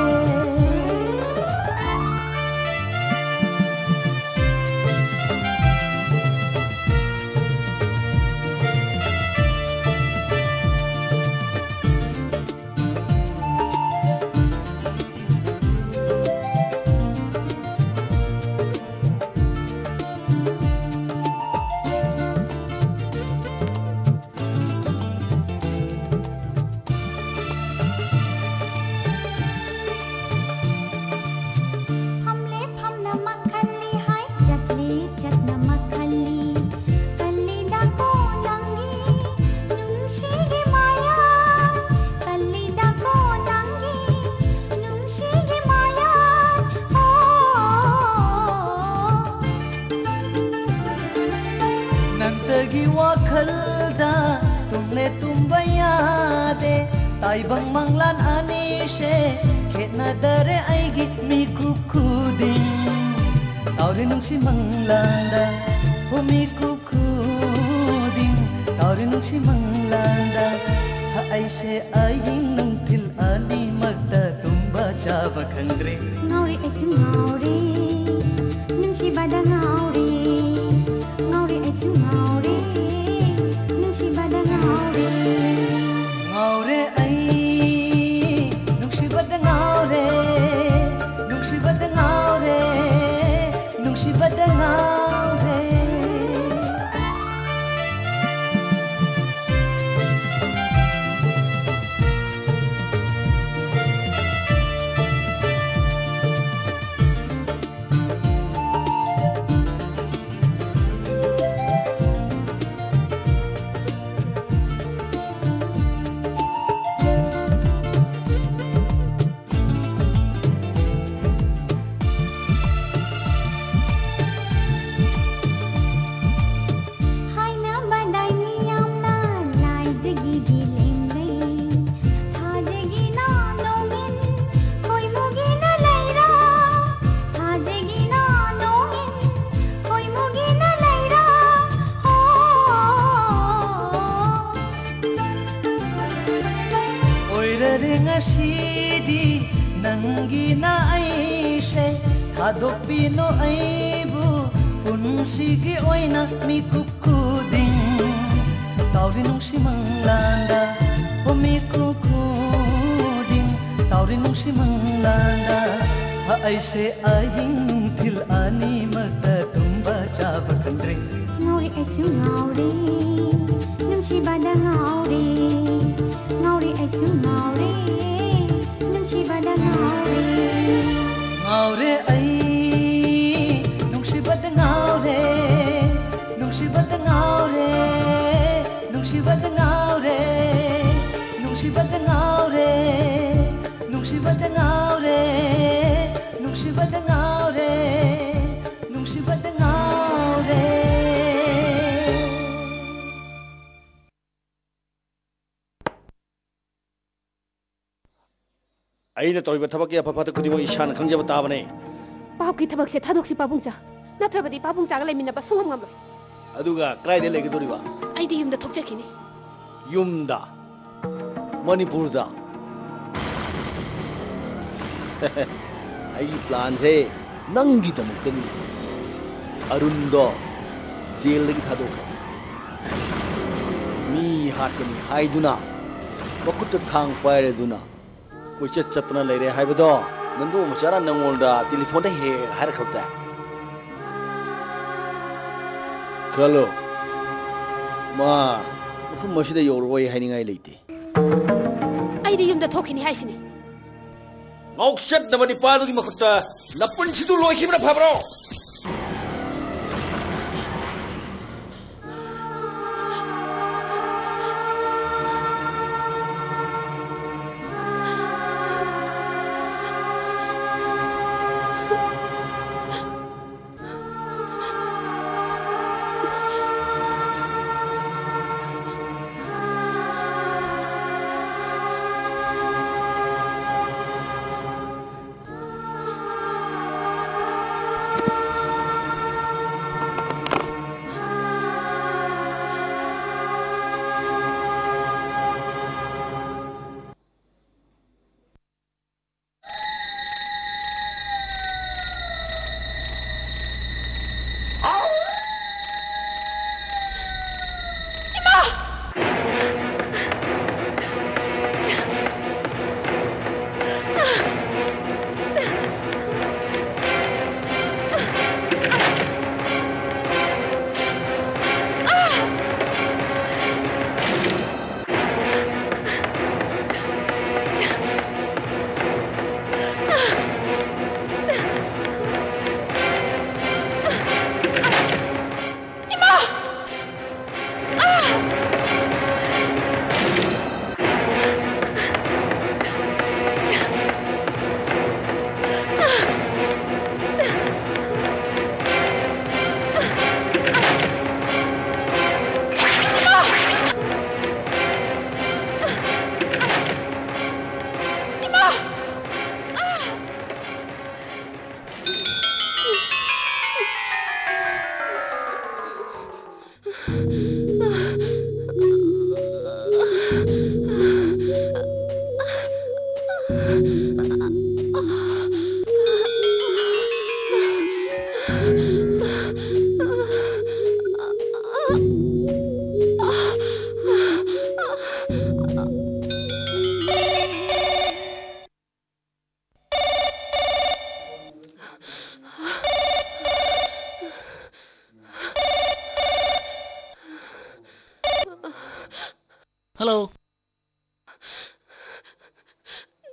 ꯇꯥꯏꯕꯪ ꯃꯪꯂꯥꯟ ꯑꯅꯤꯁꯦ ꯈꯦꯠꯅꯗꯔꯦ ꯑꯩꯒꯤ ꯃꯤꯀꯨꯞ ꯈꯨꯗꯤꯡ꯫ ꯇꯥꯎꯔꯤ ꯅꯨꯡꯁꯤ ꯃꯪꯂꯥꯟꯗ, ꯍꯣ ꯃꯤꯀꯨꯞ ꯈꯨꯗꯤꯡ꯫ ꯇꯥꯎꯔꯤ ꯅꯨꯡꯁꯤ ꯃꯪꯂꯥꯟꯗ, ꯑꯩꯁꯦ ꯑꯍꯤꯡ ꯅꯨꯡꯊꯤꯜ ꯑꯅꯤꯃꯛꯇ ꯇꯨꯝꯕ ꯆꯥꯕ ꯈꯪꯗ꯭ꯔꯦ꯫ ꯉꯥꯎꯔꯦ ꯑꯩꯁꯨ ꯉꯥꯎꯔꯦ, ꯅꯨꯡꯁꯤꯕꯗ ꯉꯥꯎꯔꯦ꯫ ꯉꯥꯎꯔꯦ ꯑꯩꯁꯨ ꯉꯥꯎꯔꯦ, ꯅꯨꯡꯁꯤꯕꯗ ꯉꯥꯎꯔꯦ꯫ ꯉꯥꯎꯔꯦ ꯑꯩ, ꯅꯨꯡꯁꯤꯕꯗ ꯉꯥꯎꯔꯦ, ꯅꯨꯡꯁꯤꯕꯗ ꯉꯥꯎꯔꯦ, ꯅꯨꯡꯁꯤꯕꯗ ꯉꯥꯎꯔꯦ꯫ ꯍꯥꯏꯅꯕꯗꯥꯏ ꯃꯤꯌꯥꯝꯅ ꯂꯥꯏꯖꯒꯤꯗꯤ ꯂꯦꯝꯂꯩ꯫ ꯊꯥꯖꯒꯤꯅ ꯅꯣꯡꯏꯟ ꯈꯣꯏꯃꯨꯒꯤꯅ ꯂꯩꯔꯥ꯫ ꯊꯥꯖꯒꯤꯅ ꯅꯣꯡꯏꯟ ꯈꯣꯏꯃꯨꯒꯤꯅ ꯂꯩꯔꯥ꯫ ꯑꯣ꯫ ꯑꯣꯏꯔꯔꯦ ꯉꯁꯤꯗꯤ ꯅꯪꯒꯤꯅ ꯑꯩꯁꯦ, ꯊꯥꯗꯣꯛꯄꯤꯅꯨ ꯑꯩꯕꯨ ꯄꯨꯟꯁꯤꯒꯤ ꯑꯣꯏꯅ ꯃꯤꯀꯨꯞ ꯈꯨꯗꯤꯡ꯫ ꯇꯥꯎꯔꯤ ꯅꯨꯡꯁꯤ ꯃꯪꯂꯥꯟꯗ, ꯍꯣ ꯃꯤꯀꯨꯞ ꯈꯨꯗꯤꯡ꯫ ꯇꯥꯎꯔꯤ ꯅꯨꯡꯁꯤ ꯃꯪꯂꯥꯟꯗ, ꯑꯩꯁꯦ ꯑꯍꯤꯡ ꯅꯨꯡꯊꯤꯜ ꯑꯅꯤꯃꯛꯇ ꯇꯨꯝꯕ ꯆꯥꯕ ꯈꯪꯗ꯭ꯔꯦ꯫ ꯉꯥꯎꯔꯦ ꯑꯩꯁꯨ ꯉꯥꯎꯔꯦ, ꯅꯨꯡꯁꯤꯕꯗ ꯉꯥꯎꯔꯦ꯫ ꯉꯥꯎꯔꯦ ꯑꯩꯁꯨ ꯉꯥꯎꯔꯦ, ꯅꯨꯡꯁꯤꯕꯗ ꯉꯥꯎꯔꯦ꯫ ꯉꯥꯎꯔꯦ ꯑꯩ, ꯅꯨꯡꯁꯤꯕꯗ ꯉꯥꯎꯔꯦ, ꯅꯨꯡꯁꯤꯕꯗ ꯉꯥꯎꯔꯦ, ꯅꯨꯡꯁꯤꯕꯗ ꯉꯥꯎꯔꯦ, ꯅꯨꯡꯁꯤꯕꯗ ꯉꯥꯎꯔꯦ, ꯅꯨꯡꯁꯤꯕꯗ ꯉꯥꯎꯔꯦ, ꯅꯨꯡꯁꯤꯕꯗ ꯉꯥꯎꯔꯦ, ꯅꯨꯡꯁꯤꯕꯗ ꯉꯥꯎꯔꯦ꯫ ꯑꯩꯅ ꯇꯧꯔꯤꯕ ꯊꯕꯛꯀꯤ ꯑꯐ ꯐꯠꯇ ꯈꯨꯗꯤꯡꯃꯛ ꯏꯁꯥꯅ ꯈꯪꯖꯕ ꯇꯥꯕꯅꯦ꯫ ꯄꯥꯞꯀꯤ ꯊꯕꯛꯁꯦ ꯊꯥꯗꯣꯛꯁꯤ, ꯄꯥꯕꯨꯡꯆꯥ꯫ ꯅꯠꯇ꯭ꯔꯕꯗꯤ ꯄꯥꯕꯨꯡꯆꯥꯒ ꯂꯩꯃꯤꯟꯅꯕ ꯁꯨꯡꯉꯝ ꯉꯝꯂꯣꯏ꯫ ꯑꯗꯨꯒ ꯀꯗꯥꯏꯗ ꯂꯩꯒꯗꯧꯔꯤꯕ? ꯑꯩꯗꯤ ꯌꯨꯝꯗ ꯊꯣꯛꯆꯈꯤꯅꯤ꯫ ꯌꯨꯝꯗ? ꯃꯅꯤꯄꯨꯔꯗ? ꯑꯩꯒꯤ planꯁꯦ ꯅꯪꯒꯤꯗꯃꯛꯇꯅꯤ꯫ ꯑꯔꯨꯟꯗꯣ jailꯗꯒꯤ ꯊꯥꯗꯣꯛꯈ꯭ꯔꯦ꯫ ꯃꯤ ꯍꯥꯠꯀꯅꯤ ꯍꯥꯏꯗꯨꯅ ꯃꯈꯨꯠꯇ ꯊꯥꯡ ꯄꯥꯏꯔꯗꯨꯅ ꯀꯣꯏꯆꯠ ꯆꯠꯇꯅ ꯂꯩꯔꯦ ꯍꯥꯏꯕꯗꯣ ꯅꯟꯗꯨ ꯃꯆꯥꯅ ꯅꯪꯉꯣꯟꯗ telephoneꯗ ꯍꯦꯛ ꯍꯦꯛ ꯍꯥꯏꯔꯛꯈ꯭ꯔꯕꯗꯥꯏ? ꯈꯜꯂꯣ, ꯃꯥ ꯃꯐꯝ ꯑꯁꯤꯗ ꯌꯧꯔꯛꯑꯣꯏ ꯍꯥꯏꯅꯤꯡꯉꯥꯏ ꯂꯩꯇꯦ꯫ ꯑꯩꯗꯤ ꯌꯨꯝꯗ ꯊꯣꯛꯈꯤꯅꯤ ꯍꯥꯏꯁꯤꯅꯤ꯫ ꯉꯥꯎꯆꯠꯅꯕ ꯅꯤꯄꯥꯗꯨꯒꯤ ꯃꯈꯨꯠꯇ ꯅꯄꯨꯟꯁꯤꯗꯨ ꯂꯣꯏꯈꯤꯕꯅ ꯐꯕ꯭ꯔꯣ?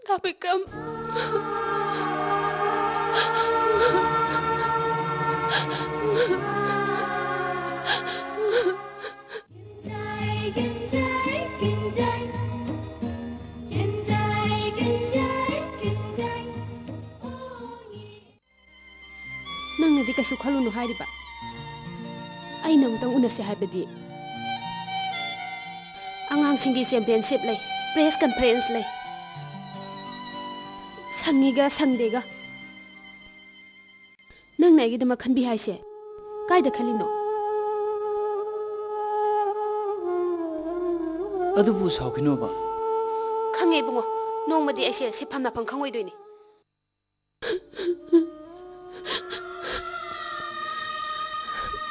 ꯗꯥ ꯕꯤꯀ꯭ꯔꯝ꯫ ꯅꯪꯅꯗꯤ ꯀꯩꯁꯨ ꯈꯜꯂꯨꯅꯨ ꯍꯥꯏꯔꯤꯕ꯫ ꯑꯩꯅ ꯑꯃꯨꯛꯇꯪ ꯎꯅꯁꯦ ꯍꯥꯏꯕꯗꯤ꯫ ꯑꯉꯥꯡꯁꯤꯡꯒꯤ championship ꯂꯩ, press conference ꯂꯩ꯫ ꯁꯪꯉꯤꯒ ꯁꯪꯗꯦꯒ꯫ ꯅꯪꯅ ꯑꯩꯒꯤꯗꯃꯛ ꯈꯟꯕꯤ ꯍꯥꯏꯁꯦ ꯀꯥꯏꯗ ꯈꯜꯂꯤꯅꯣ? ꯑꯗꯨꯕꯨ ꯁꯥꯎꯈꯤꯅꯣꯕ꯫ ꯈꯪꯉꯦ ꯏꯕꯨꯡꯉꯣ, ꯅꯣꯡꯃꯗꯤ ꯑꯩꯁꯦ ꯁꯤꯐꯝ ꯅꯥꯐꯝ ꯈꯪꯉꯣꯏꯗꯣꯏꯅꯤ꯫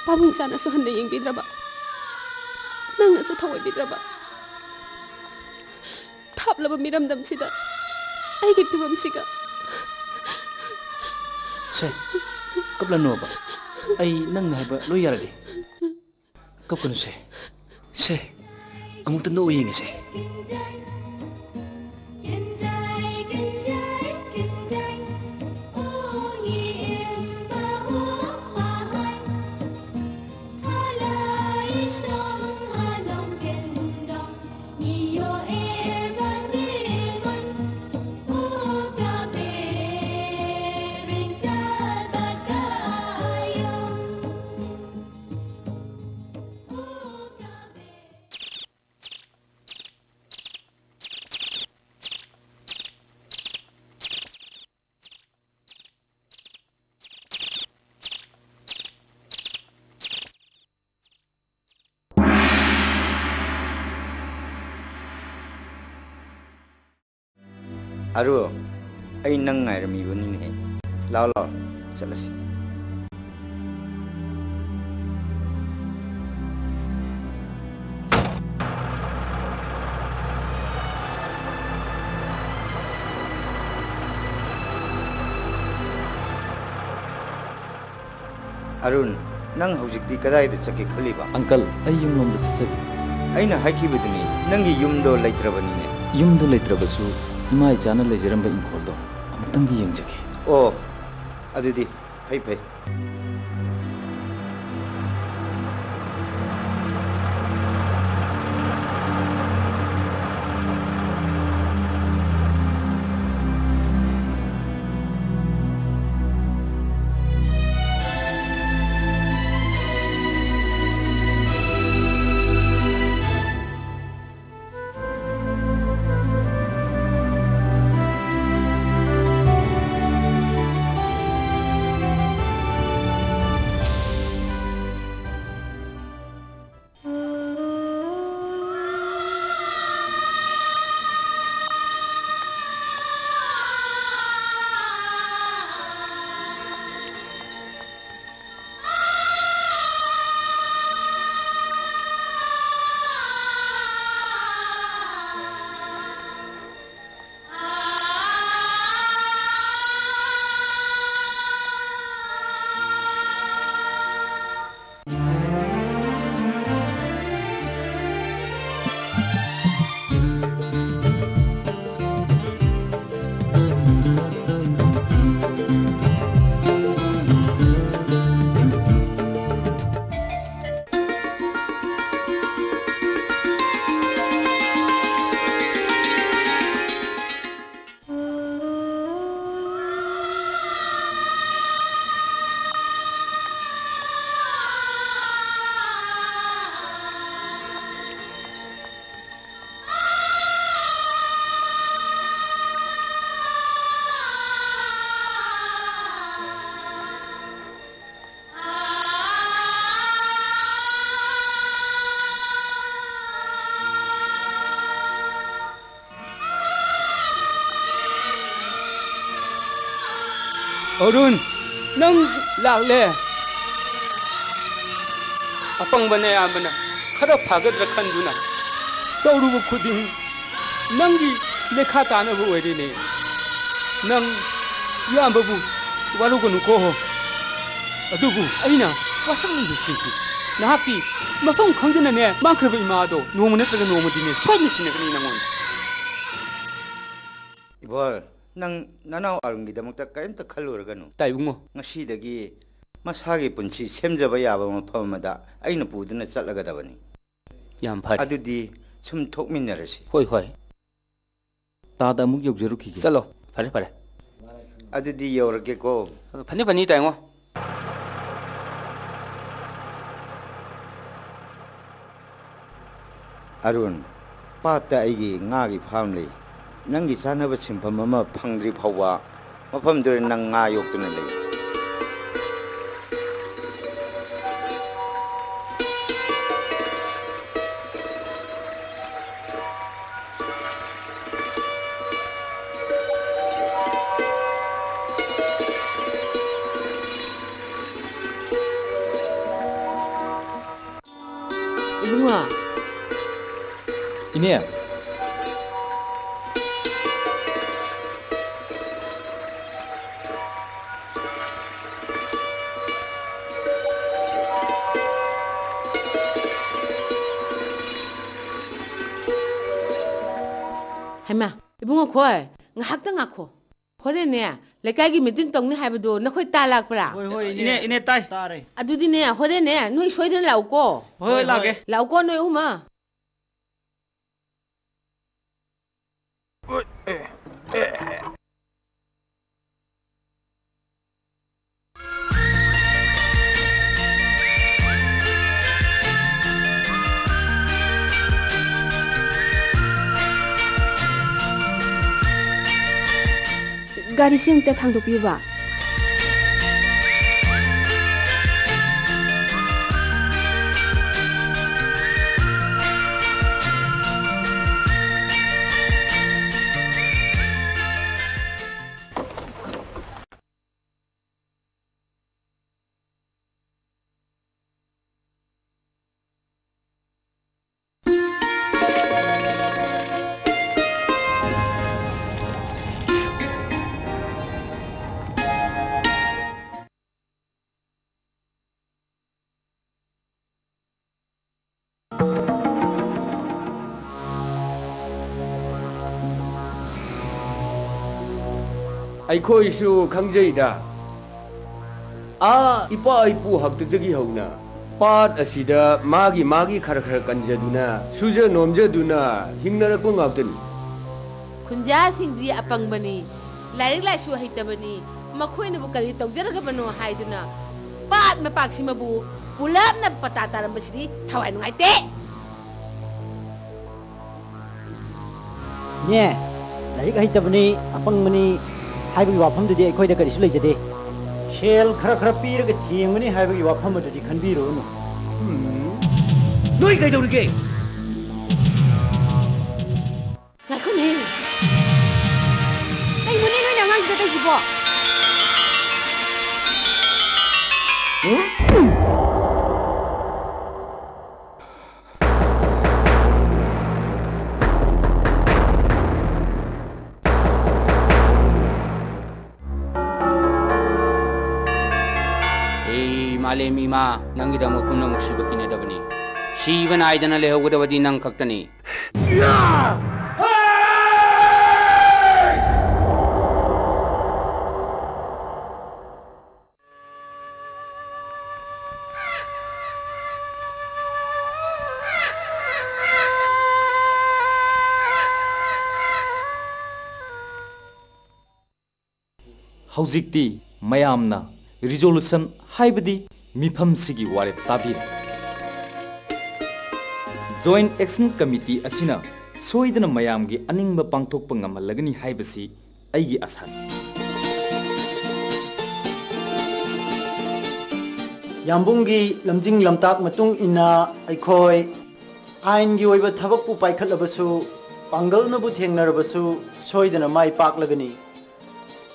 ꯄꯥꯕꯨꯡ ꯆꯥꯅꯁꯨ ꯍꯟꯅ ꯌꯦꯡꯕꯤꯗ꯭ꯔꯕ, ꯅꯪꯅꯁꯨ ꯊꯑꯣꯏꯕꯤꯗ꯭ꯔꯕ꯫ ꯊꯥꯞꯂꯕ ꯃꯤꯔꯝꯗꯝꯁꯤꯗ ꯑꯩꯒꯤ ꯐꯤꯕꯝꯁꯤꯒ꯫ ꯁꯦ, ꯀꯞꯂꯅꯣꯕ꯫ ꯑꯩ ꯅꯪꯅ ꯍꯥꯏꯕ ꯂꯣꯏ ꯌꯥꯔꯒꯦ꯫ ꯀꯞꯀꯅꯨꯁꯦ꯫ ꯁꯦ, ꯑꯃꯨꯛꯇ ꯅꯣꯛꯑ ꯌꯦꯡꯉꯁꯦ꯫ ꯑꯔꯨ, ꯑꯩ ꯅꯪ ꯉꯥꯏꯔꯝꯃꯤꯕꯅꯤꯅꯦꯍꯦ꯫ ꯂꯥꯎ, ꯂꯥꯎ, ꯆꯠꯂꯁꯤ꯫ ꯑꯔꯨꯟ, ꯅꯪ ꯍꯧꯖꯤꯛꯇꯤ ꯀꯗꯥꯏꯗ ꯆꯠꯀꯦ ꯈꯜꯂꯤꯕ? ꯑꯪꯀꯜ, ꯑꯩ ꯌꯨꯝꯂꯣꯝꯗ ꯆꯠꯆꯒꯦ꯫ ꯑꯩꯅ ꯍꯥꯏꯈꯤꯕꯗꯨꯅꯤ, ꯅꯪꯒꯤ ꯌꯨꯝꯗꯣ ꯂꯩꯇ꯭ꯔꯕꯅꯤꯅꯦ꯫ ꯌꯨꯝꯗ ꯂꯩꯇ꯭ꯔꯕꯁꯨ ꯏꯃꯥ ꯏꯆꯥꯅ ꯂꯩꯖꯔꯝꯕ ꯏꯪꯈꯣꯜꯗꯣ ꯑꯃꯨꯛꯇꯪꯗꯤ ꯌꯦꯡꯖꯒꯦ꯫ ꯑꯣ, ꯑꯗꯨꯗꯤ ꯐꯩ ꯐꯩ꯫ ꯑꯔꯨꯟ, ꯅꯪ ꯂꯥꯛꯂꯦ꯫ ꯑꯄꯪꯕ ꯅꯌꯥꯝꯕꯅ ꯈꯔ ꯐꯒꯗ꯭ꯔꯥ ꯈꯟꯗꯨꯅ ꯇꯧꯔꯨꯕ ꯈꯨꯗꯤꯡ ꯅꯪꯒꯤ ꯂꯦꯈꯥ ꯇꯥꯅꯕ ꯑꯣꯏꯔꯦꯅꯦ꯫ ꯅꯪ ꯏꯌꯥꯝꯕꯕꯨ ꯋꯥꯔꯧꯒꯅꯨꯀꯣ꯫ ꯑꯗꯨꯕꯨ ꯑꯩꯅ ꯋꯥꯁꯛꯂꯤꯕꯁꯤꯗꯤ ꯅꯍꯥꯛꯀꯤ ꯃꯐꯝ ꯈꯪꯗꯅꯅꯦ ꯃꯥꯡꯈ꯭ꯔꯕ ꯏꯃꯥ ꯑꯗꯣ ꯅꯣꯡꯃ ꯅꯠꯇ꯭ꯔꯒ ꯅꯣꯡꯃꯗꯤꯅꯦ ꯁꯣꯏꯗꯅ ꯁꯤꯟꯅꯒꯅꯤ ꯅꯪꯉꯣꯟꯗ꯫ ꯏꯕꯣꯜ, ꯅꯪ ꯅꯅꯥꯎ ꯑꯔꯨꯟꯒꯤꯗꯃꯛꯇ ꯀꯔꯤꯝꯇ ꯈꯜꯂꯨꯔꯒꯅꯨ꯫ ꯇꯥꯏ, ꯏꯕꯨꯡꯉꯣ꯫ ꯉꯁꯤꯗꯒꯤ ꯃꯁꯥꯒꯤ ꯄꯨꯟꯁꯤ ꯁꯦꯝꯖꯕ ꯌꯥꯕ ꯃꯐꯝ ꯑꯃꯗ ꯑꯩꯅ ꯄꯨꯗꯨꯅ ꯆꯠꯂꯒꯗꯕꯅꯤ꯫ ꯌꯥꯝ ꯐꯔꯦ꯫ ꯑꯗꯨꯗꯤ ꯁꯨꯝ ꯊꯣꯛꯃꯤꯟꯅꯔꯁꯤ꯫ ꯍꯣꯏ, ꯍꯣꯏ꯫ ꯇꯥꯗ ꯑꯃꯨꯛ ꯌꯧꯖꯔꯨꯈꯤꯒꯦ꯫ ꯆꯠꯂꯣ꯫ ꯐꯔꯦ, ꯐꯔꯦ꯫ ꯑꯗꯨꯗꯤ ꯌꯧꯔꯒꯦꯀꯣ꯫ ꯐꯅꯤ, ꯐꯅꯤ, ꯇꯥꯏꯉꯣ꯫ ꯑꯔꯨꯟ, ꯄꯥꯠꯇ ꯑꯩꯒꯤ ꯉꯥꯒꯤ ꯐꯥꯔꯝ ꯂꯩ꯫ ꯅꯪꯒꯤ ꯆꯥꯅꯕ ꯁꯤꯟꯐꯝ ꯑꯃ ꯐꯪꯗ꯭ꯔꯤ ꯐꯥꯎꯕ ꯃꯐꯝꯗꯨꯗ ꯅꯪ ꯉꯥ ꯌꯣꯛꯇꯨꯅ ꯂꯩ꯫ ꯏꯕꯨꯡꯉꯣ꯫ ꯏꯅꯦ꯫ ꯍꯩꯃꯥ, ꯏꯕꯨꯡꯉꯣ ꯈꯣꯏ, ꯉꯥꯏꯍꯥꯛꯇ ꯉꯥꯏꯈꯣ꯫ ꯍꯣꯔꯦꯟꯅꯦ, ꯂꯩꯀꯥꯏꯒꯤ ꯃꯤꯇꯤꯡ ꯇꯧꯅꯤ ꯍꯥꯏꯕꯗꯣ ꯅꯈꯣꯏ ꯇꯥ ꯂꯥꯛꯄ꯭ꯔꯥ? ꯍꯣꯏ, ꯍꯣꯏ, ꯏꯅꯦ꯫ ꯏꯅꯦ, ꯏꯅꯦ, ꯇꯥꯏ꯫ ꯇꯥꯔꯦ꯫ ꯑꯗꯨꯗꯤꯅꯦ, ꯍꯣꯔꯦꯟꯅꯦ, ꯅꯣꯏ ꯁꯣꯏꯗꯅ ꯂꯥꯛꯎꯀꯣ꯫ ꯍꯣꯏ, ꯍꯣꯏ, ꯍꯣꯏ, ꯂꯥꯛꯑꯒꯦ꯫ ꯂꯥꯛꯎꯀꯣ, ꯅꯣꯏ ꯑꯍꯨꯝꯃ꯫ ꯒꯥꯔꯤꯁꯦ ꯑꯝꯇ ꯊꯥꯡꯗꯣꯛꯄꯤꯌꯨꯕ꯫ ꯑꯩꯈꯣꯏꯁꯨ ꯈꯪꯖꯩꯗ꯫ ꯑꯥ, ꯏꯄꯥ ꯏꯄꯨ ꯍꯥꯛꯇꯛꯇꯒꯤ ꯍꯧꯅ ꯄꯥꯠ ꯑꯁꯤꯗ ꯃꯥꯒꯤ ꯃꯥꯒꯤ ꯈꯔ ꯈꯔ ꯀꯟꯖꯗꯨꯅ, ꯁꯨꯖ ꯅꯣꯝꯖꯗꯨꯅ ꯍꯤꯡꯅꯔꯛꯄ ꯉꯥꯛꯇꯅꯤ꯫ ꯈꯨꯟꯖꯥꯁꯤꯡꯗꯤ ꯑꯄꯪꯕꯅꯤ, ꯂꯥꯏꯔꯤꯛ ꯂꯥꯏꯁꯨ ꯍꯩꯇꯕꯅꯤ, ꯃꯈꯣꯏꯅꯕꯨ ꯀꯔꯤ ꯇꯧꯖꯔꯒꯕꯅꯣ ꯍꯥꯏꯗꯨꯅ ꯄꯥꯠ ꯃꯄꯥꯛꯁꯤꯃꯕꯨ ꯄꯨꯂꯞꯅ ꯄꯇꯥ ꯇꯥꯔꯝꯕꯁꯤꯗꯤ ꯊꯋꯥꯏ ꯅꯨꯡꯉꯥꯏꯇꯦ꯫ ꯅꯦ, ꯂꯥꯏꯔꯤꯛ ꯍꯩꯇꯕꯅꯤ, ꯑꯄꯪꯕꯅꯤ ꯍꯥꯏꯕꯒꯤ ꯋꯥꯐꯝꯗꯨꯗꯤ ꯑꯩꯈꯣꯏꯗ ꯀꯔꯤꯁꯨ ꯂꯩꯖꯗꯦ꯫ ꯁꯦꯜ ꯈꯔ ꯈꯔ ꯄꯤꯔꯒ ꯊꯦꯝꯒꯅꯤ ꯍꯥꯏꯕꯒꯤ ꯋꯥꯐꯝ ꯑꯗꯨꯗꯤ ꯈꯟꯕꯤꯔꯨꯔꯅꯨ꯫ ꯅꯣꯏ ꯀꯩꯗꯧꯔꯤꯒꯦ? ꯉꯥꯏꯈꯣꯅꯦ꯫ ꯀꯩꯅꯣꯅꯦ ꯅꯣꯏꯅ ꯑꯉꯥꯡꯁꯤꯗ ꯇꯧꯏꯁꯤꯕꯣ? ꯑꯦ ꯃꯥꯂꯦꯝ ꯏꯃꯥ, ꯅꯪꯒꯤꯗꯃꯛ ꯄꯨꯝꯅꯃꯛ ꯁꯤꯕ ꯀꯤꯅꯗꯕꯅꯤ꯫ ꯁꯤꯕ ꯅꯥꯏꯗꯅ ꯂꯩꯍꯧꯒꯗꯕꯗꯤ ꯅꯪ ꯈꯛꯇꯅꯤ꯫ ꯍꯧꯖꯤꯛꯇꯤ ꯃꯌꯥꯝꯅ resolution ꯍꯥꯏꯕꯗꯤ ꯃꯤꯐꯝꯁꯤꯒꯤ ꯋꯥꯔꯦꯞ ꯇꯥꯕꯤꯔꯦ꯫ Joint Action Committee ꯑꯁꯤꯅ ꯁꯣꯏꯗꯅ ꯃꯌꯥꯝꯒꯤ ꯑꯅꯤꯡꯕ ꯄꯥꯡꯊꯣꯛꯄ ꯉꯝꯍꯜꯂꯒꯅꯤ ꯍꯥꯏꯕꯁꯤ ꯑꯩꯒꯤ ꯑꯁꯥꯅꯤ꯫ ꯌꯥꯝꯕꯨꯡꯒꯤ ꯂꯝꯖꯤꯡ ꯂꯝꯇꯥꯛ ꯃꯇꯨꯡ ꯏꯟꯅ ꯑꯩꯈꯣꯏ ꯑꯥꯏꯟꯒꯤ ꯑꯣꯏꯕ ꯊꯕꯛꯄꯨ ꯄꯥꯏꯈꯠꯂꯕꯁꯨ, ꯄꯥꯡꯒꯜꯅꯕꯨ ꯊꯦꯡꯅꯔꯕꯁꯨ ꯁꯣꯏꯗꯅ ꯃꯥꯏ ꯄꯥꯛꯂꯒꯅꯤ꯫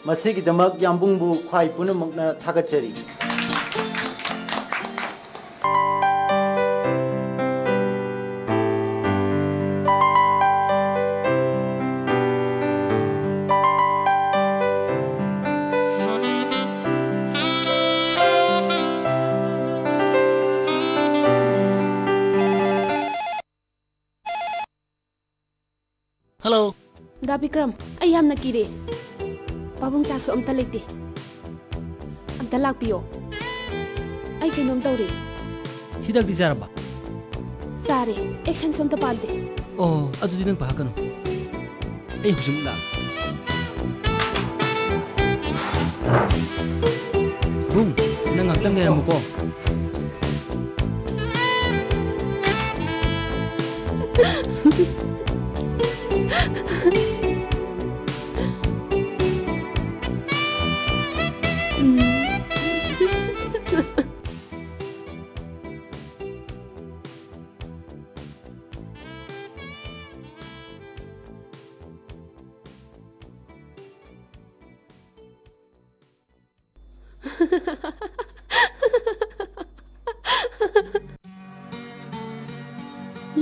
ꯃꯁꯤꯒꯤꯗꯃꯛ ꯌꯥꯝꯕꯨꯡꯕꯨ ꯈ꯭ꯋꯥꯏ ꯄꯨꯝꯅꯃꯛꯅ ꯊꯥꯒꯠꯆꯔꯤ꯫ Hello. ꯗꯥ ꯕꯤꯀ꯭ꯔꯝ, ꯑꯩ ꯌꯥꯝꯅ ꯀꯤꯔꯦ꯫ ꯄꯥꯕꯨꯡ ꯆꯥꯁꯨ ꯑꯝꯇ ꯂꯩꯇꯦ꯫ ꯑꯝꯇ ꯂꯥꯛꯄꯤꯌꯣ꯫ ꯑꯩ ꯀꯩꯅꯣꯝ ꯇꯧꯔꯦ꯫ ꯍꯤꯗꯥꯛꯇꯤ ꯆꯥꯔꯕ? ꯆꯥꯔꯦ꯫ ꯑꯦꯛꯁꯟꯁꯨ ꯑꯝꯇ ꯄꯥꯟꯗꯦ꯫ ꯑꯣ, ꯑꯗꯨꯗꯤ ꯅꯪ ꯄꯥꯈꯠꯀꯅꯨ꯫ ꯑꯩ ꯍꯧꯖꯤꯛ ꯂꯥꯛ-, ꯕꯨꯡ, ꯅꯪ ꯉꯥꯛꯇꯪ ꯂꯩꯔꯝꯃꯨꯀꯣ꯫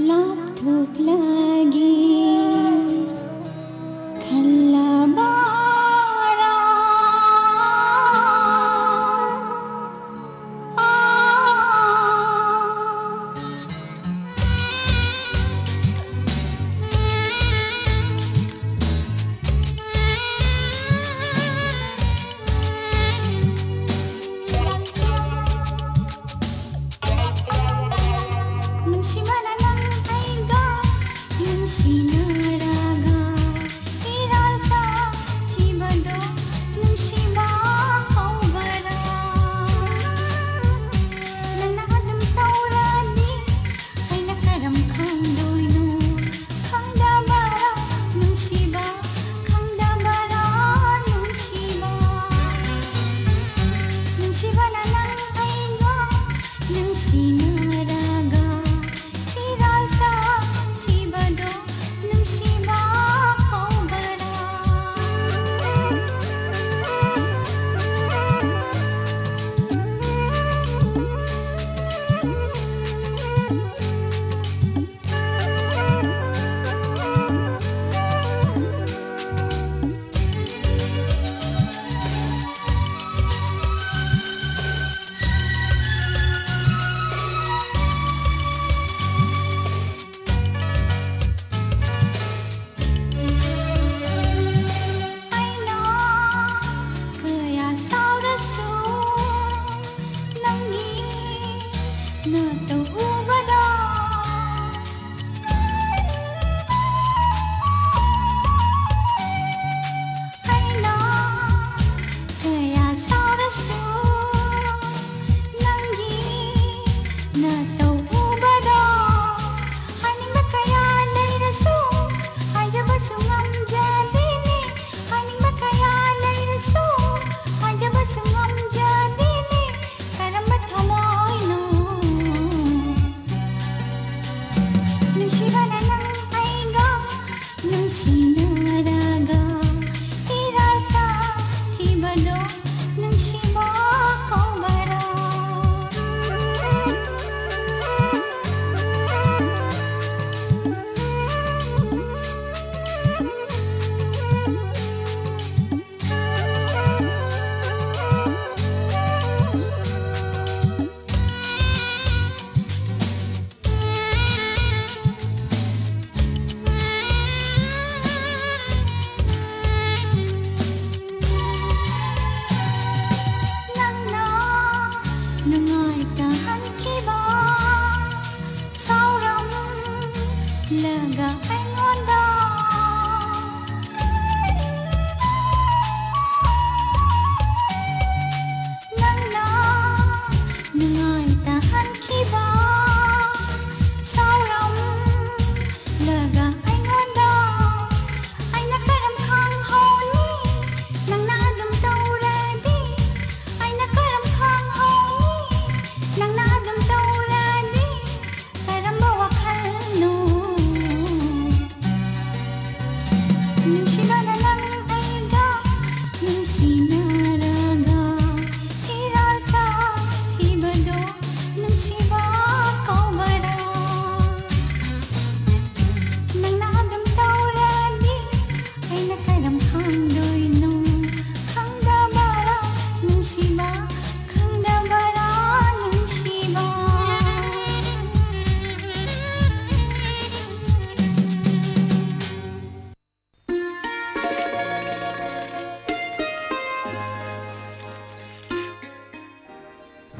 ꯂꯥꯞꯊꯣꯛꯂꯒꯦ ꯈꯜꯂꯕ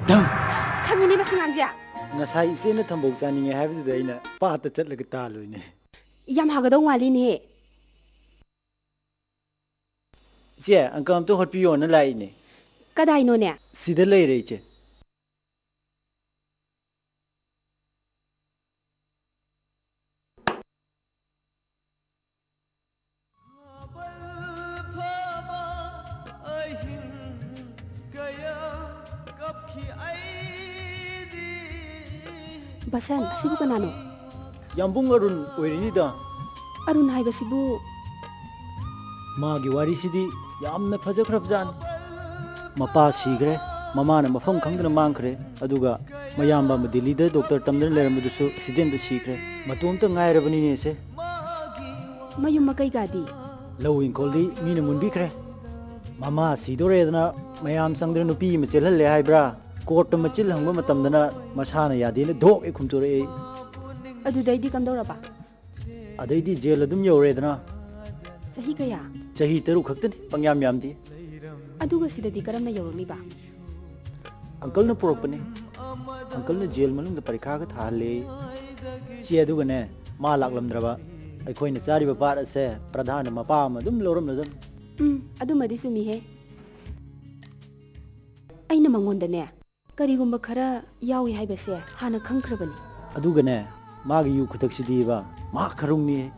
ꯗꯝ! ꯈꯪꯉꯤꯅꯦ ꯃꯁꯤ ꯉꯥꯡꯁꯦ꯫ ꯉꯁꯥꯏ ꯏꯆꯦꯅ ꯊꯝꯕꯧ ꯆꯥꯅꯤꯡꯉꯦ ꯍꯥꯏꯕꯗꯨꯗ ꯑꯩꯅ ꯄꯥꯠꯇ ꯆꯠꯂꯒ ꯇꯥꯜꯂꯨꯏꯅꯦ꯫ ꯌꯥꯝ ꯍꯥꯒꯗꯧ ꯃꯥꯜꯂꯤꯅꯦ꯫ ꯏꯆꯦ, uncle ꯑꯝꯇ ꯍꯣꯠꯄꯤꯌꯣꯅ ꯂꯥꯛꯏꯅꯦ꯫ ꯀꯗꯥꯏꯅꯣꯅꯦ? ꯁꯤꯗ ꯂꯩꯔꯦ, ꯏꯆꯦ꯫ ꯕꯁꯟ, ꯑꯁꯤꯕꯨ ꯀꯅꯥꯅꯣ? ꯌꯥꯝꯕꯨꯡ ꯑꯔꯨꯟ ꯑꯣꯏꯔꯤꯅꯤꯗ꯫ ꯑꯔꯨꯟ ꯍꯥꯏꯕꯁꯤꯕꯨ? ꯃꯥꯒꯤ ꯋꯥꯔꯤꯁꯤꯗꯤ ꯌꯥꯝꯅ ꯐꯖꯈ꯭ꯔꯕꯖꯥꯠꯅꯤ꯫ ꯃꯄꯥ ꯁꯤꯈ꯭ꯔꯦ, ꯃꯃꯥꯅ ꯃꯐꯝ ꯈꯪꯗꯅ ꯃꯥꯡꯈ꯭ꯔꯦ, ꯑꯗꯨꯒ ꯃꯌꯥꯝꯕ ꯑꯃ ꯗꯤꯜꯂꯤꯗ ꯗꯣꯛꯇꯔ ꯇꯝꯗꯨꯅ ꯂꯩꯔꯝꯕꯗꯨꯁꯨ ꯑꯦꯛꯁꯤꯗꯦꯟꯗ ꯁꯤꯈ꯭ꯔꯦ꯫ ꯃꯇꯣꯝꯇ ꯉꯥꯏꯔꯕꯅꯤꯅꯦꯁꯦ꯫ ꯃꯌꯨꯝ ꯃꯀꯩꯒꯗꯤ? ꯂꯧ ꯏꯪꯈꯣꯜꯗꯤ ꯃꯤꯅ ꯃꯨꯟꯕꯤꯈ꯭ꯔꯦ꯫ ꯃꯃꯥ ꯁꯤꯗꯣꯔꯦꯗꯅ ꯃꯌꯥꯝ ꯆꯪꯗꯅ ꯅꯨꯄꯤ ꯑꯃ ꯆꯦꯜꯍꯜꯂꯦ ꯍꯥꯏꯕ꯭ꯔꯥ, ꯀꯣꯔꯠꯇ ꯃꯆꯤꯜ ꯍꯪꯕ ꯃꯇꯝꯗꯅ ꯃꯁꯥꯅ ꯌꯥꯗꯦꯅ ꯙꯣꯛ ꯍꯦꯛ ꯈꯨꯝꯇꯣꯔꯛꯑꯦ꯫ ꯑꯗꯨꯗꯩꯗꯤ ꯀꯝꯗꯧꯔꯕ? ꯑꯗꯩꯗꯤ ꯖꯦꯜ ꯑꯗꯨꯝ ꯌꯧꯔꯦꯗꯅ꯫ ꯆꯍꯤ ꯀꯌꯥ? ꯆꯍꯤ ꯇꯔꯨꯛ ꯈꯛꯇꯅꯤ, ꯄꯪꯌꯥꯝ ꯌꯥꯝꯗꯦ꯫ ꯑꯗꯨꯒ ꯁꯤꯗꯗꯤ ꯀꯔꯝꯅ ꯌꯧꯔꯛꯂꯤꯕ? ꯑꯪꯀꯜꯅ ꯄꯨꯔꯛꯄꯅꯤ꯫ ꯑꯪꯀꯜꯅ ꯖꯦꯜ ꯃꯅꯨꯡꯗ ꯄꯔꯤꯈꯥꯒ ꯊꯥꯍꯜꯂꯦ꯫ ꯆꯦ, ꯑꯗꯨꯒꯅꯦ, ꯃꯥ ꯂꯥꯛꯂꯝꯗ꯭ꯔꯕ ꯑꯩꯈꯣꯏꯅ ꯆꯥꯔꯤꯕ ꯄꯥꯠ ꯑꯁꯦ ꯄ꯭ꯔꯙꯥꯟꯅ ꯃꯄꯥ ꯑꯃ ꯑꯗꯨꯝ ꯂꯧꯔꯝꯂꯗꯝ꯫ ꯎꯝ, ꯑꯗꯨꯃꯗꯤ ꯆꯨꯝꯃꯤꯍꯦ꯫ ꯑꯩꯅ ꯃꯉꯣꯟꯗꯅꯦ, ꯀꯔꯤꯒꯨꯝꯕ ꯈꯔ ꯌꯥꯎꯏ ꯍꯥꯏꯕꯁꯦ ꯍꯥꯟꯅ ꯈꯪꯈ꯭ꯔꯕꯅꯤ꯫ ꯑꯗꯨꯒꯅꯦ, ꯃꯥꯒꯤ ꯌꯨ ꯈꯨꯊꯛꯁꯤꯗꯤꯕ, ꯃꯍꯥꯛ ꯈꯔꯨꯡꯅꯤ꯫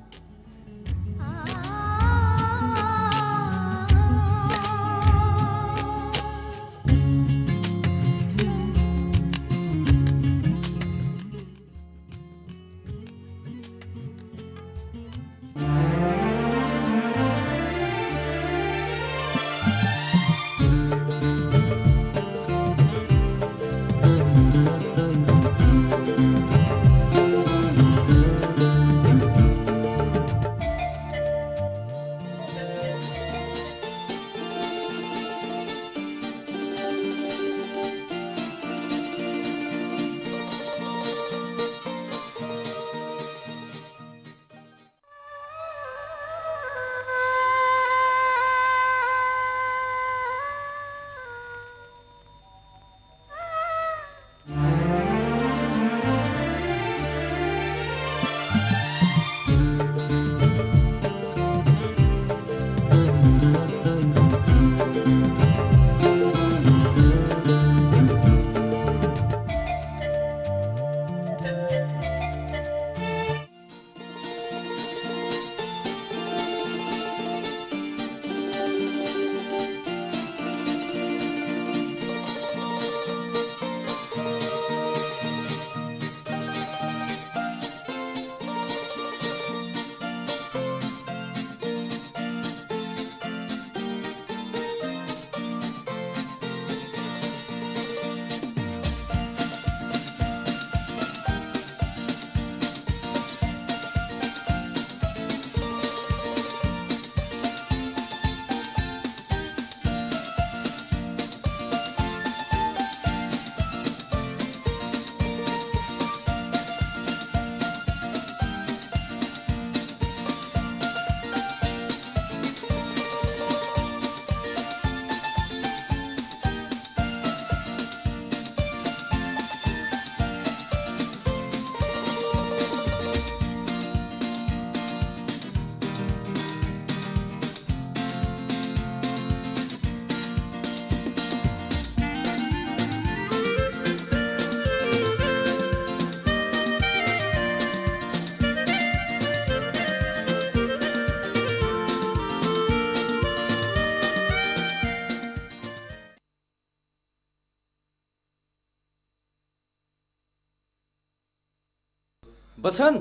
ꯕꯁꯟ!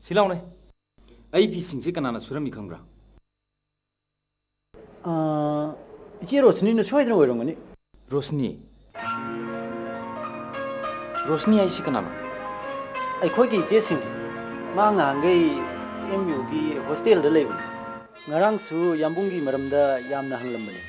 ꯁꯤ ꯂꯥꯎꯅꯦ꯫ ꯑꯩ ꯐꯤꯁꯤꯡꯁꯦ ꯀꯅꯥꯅ ꯁꯨꯔꯝꯃꯤ ꯈꯪꯕ꯭ꯔꯥ? ꯑꯥ, ꯏꯆꯦ ꯔꯣꯁꯅꯤꯅ ꯁꯣꯏꯗꯅ ꯑꯣꯏꯔꯝꯒꯅꯤ꯫ ꯔꯣꯁꯅꯤ? ꯔꯣꯁꯅꯤ ꯍꯥꯏꯁꯤ ꯀꯅꯥꯅꯣ? ꯑꯩꯈꯣꯏꯒꯤ ꯏꯆꯦꯁꯤꯡ꯫ ꯃꯥ ꯉꯍꯥꯟꯈꯩ ꯑꯦꯝ ꯌꯨꯒꯤ ꯍꯣꯁꯇꯦꯜꯗ ꯂꯩꯕꯅꯤ꯫ ꯉꯔꯥꯡꯁꯨ ꯌꯥꯝꯕꯨꯡꯒꯤ ꯃꯔꯝꯗ ꯌꯥꯝꯅ ꯍꯪꯂꯝꯕꯅꯤ꯫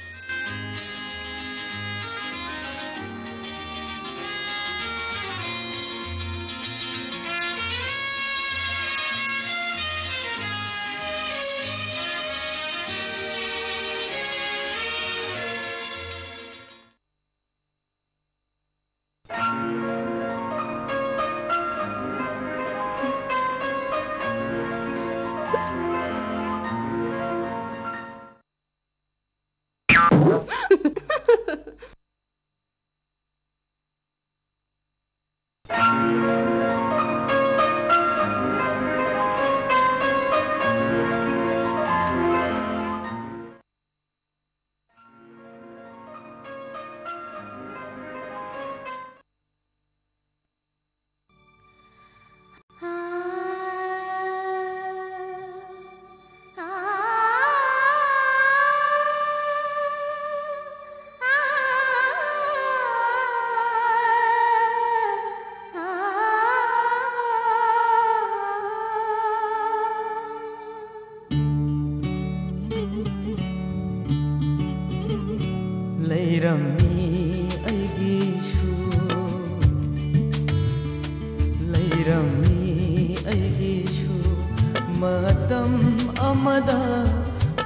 ꯂꯩꯔꯝꯃꯤ ꯑꯩꯒꯤꯁꯨ, ꯂꯩꯔꯝꯃꯤ ꯑꯩꯒꯤꯁꯨ ꯃꯇꯝ ꯑꯃꯗ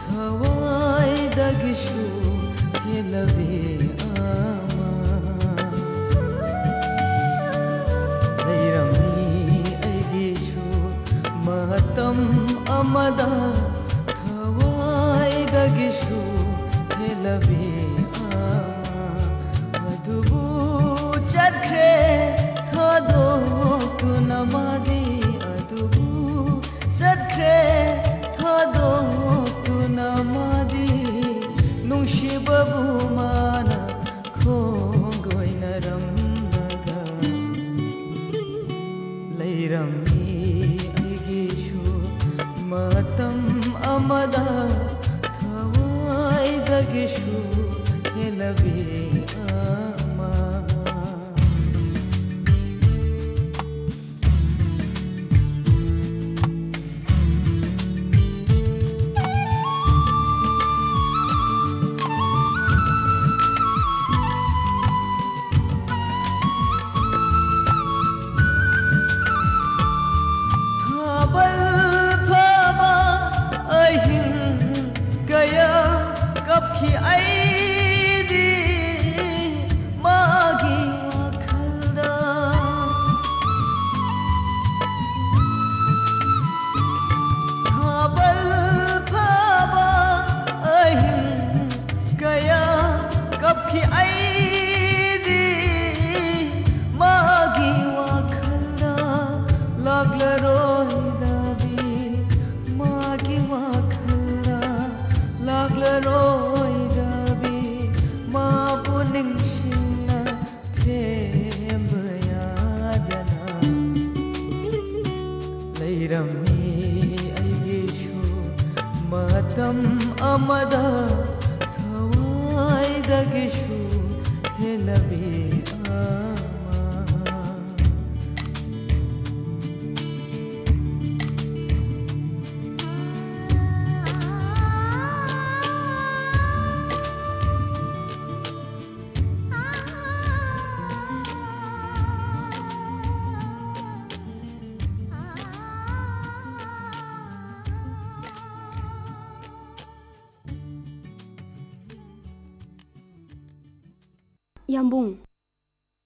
ꯊꯋꯥꯏꯗꯒꯤꯁꯨ ꯍꯦꯜꯂꯕꯤ ꯑꯃ꯫ ꯂꯩꯔꯝꯃꯤ ꯑꯩꯒꯤꯁꯨ ꯃꯇꯝ ꯑꯃꯗ ꯊꯋꯥꯏꯗꯒꯤꯁꯨ ꯍꯦꯜꯂꯕꯤ ꯑꯃ꯫ ꯑꯗꯨꯕꯨ ꯆꯠꯈ꯭ꯔꯦ ꯊꯥꯗꯣꯛꯇꯨꯅ ꯃꯥꯗꯤ, ꯑꯗꯨꯕꯨ ꯆꯠꯈ꯭ꯔꯦ ꯊꯥꯗꯣꯛꯇꯨꯅ ꯃꯥꯗꯤ꯫ ꯅꯨꯡꯁꯤꯕꯕꯨ ꯃꯥꯅ ꯈꯣꯡꯒꯣꯏꯅ ꯂꯩꯔꯝꯃꯤ ꯑꯩꯒꯤꯁꯨ ꯃꯇꯝ ꯑꯃꯗ ꯊꯋꯥꯏꯗꯒꯤꯁꯨ ꯍꯦꯜꯂꯕꯤ ꯑꯃ꯫ ꯊꯥꯕꯜ ꯐꯥꯕ ꯑꯍꯤꯡ ꯀꯌꯥ ꯀꯞꯈꯤ ꯑꯩꯗꯤ ꯃꯥꯒꯤ ꯋꯥꯈꯜꯗ꯫ ꯊꯥꯕꯜ ꯐꯥꯕ ꯑꯍꯤꯡ ꯀꯌꯥ ꯀꯞꯈꯤ ꯑꯩꯗꯤ ꯃꯥꯒꯤ ꯋꯥꯈꯜꯗ꯫ ꯂꯥꯛꯂꯔꯣꯏꯗꯕꯤ ꯃꯥꯒꯤ ꯋꯥꯈꯜꯗ꯫ ꯂꯥꯛꯂꯔꯣꯏꯗꯕꯤ ꯃꯥꯕꯨ ꯅꯤꯡꯁꯤꯡꯅ ꯊꯦꯝꯕ ꯌꯥꯗꯅ ꯂꯩꯔꯝꯃꯤ ꯑꯩꯒꯤꯁꯨ ꯃꯇꯝ ꯑꯃꯗ ꯊꯋꯥꯏꯗꯒꯤꯁꯨ ꯍꯦꯜꯂꯕꯤ ꯑꯃ꯫ ꯌꯥꯝꯕꯨꯡ,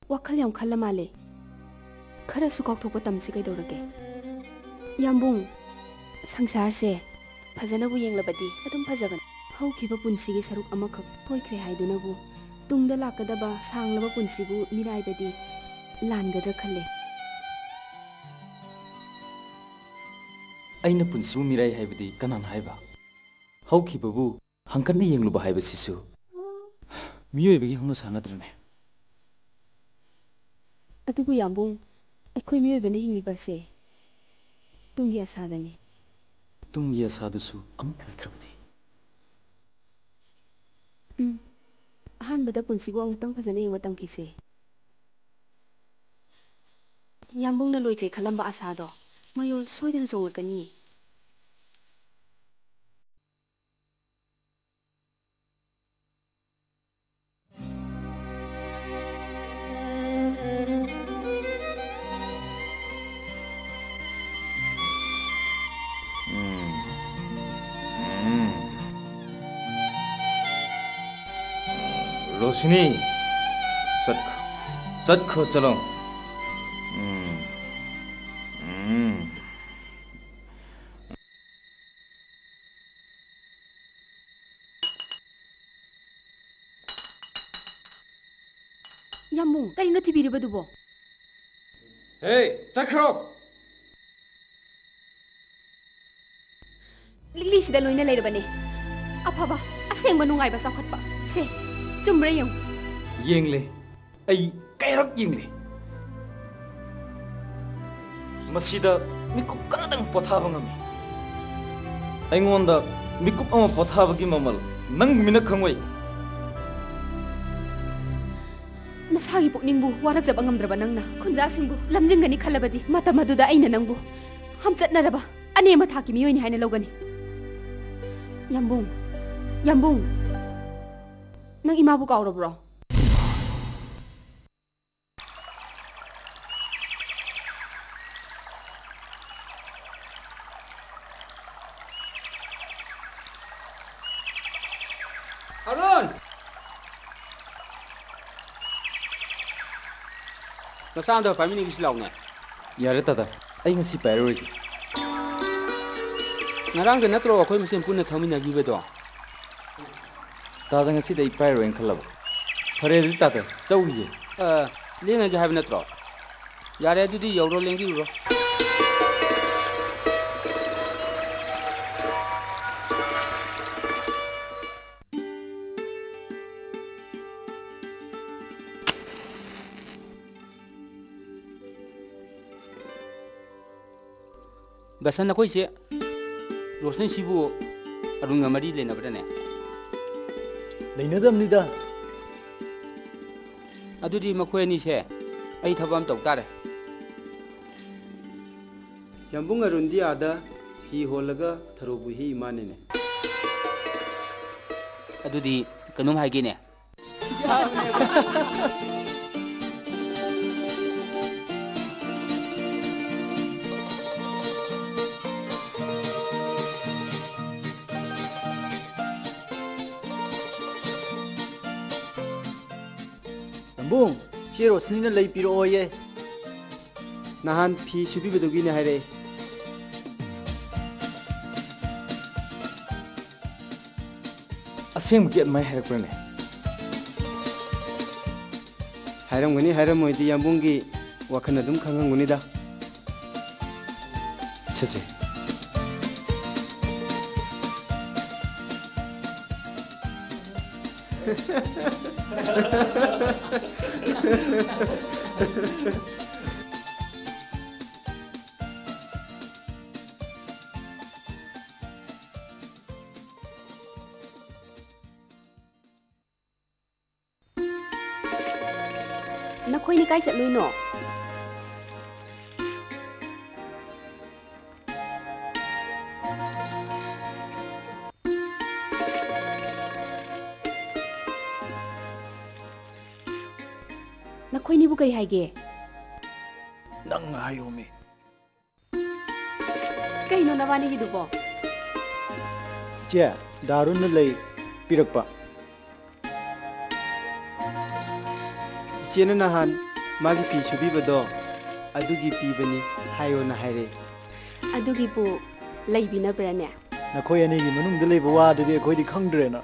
ꯋꯥꯈꯜ ꯌꯥꯝ ꯈꯜꯂ ꯃꯥꯜꯂꯦ꯫ ꯈꯔꯁꯨ ꯀꯥꯎꯊꯣꯛꯄ ꯇꯝꯁꯤ ꯀꯩꯗꯧꯔꯒꯦ? ꯌꯥꯝꯕꯨꯡ, ꯁꯪꯁꯥꯔꯁꯦ ꯐꯖꯅꯕꯨ ꯌꯦꯡꯂꯕꯗꯤ ꯑꯗꯨꯝ ꯐꯖꯕꯅꯤ꯫ ꯍꯧꯈꯤꯕ ꯄꯨꯟꯁꯤꯒꯤ ꯁꯔꯨꯛ ꯑꯃꯈꯛ ꯁꯣꯏꯈ꯭ꯔꯦ ꯍꯥꯏꯗꯨꯅꯕꯨ ꯇꯨꯡꯗ ꯂꯥꯛꯀꯗꯕ ꯁꯥꯡꯂꯕ ꯄꯨꯟꯁꯤꯕꯨ ꯃꯤꯔꯥꯏꯕꯗꯤ ꯂꯥꯟꯒꯗ꯭ꯔꯥ ꯈꯜꯂꯦ꯫ ꯑꯩꯅ ꯄꯨꯟꯁꯤꯕꯨ ꯃꯤꯔꯥꯏ ꯍꯥꯏꯕꯗꯤ ꯀꯅꯥꯅ ꯍꯥꯏꯕ? ꯍꯧꯈꯤꯕꯕꯨ ꯍꯪꯀꯠꯅ ꯌꯦꯡꯂꯨꯕ ꯍꯥꯏꯕꯁꯤꯁꯨ ꯃꯤꯑꯣꯏꯕꯒꯤ ꯍꯧꯅꯁꯥ ꯅꯠꯇ꯭ꯔꯅꯦ? ꯑꯗꯨꯕꯨ ꯌꯥꯝꯕꯨꯡ, ꯑꯩꯈꯣꯏ ꯃꯤꯑꯣꯏꯕꯅ ꯍꯤꯡꯂꯤꯕ ꯑꯁꯦ ꯇꯨꯡꯒꯤ ꯑꯁꯥꯗꯅꯤ꯫ ꯇꯨꯡꯒꯤ ꯑꯁꯥꯗꯨꯁꯨ ꯑꯃꯨꯛ ꯂꯩꯇ꯭ꯔꯕꯗꯤ? ꯎꯝ꯫ ꯑꯍꯥꯟꯕꯗ ꯄꯨꯟꯁꯤꯕꯨ ꯑꯃꯨꯛꯇꯪ ꯐꯖꯅ ꯌꯦꯡꯕ ꯇꯝꯈꯤꯁꯦ꯫ ꯌꯥꯝꯕꯨꯡꯅ ꯂꯣꯏꯈ꯭ꯔꯦ ꯈꯜꯂꯝꯕ ꯑꯁꯥꯗꯣ ꯃꯌꯣꯜ ꯁꯣꯏꯗꯅ ꯆꯣꯡꯂꯛꯀꯅꯤ꯫ ꯎꯝ꯫ ꯎꯝ꯫ ꯔꯣꯁꯤꯅꯤ, ꯆꯠꯈ꯭ꯔꯣ, ꯆꯠꯈ꯭ꯔꯣ, ꯆꯠꯂꯣ꯫ ꯎꯝ꯫ ꯎꯝ꯫ ꯌꯥꯝꯕꯨꯡ, ꯀꯔꯤꯅꯣ ꯊꯤꯕꯤꯔꯤꯕꯗꯨꯕꯣ? ꯍꯦ, ꯆꯠꯈ꯭ꯔꯣ! ꯂꯤꯛꯂꯤꯁꯤꯗ ꯂꯣꯏꯅ ꯂꯩꯔꯕꯅꯦ꯫ ꯑꯐꯕ, ꯑꯁꯦꯡꯕ ꯅꯨꯡꯉꯥꯏꯕ ꯆꯥꯎꯈꯠꯄ꯫ ꯁꯦ, ꯆꯨꯝꯕ꯭ꯔꯥ ꯌꯦꯡꯉꯨ꯫ ꯌꯦꯡꯂꯦ꯫ ꯑꯩ ꯀꯌꯥꯔꯛ ꯌꯦꯡꯂꯦ꯫ ꯃꯁꯤꯗ ꯃꯤꯀꯨꯞ ꯈꯔꯗꯪ ꯄꯣꯊꯥꯕ ꯉꯝꯃꯤ꯫ ꯑꯩꯉꯣꯟꯗ ꯃꯤꯀꯨꯞ ꯑꯃ ꯄꯣꯊꯥꯕꯒꯤ ꯃꯃꯜ ꯅꯪꯒꯨꯝꯕꯤꯅ ꯈꯪꯉꯣꯏ꯫ ꯅꯁꯥꯒꯤ ꯄꯨꯛꯅꯤꯡꯕꯨ ꯋꯥꯔꯛꯆꯕ ꯉꯝꯗ꯭ꯔꯕ ꯅꯪꯅ ꯈꯨꯟꯖꯥꯁꯤꯡꯕꯨ ꯂꯝꯖꯤꯡꯒꯅꯤ ꯈꯜꯂꯕꯗꯤ, ꯃꯇꯝ ꯑꯗꯨꯗ ꯑꯩꯅ ꯅꯪꯕꯨ ꯍꯝꯆꯠꯅꯔꯕ ꯑꯅꯦꯝꯕ ꯊꯥꯛꯀꯤ ꯃꯤꯑꯣꯏꯅꯤ ꯍꯥꯏꯅ ꯂꯧꯒꯅꯤ꯫ ꯌꯥꯝꯕꯨꯡ, ꯌꯥꯝꯕꯨꯡ, ꯅꯪ ꯏꯃꯥꯕꯨ ꯀꯥꯎꯔꯕ꯭ꯔꯣ? ꯑꯔꯨꯟ! ꯅꯆꯥ ꯑꯝꯇ ꯄꯥꯏꯃꯤꯟꯅꯈꯤꯁꯤ ꯂꯥꯎꯅꯦ꯫ ꯌꯥꯔꯦ ꯇꯥꯗ, ꯑꯩ ꯉꯁꯤ ꯄꯥꯏꯔꯔꯣꯏꯒꯦ꯫ ꯉꯔꯥꯡꯗ ꯅꯠꯇ꯭ꯔꯣ ꯑꯩꯈꯣꯏ ꯃꯁꯦꯟ ꯄꯨꯟꯅ ꯊꯛꯃꯤꯟꯅꯈꯤꯕꯗꯣ? ꯇꯥꯗ, ꯉꯁꯤꯗꯤ ꯑꯩ ꯄꯥꯏꯔꯔꯣꯏꯅ ꯈꯜꯂꯕ꯫ ꯐꯔꯦ ꯑꯗꯨꯗꯤ ꯇꯥꯗ, ꯆꯧꯈꯤꯒꯦ꯫ ꯑ, ꯂꯦꯡꯉꯒꯦ ꯍꯥꯏꯕ ꯅꯠꯇ꯭ꯔꯣ? ꯌꯥꯔꯦ ꯑꯗꯨꯗꯤ ꯌꯧꯔꯣ, ꯂꯦꯡꯕꯤꯔꯨꯔꯣ꯫ ꯕꯁꯟ, ꯅꯈꯣꯏꯁꯦ ꯔꯣꯁꯅꯤꯁꯤꯕꯨ ꯑꯔꯨꯟꯒ ꯃꯔꯤ ꯂꯩꯅꯕ꯭ꯔꯅꯦ? ꯂꯩꯅꯗꯕꯅꯤꯗ꯫ ꯑꯗꯨꯗꯤ ꯃꯈꯣꯏ ꯑꯅꯤꯁꯦ ꯑꯩ ꯊꯕꯛ ꯑꯃ ꯇꯧ ꯇꯥꯔꯦ꯫ ꯌꯥꯝꯕꯨꯡ ꯑꯔꯨꯟꯗꯤ ꯑꯥꯗ ꯐꯤ ꯍꯣꯜꯂꯒ ꯊꯔꯣꯕꯨ ꯍꯦꯛꯏ ꯃꯥꯅꯤꯅꯦ꯫ ꯑꯗꯨꯗꯤ ꯀꯩꯅꯣꯝ ꯍꯥꯏꯒꯦꯅꯦ꯫ ꯌꯥꯝꯕꯨꯡ, ꯆꯦ ꯔꯣꯁꯅꯤꯅ ꯂꯩ ꯄꯤꯔꯛꯑꯣꯌꯦ꯫ ꯅꯍꯥꯟ ꯐꯤ ꯁꯨꯕꯤꯕꯗꯨꯒꯤꯅꯦ ꯍꯥꯏꯔꯛꯑꯦ꯫ ꯑꯁꯦꯡꯕꯒꯤ ꯑꯗꯨꯃꯥꯏꯅ ꯍꯥꯏꯔꯛꯄ꯭ꯔꯅꯦ? ꯍꯥꯏꯔꯝꯒꯅꯤ, ꯍꯥꯏꯔꯝꯃꯣꯏꯗꯤ ꯌꯥꯝꯕꯨꯡꯒꯤ ꯋꯥꯈꯜ ꯑꯗꯨꯝ ꯈꯪꯉꯝꯒꯅꯤꯗ꯫ ꯁꯦ, ꯁꯦ꯫ ꯅꯈꯣꯏꯅꯤ ꯀꯥꯏ ꯆꯠꯂꯨꯏꯅꯣ? ꯅꯈꯣꯏꯅꯤꯕꯨ ꯀꯔꯤ ꯍꯥꯏꯒꯦ? ꯅꯪ ꯍꯥꯏꯌꯣꯃꯤ꯫ ꯀꯩꯅꯣ ꯅꯕꯥꯅꯤꯒꯤꯗꯨꯕꯣ? ꯏꯆꯦ, ꯗꯥꯔꯨꯟꯅ ꯂꯩ ꯄꯤꯔꯛꯄ꯫ ꯏꯆꯦꯅ ꯅꯍꯥꯟ ꯃꯥꯒꯤ ꯐꯤ ꯁꯨꯕꯤꯕꯗꯣ, ꯑꯗꯨꯒꯤ ꯄꯤꯕꯅꯤ ꯍꯥꯏꯌꯣꯅ ꯍꯥꯏꯔꯛꯑꯦ꯫ ꯑꯗꯨꯒꯤꯕꯨ ꯂꯩꯕꯤꯅꯕ꯭ꯔꯥꯅꯦ? ꯅꯈꯣꯏ ꯑꯅꯤꯒꯤ ꯃꯅꯨꯡꯗ ꯂꯩꯕ ꯋꯥꯗꯨꯗꯤ ꯑꯩꯈꯣꯏꯗꯤ ꯈꯪꯗ꯭ꯔꯦꯅ꯫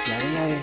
ꯌꯥꯔꯦ, ꯌꯥꯔꯦ꯫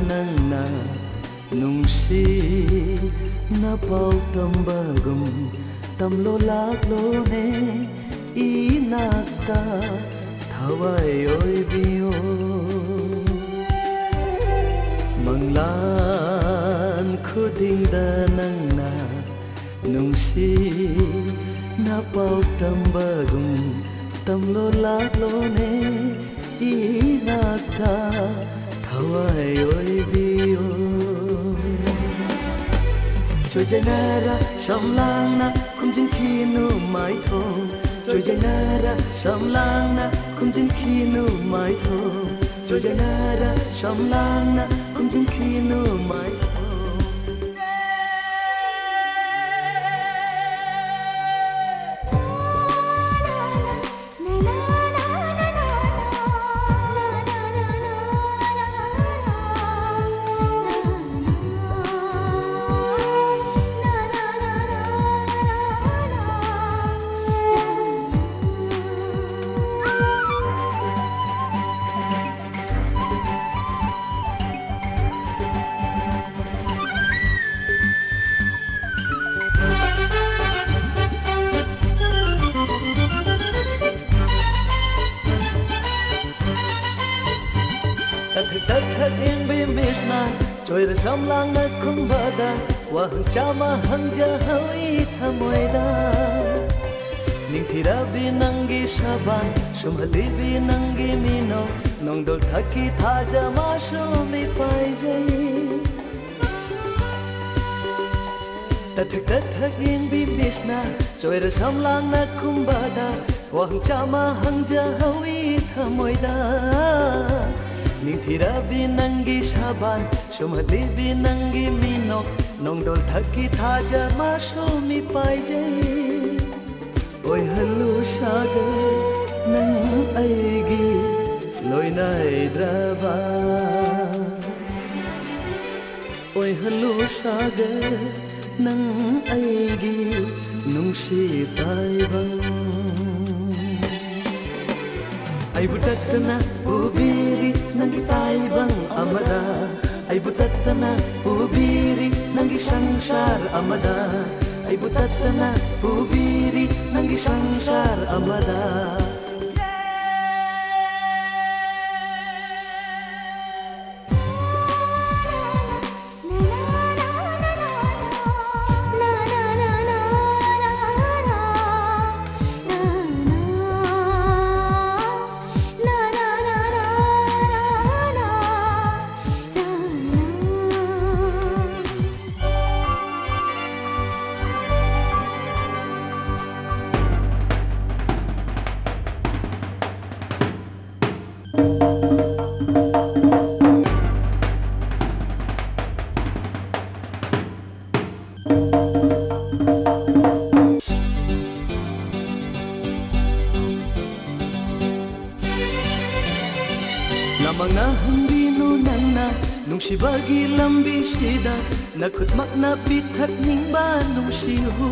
ꯅꯪꯅ ꯅꯨꯡꯁꯤꯅ ꯄꯥꯎ ꯇꯝꯕꯒꯨꯝ ꯇꯝꯂꯣ ꯂꯥꯛꯂꯣꯅꯦ ꯏꯅꯥꯛꯇ ꯊꯋꯥꯏ ꯑꯣꯏꯕꯤꯌꯣ꯫ ꯃꯪꯂꯥꯟ ꯈꯨꯗꯤꯡꯗ ꯅꯪꯅ ꯅꯨꯡꯁꯤꯅ ꯄꯥꯎ ꯇꯝꯕꯒꯨꯝ ꯇꯝꯂꯣ ꯂꯥꯛꯂꯣꯅꯦ ꯏꯅꯥꯛꯇ ꯊꯋꯥꯏ ꯑꯣꯏꯕꯤꯌꯨ꯫ ꯆꯣꯏꯖꯅꯔ ꯁꯝꯂꯥꯡꯅ ꯈꯨꯝꯖꯤꯟꯈꯤꯅꯨ ꯃꯥꯏꯊꯣꯡ, ꯆꯣꯏꯖꯅꯔ ꯁꯝꯂꯥꯡꯅ ꯈꯨꯝꯖꯤꯟꯈꯤꯅꯨ ꯃꯥꯏꯊꯣꯡ, ꯆꯣꯏꯖꯅꯔ ꯁꯝꯂꯥꯡꯅ ꯈꯨꯝꯖꯤꯟꯈꯤꯅꯨ ꯃꯥꯏꯊꯣꯡ꯫ ꯇꯊꯛ ꯇꯊꯛ ꯌꯦꯡꯕꯤ ꯃꯤꯠꯁꯅ ꯆꯣꯏꯔ ꯁꯝꯂꯥꯡꯅ ꯈꯨꯝꯕꯗ ꯋꯥꯍꯪ ꯆꯥꯝꯃ ꯍꯪꯖꯍꯧꯏ ꯊꯃꯣꯏꯗ꯫ ꯅꯤꯡꯊꯤꯔꯕꯤ ꯅꯪꯒꯤ ꯁꯕꯥꯟ, ꯁꯨꯝꯍꯜꯂꯤꯕꯤ ꯅꯪꯒꯤ ꯃꯤꯅꯣꯛ, ꯅꯣꯡꯗꯣꯜ ꯊꯛꯀꯤ ꯊꯥꯖ ꯃꯥꯁꯨ ꯃꯤꯄꯥꯏꯖꯩ꯫ ꯇꯊꯛ ꯇꯊꯛ ꯌꯦꯡꯕꯤ ꯃꯤꯠꯁꯅ ꯆꯣꯏꯔ ꯁꯝꯂꯥꯡꯅ ꯈꯨꯝꯕꯗ ꯋꯥꯍꯪ ꯆꯥꯝꯃ ꯍꯪꯖꯍꯧꯏ ꯊꯃꯣꯏꯗ꯫ ꯅꯤꯡꯊꯤꯔꯕꯤ ꯅꯪꯒꯤ ꯁꯕꯥꯟ, ꯁꯨꯝꯍꯠꯂꯤꯕꯤ ꯅꯪꯒꯤ ꯃꯤꯅꯣꯛ, ꯅꯣꯡꯗꯣꯜ ꯊꯛꯀꯤ ꯊꯥꯖ ꯃꯥꯁꯨ ꯃꯤꯄꯥꯏꯖꯩ꯫ ꯑꯣꯏꯍꯜꯂꯨ ꯁꯥꯒꯔ ꯅꯪ ꯑꯩꯒꯤ ꯂꯣꯏꯅꯥꯏꯗ꯭ꯔꯕ꯫ ꯑꯣꯏꯍꯜꯂꯨ ꯁꯥꯒꯔ ꯅꯪ ꯑꯩꯒꯤ ꯅꯨꯡꯁꯤ ꯇꯥꯏꯕꯪ꯫ ꯑꯩꯕꯨ ꯇꯠꯇꯅ ꯄꯨꯕꯤꯔꯤ ꯅꯪꯒꯤ ꯇꯥꯏꯕꯪ ꯑꯃꯗ, ꯑꯩꯕꯨ ꯇꯠꯇꯅ ꯄꯨꯕꯤꯔꯤ ꯅꯪꯒꯤ ꯁꯪꯁꯥꯔ ꯑꯃꯗ, ꯑꯩꯕꯨ ꯇꯠꯇꯅ ꯄꯨꯕꯤꯔꯤ ꯅꯪꯒꯤ ꯁꯪꯁꯥꯔ ꯑꯃꯗ꯫ ꯂꯃꯛꯅ ꯍꯟꯕꯤꯅꯨ ꯅꯪꯅ ꯅꯨꯡꯁꯤꯕꯒꯤ ꯂꯝꯕꯤꯁꯤꯗ, ꯅꯈꯨꯠꯃꯛꯅ ꯄꯤꯊꯛꯅꯤꯡꯕ ꯅꯨꯡꯁꯤꯍꯨ꯫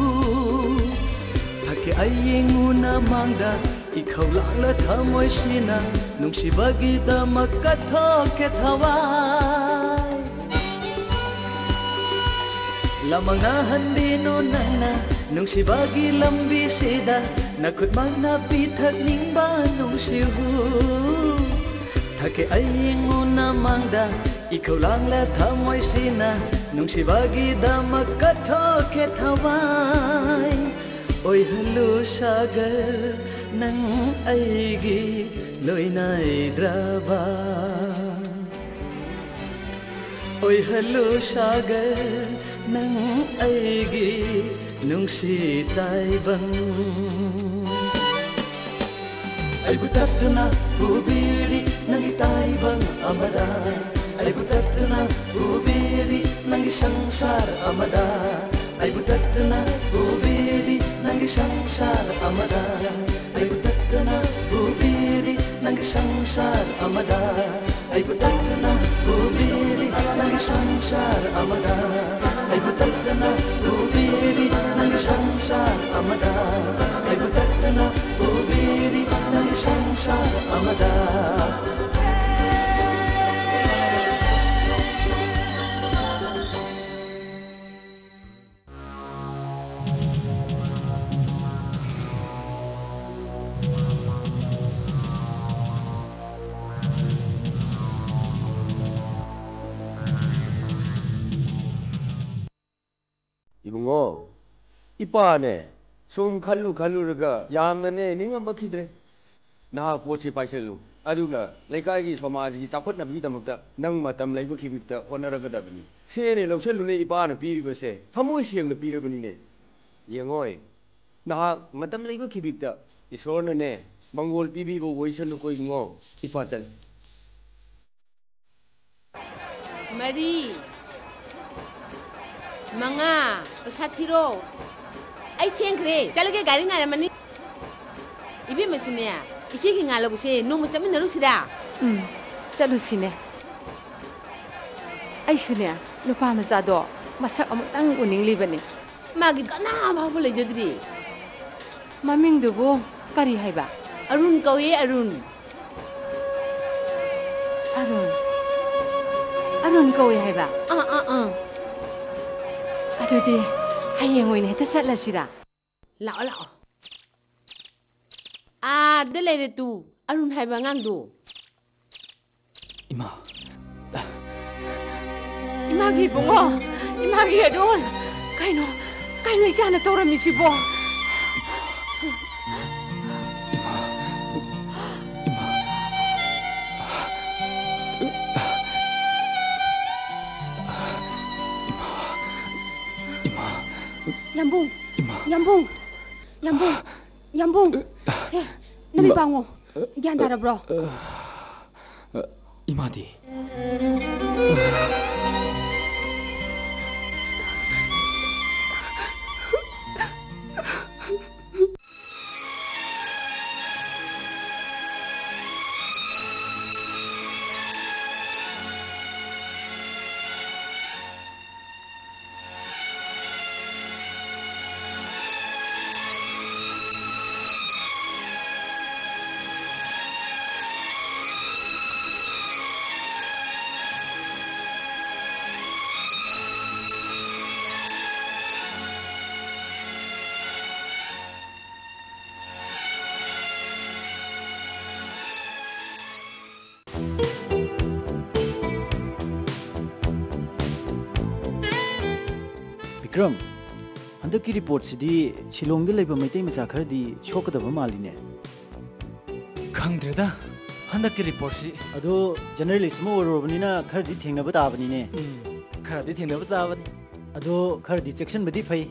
ꯊꯛꯀꯦ ꯑꯩ ꯌꯦꯡꯉꯨꯅ ꯃꯥꯡꯗ, ꯏꯈꯧ ꯂꯥꯡꯂ ꯊꯃꯣꯏꯁꯤꯅ ꯅꯨꯡꯁꯤꯕꯒꯤꯗꯃꯛ ꯀꯠꯊꯣꯛꯀꯦ ꯊꯋꯥꯏ꯫ ꯂꯃꯛꯅ ꯍꯟꯕꯤꯅꯨ ꯅꯪꯅ ꯅꯨꯡꯁꯤꯕꯒꯤ ꯂꯝꯕꯤꯁꯤꯗ, ꯅꯈꯨꯠꯃꯛꯅ ꯄꯤꯊꯛꯅꯤꯡꯕ ꯅꯨꯡꯁꯤꯍꯨ꯫ ꯊꯛꯀꯦ ꯑꯩ ꯌꯦꯡꯉꯨ ꯅꯃꯥꯡꯗ, ꯏꯈꯧ ꯂꯥꯡꯂ ꯊꯃꯣꯏꯁꯤꯅ ꯅꯨꯡꯁꯤꯕꯒꯤꯗꯃꯛ ꯀꯠꯊꯣꯛꯀꯦ ꯊꯋꯥꯏ꯫ ꯑꯣꯏꯍꯜꯂꯨ ꯁꯥꯒꯔ ꯅꯪ ꯑꯩꯒꯤ ꯂꯣꯏꯅꯥꯏꯗ꯭ꯔꯕ꯫ ꯑꯣꯏꯍꯜꯂꯨ ꯁꯥꯒꯔ ꯅꯪ ꯑꯩꯒꯤ ꯅꯨꯡꯁꯤ ꯇꯥꯏꯕꯪ꯫ ꯑꯩꯕꯨ ꯇꯠꯇꯨꯅ ꯄꯨꯕꯤꯔꯤ ꯅꯪꯒꯤ ꯇꯥꯏꯕꯪ ꯑꯃꯗ, ꯑꯩꯕꯨ ꯇꯠꯇꯨꯅ ꯄꯨꯕꯤꯔꯤ ꯅꯪꯒꯤ ꯁꯪꯁꯥꯔ ꯑꯃꯗ, ꯑꯩꯕꯨ ꯇꯠꯇꯨꯅ ꯄꯨꯕꯤꯔꯤ ꯅꯪꯒꯤ ꯁꯪꯁꯥꯔ ꯑꯃꯗ, ꯑꯩꯕꯨ ꯇꯠꯇꯨꯅ ꯄꯨꯕꯤꯔꯤ ꯅꯪꯒꯤ ꯁꯪꯁꯥꯔ ꯑꯃꯗ, ꯑꯩꯕꯨ ꯇꯠꯇꯨꯅ ꯄꯨꯕꯤꯔꯤ ꯅꯪꯒꯤ ꯁꯪꯁꯥꯔ ꯑꯃꯗ, ꯑꯩꯕꯨ ꯇꯠꯇꯨꯅ ꯄꯨꯕꯤꯔꯤ ꯅꯪꯒꯤ ꯁꯪꯁꯥꯔ ꯑꯃꯗ, ꯑꯩꯕꯨ ꯇꯠꯇꯨꯅ ꯄꯨꯕꯤꯔꯤ ꯅꯪꯒꯤ ꯁꯪꯁꯥꯔ ꯑꯃꯗ꯫ ꯏꯕꯨꯡꯉꯣ, ꯏꯄꯥꯅꯦ, ꯁꯨꯝ ꯈꯜꯂꯨ ꯈꯜꯂꯨꯔꯒ ꯌꯥꯝꯅꯅꯦ ꯅꯤꯡꯉꯝꯃꯛꯈꯤꯗ꯭ꯔꯦ꯫ ꯅꯍꯥꯛ ꯄꯣꯠꯁꯤ ꯄꯥꯏꯁꯜꯂꯨ, ꯑꯗꯨꯒ ꯂꯩꯀꯥꯏꯒꯤ ꯁꯃꯥꯖꯒꯤ ꯆꯥꯎꯈꯠꯅꯕꯒꯤꯗꯃꯛꯇ ꯅꯪ ꯃꯇꯝ ꯂꯩꯕ ꯈꯤꯕꯤꯛꯇ ꯍꯣꯠꯅꯔꯒꯗꯕꯅꯤ꯫ ꯁꯦꯅꯦ ꯂꯧꯁꯜꯂꯨꯅꯦ, ꯏꯄꯥꯅ ꯄꯤꯔꯤꯕꯁꯦ ꯊꯃꯣꯏ ꯁꯦꯡꯅ ꯄꯤꯔꯕꯅꯤꯅꯦ꯫ ꯌꯦꯡꯉꯣꯏ, ꯅꯍꯥꯛ ꯃꯇꯝ ꯂꯩꯕ ꯈꯤꯕꯤꯛꯇ ꯏꯁꯣꯔꯅꯅꯦ ꯃꯪꯒꯣꯜ ꯄꯤꯕꯤꯕ ꯑꯣꯏꯁꯅꯨꯀꯣ ꯏꯕꯨꯡꯉꯣ꯫ ꯏꯄꯥ ꯆꯠꯂꯦ꯫ ꯃꯔꯤ, ꯃꯉꯥ, ꯄꯩꯁꯥ ꯊꯤꯔꯣ꯫ ꯑꯩ ꯊꯦꯡꯈ꯭ꯔꯦ, ꯆꯠꯂꯒꯦ, ꯒꯥꯔꯤ ꯉꯥꯏꯔꯝꯃꯅꯤ꯫ ꯏꯕꯦꯝꯃꯁꯨꯅꯦ, ꯏꯆꯦꯒꯤ ꯉꯥ ꯂꯧꯕꯁꯦ ꯅꯣꯡꯃ ꯆꯠꯃꯤꯟꯅꯔꯨꯁꯤꯔꯥ? ꯎꯝ, ꯆꯠꯂꯨꯁꯤꯅꯦ꯫ ꯑꯩꯁꯨꯅꯦ, ꯅꯨꯄꯥ ꯃꯆꯥꯗꯣ ꯃꯁꯛ ꯑꯃꯨꯛꯇꯪ ꯎꯅꯤꯡꯂꯤꯕꯅꯤ꯫ ꯃꯥꯒꯤ ꯀꯅꯥ ꯐꯥꯎꯕ ꯂꯩꯖꯗ꯭ꯔꯤ꯫ ꯃꯃꯤꯡꯗꯨꯕꯨ ꯀꯔꯤ ꯍꯥꯏꯕ? ꯑꯔꯨꯟ ꯀꯧꯏ, ꯑꯔꯨꯟ꯫ ꯑꯔꯨꯟ? ꯑꯔꯨꯟ ꯀꯧꯏ ꯍꯥꯏꯕ? ꯑꯥ, ꯑꯥ, ꯑꯥ꯫ ꯑꯗꯨꯗꯤ ꯍꯌꯦꯡ ꯑꯣꯏꯅ ꯍꯦꯛꯇ ꯆꯠꯂꯁꯤꯔꯥ? ꯂꯥꯛꯑꯣ, ꯂꯥꯛꯑꯣ꯫ ꯑꯥꯗ ꯂꯩꯔꯦ ꯇꯨ, ꯑꯔꯨꯟ ꯍꯥꯏꯕ ꯑꯉꯥꯡꯗꯨ꯫ ꯏꯃꯥ꯫ ꯏꯃꯥꯒꯤ ꯏꯕꯨꯡꯉꯣ, ꯏꯃꯥꯒꯤ ꯑꯔꯨꯟ꯫ ꯀꯩꯅꯣ, ꯀꯩꯅꯣ ꯏꯆꯥꯅ ꯇꯧꯔꯝꯃꯤꯁꯤꯕꯣ? ꯏꯃꯥ, ꯏꯃꯥ, ꯏꯃꯥ, ꯏꯃꯥ, ꯌꯥꯝꯕꯨꯡ, ꯏꯃꯥ꯫ ꯌꯥꯝꯕꯨꯡ, ꯌꯥꯝꯕꯨꯡ, ꯌꯥꯝꯕꯨꯡ꯫ ꯁꯦ, ꯅꯃꯤꯠ ꯏꯃꯥ꯫ ꯄꯥꯡꯉꯣ꯫ ꯒ꯭ꯌꯥꯟ ꯇꯥꯔꯕ꯭ꯔꯣ? ꯏꯃꯥꯗꯤ? ꯕꯤꯀ꯭ꯔꯝ, ꯍꯟꯗꯛꯀꯤ ꯔꯤꯄꯣꯔꯠꯁꯤꯗꯤ ꯁꯤꯂꯣꯡꯗ ꯂꯩꯕ ꯃꯩꯇꯩ ꯃꯆꯥ ꯈꯔꯗꯤ ꯁꯣꯛꯀꯗꯕ ꯃꯥꯜꯂꯤꯅꯦ꯫ ꯈꯪꯗ꯭ꯔꯦꯗ, ꯍꯟꯗꯛꯀꯤ ꯔꯤꯄꯣꯔꯠꯁꯤ꯫ ꯑꯗꯣ ꯖꯔꯅꯦꯂꯤꯁ ꯑꯃ ꯑꯣꯏꯔꯨꯔꯕꯅꯤꯅ ꯈꯔꯗꯤ ꯊꯦꯡꯅꯕ ꯇꯥꯕꯅꯤꯅꯦ꯫ ꯎꯝ, ꯈꯔꯗꯤ ꯊꯦꯡꯅꯕ ꯇꯥꯕꯅꯤ꯫ ꯑꯗꯣ ꯈꯔꯗꯤ ꯆꯦꯛꯁꯤꯟꯕꯗꯤ ꯐꯩ꯫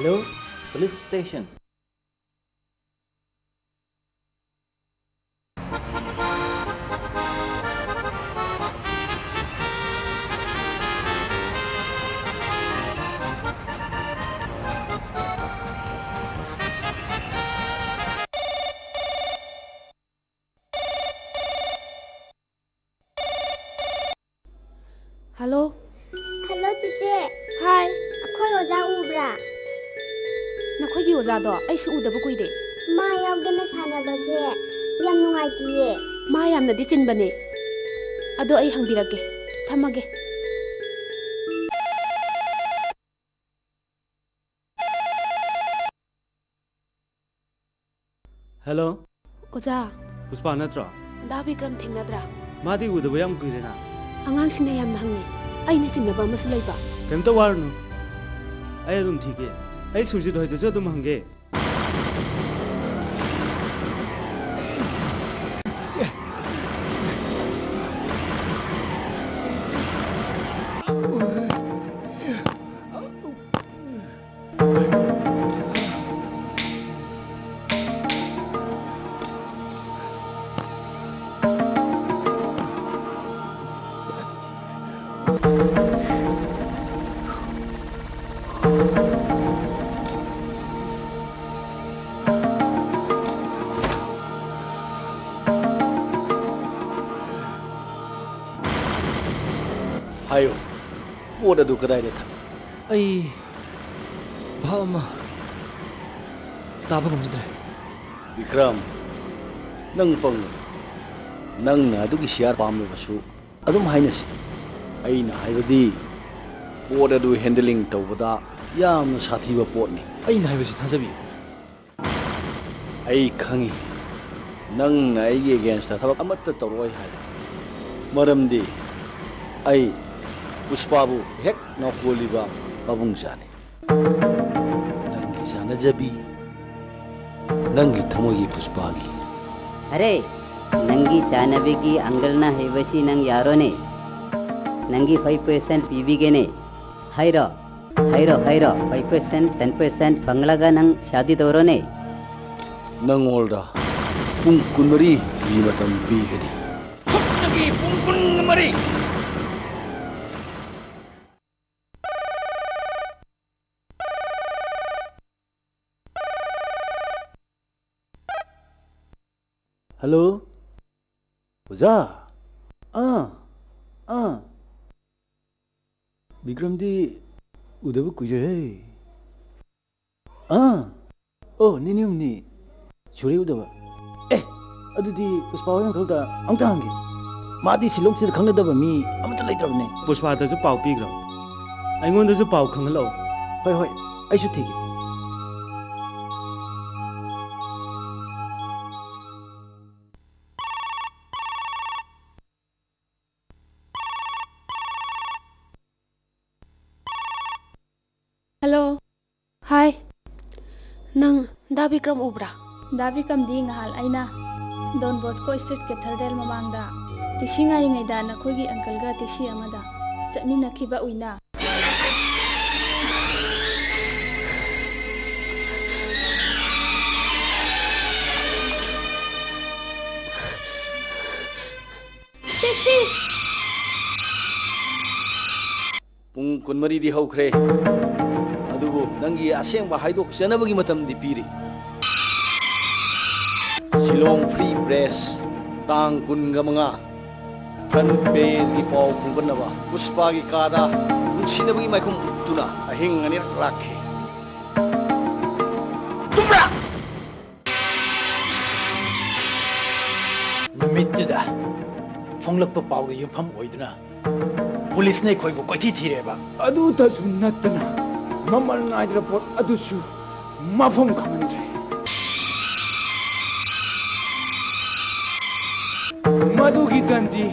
Hello, police station. Hello. Hello, ꯆꯤꯆꯦ꯫ ꯍꯥꯏ꯫ ꯑꯩꯈꯣꯏ ꯑꯣꯖꯥ ꯎꯕ꯭ꯔꯥ? ꯅꯈꯣꯏꯒꯤ ꯑꯣꯖꯥꯗꯣ ꯑꯩꯁꯨ ꯎꯗꯕ ꯀꯨꯏꯔꯦ꯫ ꯃꯥ ꯌꯥꯎꯗꯅ ꯁꯥꯟꯅꯕꯁꯦ ꯌꯥꯝ ꯅꯨꯡꯉꯥꯏꯇꯤꯌꯦ꯫ ꯃꯥ ꯌꯥꯝꯅꯗꯤ ꯆꯤꯟꯕꯅꯦ꯫ ꯑꯗꯣ ꯑꯩ ꯍꯪꯕꯤꯔꯛꯀꯦ꯫ ꯊꯝꯃꯒꯦ꯫ ꯍꯦꯜꯂꯣ꯫ ꯑꯣꯖꯥ꯫ ꯄꯨꯁꯄꯥ ꯅꯠꯇ꯭ꯔꯣ? ꯗꯥ ꯕꯤꯀ꯭ꯔꯝ ꯊꯦꯡꯅꯗ꯭ꯔꯥ? ꯃꯥꯗꯤ ꯎꯗꯕ ꯌꯥꯝ ꯀꯨꯏꯔꯦꯅ꯫ ꯑꯉꯥꯡꯁꯤꯡꯅ ꯌꯥꯝꯅ ꯍꯪꯉꯤ꯫ ꯑꯩꯅ ꯆꯤꯡꯅꯕ ꯑꯃꯁꯨ ꯂꯩꯕ꯫ ꯀꯩꯝꯇ ꯋꯥꯔꯨꯅꯨ꯫ ꯑꯩ ꯑꯗꯨꯝ ꯊꯤꯒꯦ꯫ ꯑꯩ ꯁꯨꯔꯖꯤꯠ ꯍꯣꯏꯗꯁꯨ ꯑꯗꯨꯝ ꯍꯪꯒꯦ꯫ ꯍꯥꯏꯌꯨ, ꯄꯣꯠ ꯑꯗꯨ ꯀꯗꯥꯏꯗ ꯊꯝꯃꯤ? ꯑꯩ ꯚꯥꯕ ꯑꯃ ꯇꯥꯕ ꯉꯝꯖꯗ꯭ꯔꯦ꯫ ꯕꯤꯀ꯭ꯔꯝ, ꯅꯪ ꯄꯪꯒꯅꯨ꯫ ꯅꯪꯅ ꯑꯗꯨꯒꯤ ꯁꯤꯌꯥꯔ ꯄꯥꯝꯂꯕꯁꯨ ꯑꯗꯨꯝ ꯍꯥꯏꯅꯁꯤ꯫ ꯑꯩꯅ ꯍꯥꯏꯕꯗꯤ, ꯄꯣꯠ ꯑꯗꯨ ꯍꯦꯟꯗꯂꯤꯡ ꯇꯧꯕꯗ ꯌꯥꯝꯅ ꯁꯥꯊꯤꯕ ꯄꯣꯠꯅꯤ꯫ ꯑꯩꯅ ꯍꯥꯏꯕꯁꯤ ꯊꯥꯖꯕꯤꯌꯨ꯫ ꯑꯩ ꯈꯪꯏ, ꯅꯪꯅ ꯑꯩꯒꯤ ꯑꯦꯒꯦꯟꯁꯇ ꯊꯕꯛ ꯑꯃꯠꯇ ꯇꯧꯔꯛꯑꯣꯏ ꯍꯥꯏꯕ꯫ ꯃꯔꯝꯗꯤ ꯑꯩ ꯄꯨꯁꯄꯥꯕꯨ ꯍꯦꯛ ꯉꯥꯎꯀꯣꯜꯂꯤꯕ ꯄꯥꯕꯨꯡꯖꯥꯅꯤ꯫ ꯅꯪꯒꯤ ꯆꯥꯅꯖꯕꯤ, ꯅꯪꯒꯤ ꯊꯃꯣꯏꯒꯤ ꯄꯨꯁꯄꯥꯒꯤ꯫ ꯑꯔꯦ, ꯅꯪꯒꯤ ꯆꯥꯅꯕꯤꯒꯤ ꯑꯪꯀꯜꯅ ꯍꯥꯏꯕꯁꯤ ꯅꯪ ꯌꯥꯔꯣꯅꯦ꯫ ꯅꯪꯒꯤ five percent ꯄꯤꯕꯤꯒꯦꯅꯦ꯫ ꯍꯥꯏꯔꯣ, ꯍꯥꯏꯔꯣ, ꯍꯥꯏꯔꯣ꯫ Five percent, ten percent ꯐꯪꯂꯒ ꯅꯪ ꯁꯥꯗꯤ ꯇꯧꯔꯣꯅꯦ꯫ ꯅꯪꯉꯣꯜꯗ ꯄꯨꯡ ꯀꯨꯟꯃꯔꯤꯒꯤ ꯃꯇꯝ ꯄꯤꯒꯅꯤ꯫ ꯁꯨꯞꯅꯒꯤ ꯄꯨꯡ ꯀꯨꯟꯃꯔꯤ꯫ ꯍꯜꯂꯣ, ꯑꯣꯖꯥ꯫ ꯑꯥ, ꯑꯥ꯫ ꯕꯤꯀ꯭ꯔꯝꯗꯤ ꯎꯗꯕ ꯀꯨꯏꯔꯦꯍꯦ꯫ ꯑꯥ, ꯑꯣ, ꯅꯤꯅꯤ ꯍꯨꯝꯅꯤ ꯁꯨꯔꯦ ꯎꯗꯕ꯫ ꯑꯦ, ꯑꯗꯨꯗꯤ ꯄꯨꯁꯄꯥ ꯍꯣꯏ ꯑꯪꯀꯜꯗ ꯑꯝꯇ ꯍꯪꯒꯦ꯫ ꯃꯥꯗꯤ ꯁꯤꯂꯣꯡꯁꯤꯗ ꯈꯪꯅꯗꯕ ꯃꯤ ꯑꯃꯠꯇ ꯂꯩꯇ꯭ꯔꯕꯅꯦ꯫ ꯄꯨꯁꯄꯥꯗꯁꯨ ꯄꯥꯎ ꯄꯤꯈ꯭ꯔꯣ, ꯑꯩꯉꯣꯟꯗꯁꯨ ꯄꯥꯎ ꯈꯪꯍꯜꯂꯛꯑꯣ꯫ ꯍꯣꯏ, ꯍꯣꯏ, ꯑꯩꯁꯨ ꯊꯤꯒꯦ꯫ ꯍꯜꯂꯣ꯫ ꯍꯥꯏ꯫ ꯅꯪ ꯗꯥ ꯕꯤꯀ꯭ꯔꯝ ꯎꯕ꯭ꯔꯥ? ꯗꯥ ꯕꯤꯀ꯭ꯔꯝꯗꯤ ꯉꯍꯥꯟ ꯑꯩꯅ ꯗꯣꯟ ꯕꯣꯁꯀꯣ ꯁ꯭ꯇ꯭ꯔꯤꯠ ꯀꯦꯊꯦꯗ꯭ꯔꯦꯜ ꯃꯃꯥꯡꯗ ꯇꯦꯛꯁꯤ ꯉꯥꯏꯔꯤꯉꯩꯗ ꯅꯈꯣꯏꯒꯤ ꯑꯪꯀꯜꯒ ꯇꯦꯛꯁꯤ ꯑꯃꯗ ꯆꯠꯃꯤꯟꯅꯈꯤꯕ ꯎꯏꯅ꯫ ꯇꯦꯛꯁꯤ! ꯄꯨꯡ ꯀꯨꯟꯃꯔꯤꯗꯤ ꯍꯧꯈ꯭ꯔꯦ, ꯑꯗꯨꯕꯨ ꯅꯪꯒꯤ ꯑꯁꯦꯡꯕ ꯍꯥꯏꯗꯣꯛꯆꯅꯕꯒꯤ ꯃꯇꯝꯗꯤ ꯄꯤꯔꯤ꯫ ꯁꯤꯂꯣꯡ ꯐ꯭ꯔꯤ ꯄ꯭ꯔꯦꯁ, ꯇꯥꯡ ꯀꯨꯟꯒ ꯃꯉꯥ, ꯀꯟꯄꯦꯒꯤ ꯄꯥꯎ ꯈꯣꯝꯒꯠꯅꯕ ꯄꯨꯁꯄꯥꯒꯤ ꯀꯥꯗ ꯅꯨꯡꯁꯤꯅꯕꯒꯤ ꯃꯥꯏꯈꯨꯝ ꯎꯠꯇꯨꯅ ꯑꯍꯤꯡ ꯑꯅꯤꯔꯛ ꯂꯥꯛꯈꯤ꯫ ꯆꯨꯝꯕ꯭ꯔꯥ? ꯅꯨꯃꯤꯠꯇꯨꯗ ꯐꯣꯡꯂꯛꯄ ꯄꯥꯎꯗ ꯌꯨꯝꯐꯝ ꯑꯣꯏꯗꯨꯅ ꯄꯨꯂꯤꯁꯅ ꯑꯩꯈꯣꯏꯕꯨ ꯀꯣꯏꯊꯤ ꯊꯤꯔꯦꯕ꯫ ꯑꯗꯨꯇꯁꯨ ꯅꯠꯇꯅ ꯃꯃꯜ ꯅꯥꯏꯗ꯭ꯔꯕ ꯄꯣꯠ ꯑꯗꯨꯁꯨ ꯃꯐꯝ ꯈꯪꯍꯟꯗ꯭ꯔꯦ꯫ ꯃꯗꯨꯒꯤ ꯗꯟꯗꯤ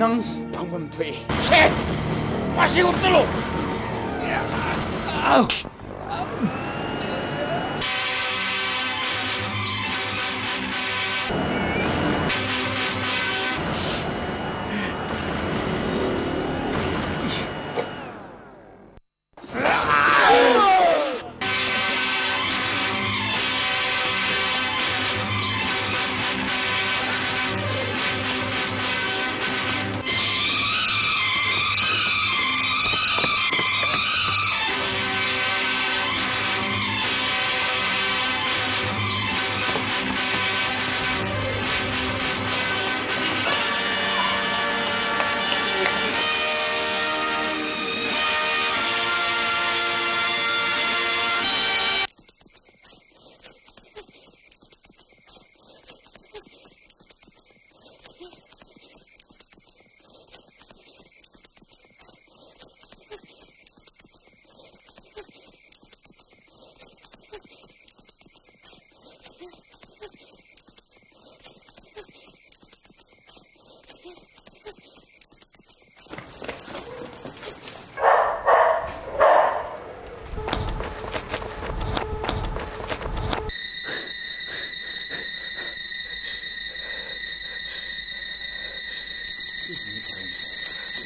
ꯅꯪ ꯐꯪꯐꯝ ꯊꯣꯛꯏ꯫ ꯁꯦ! ꯃꯁꯤ ꯎꯠꯇꯂꯨ!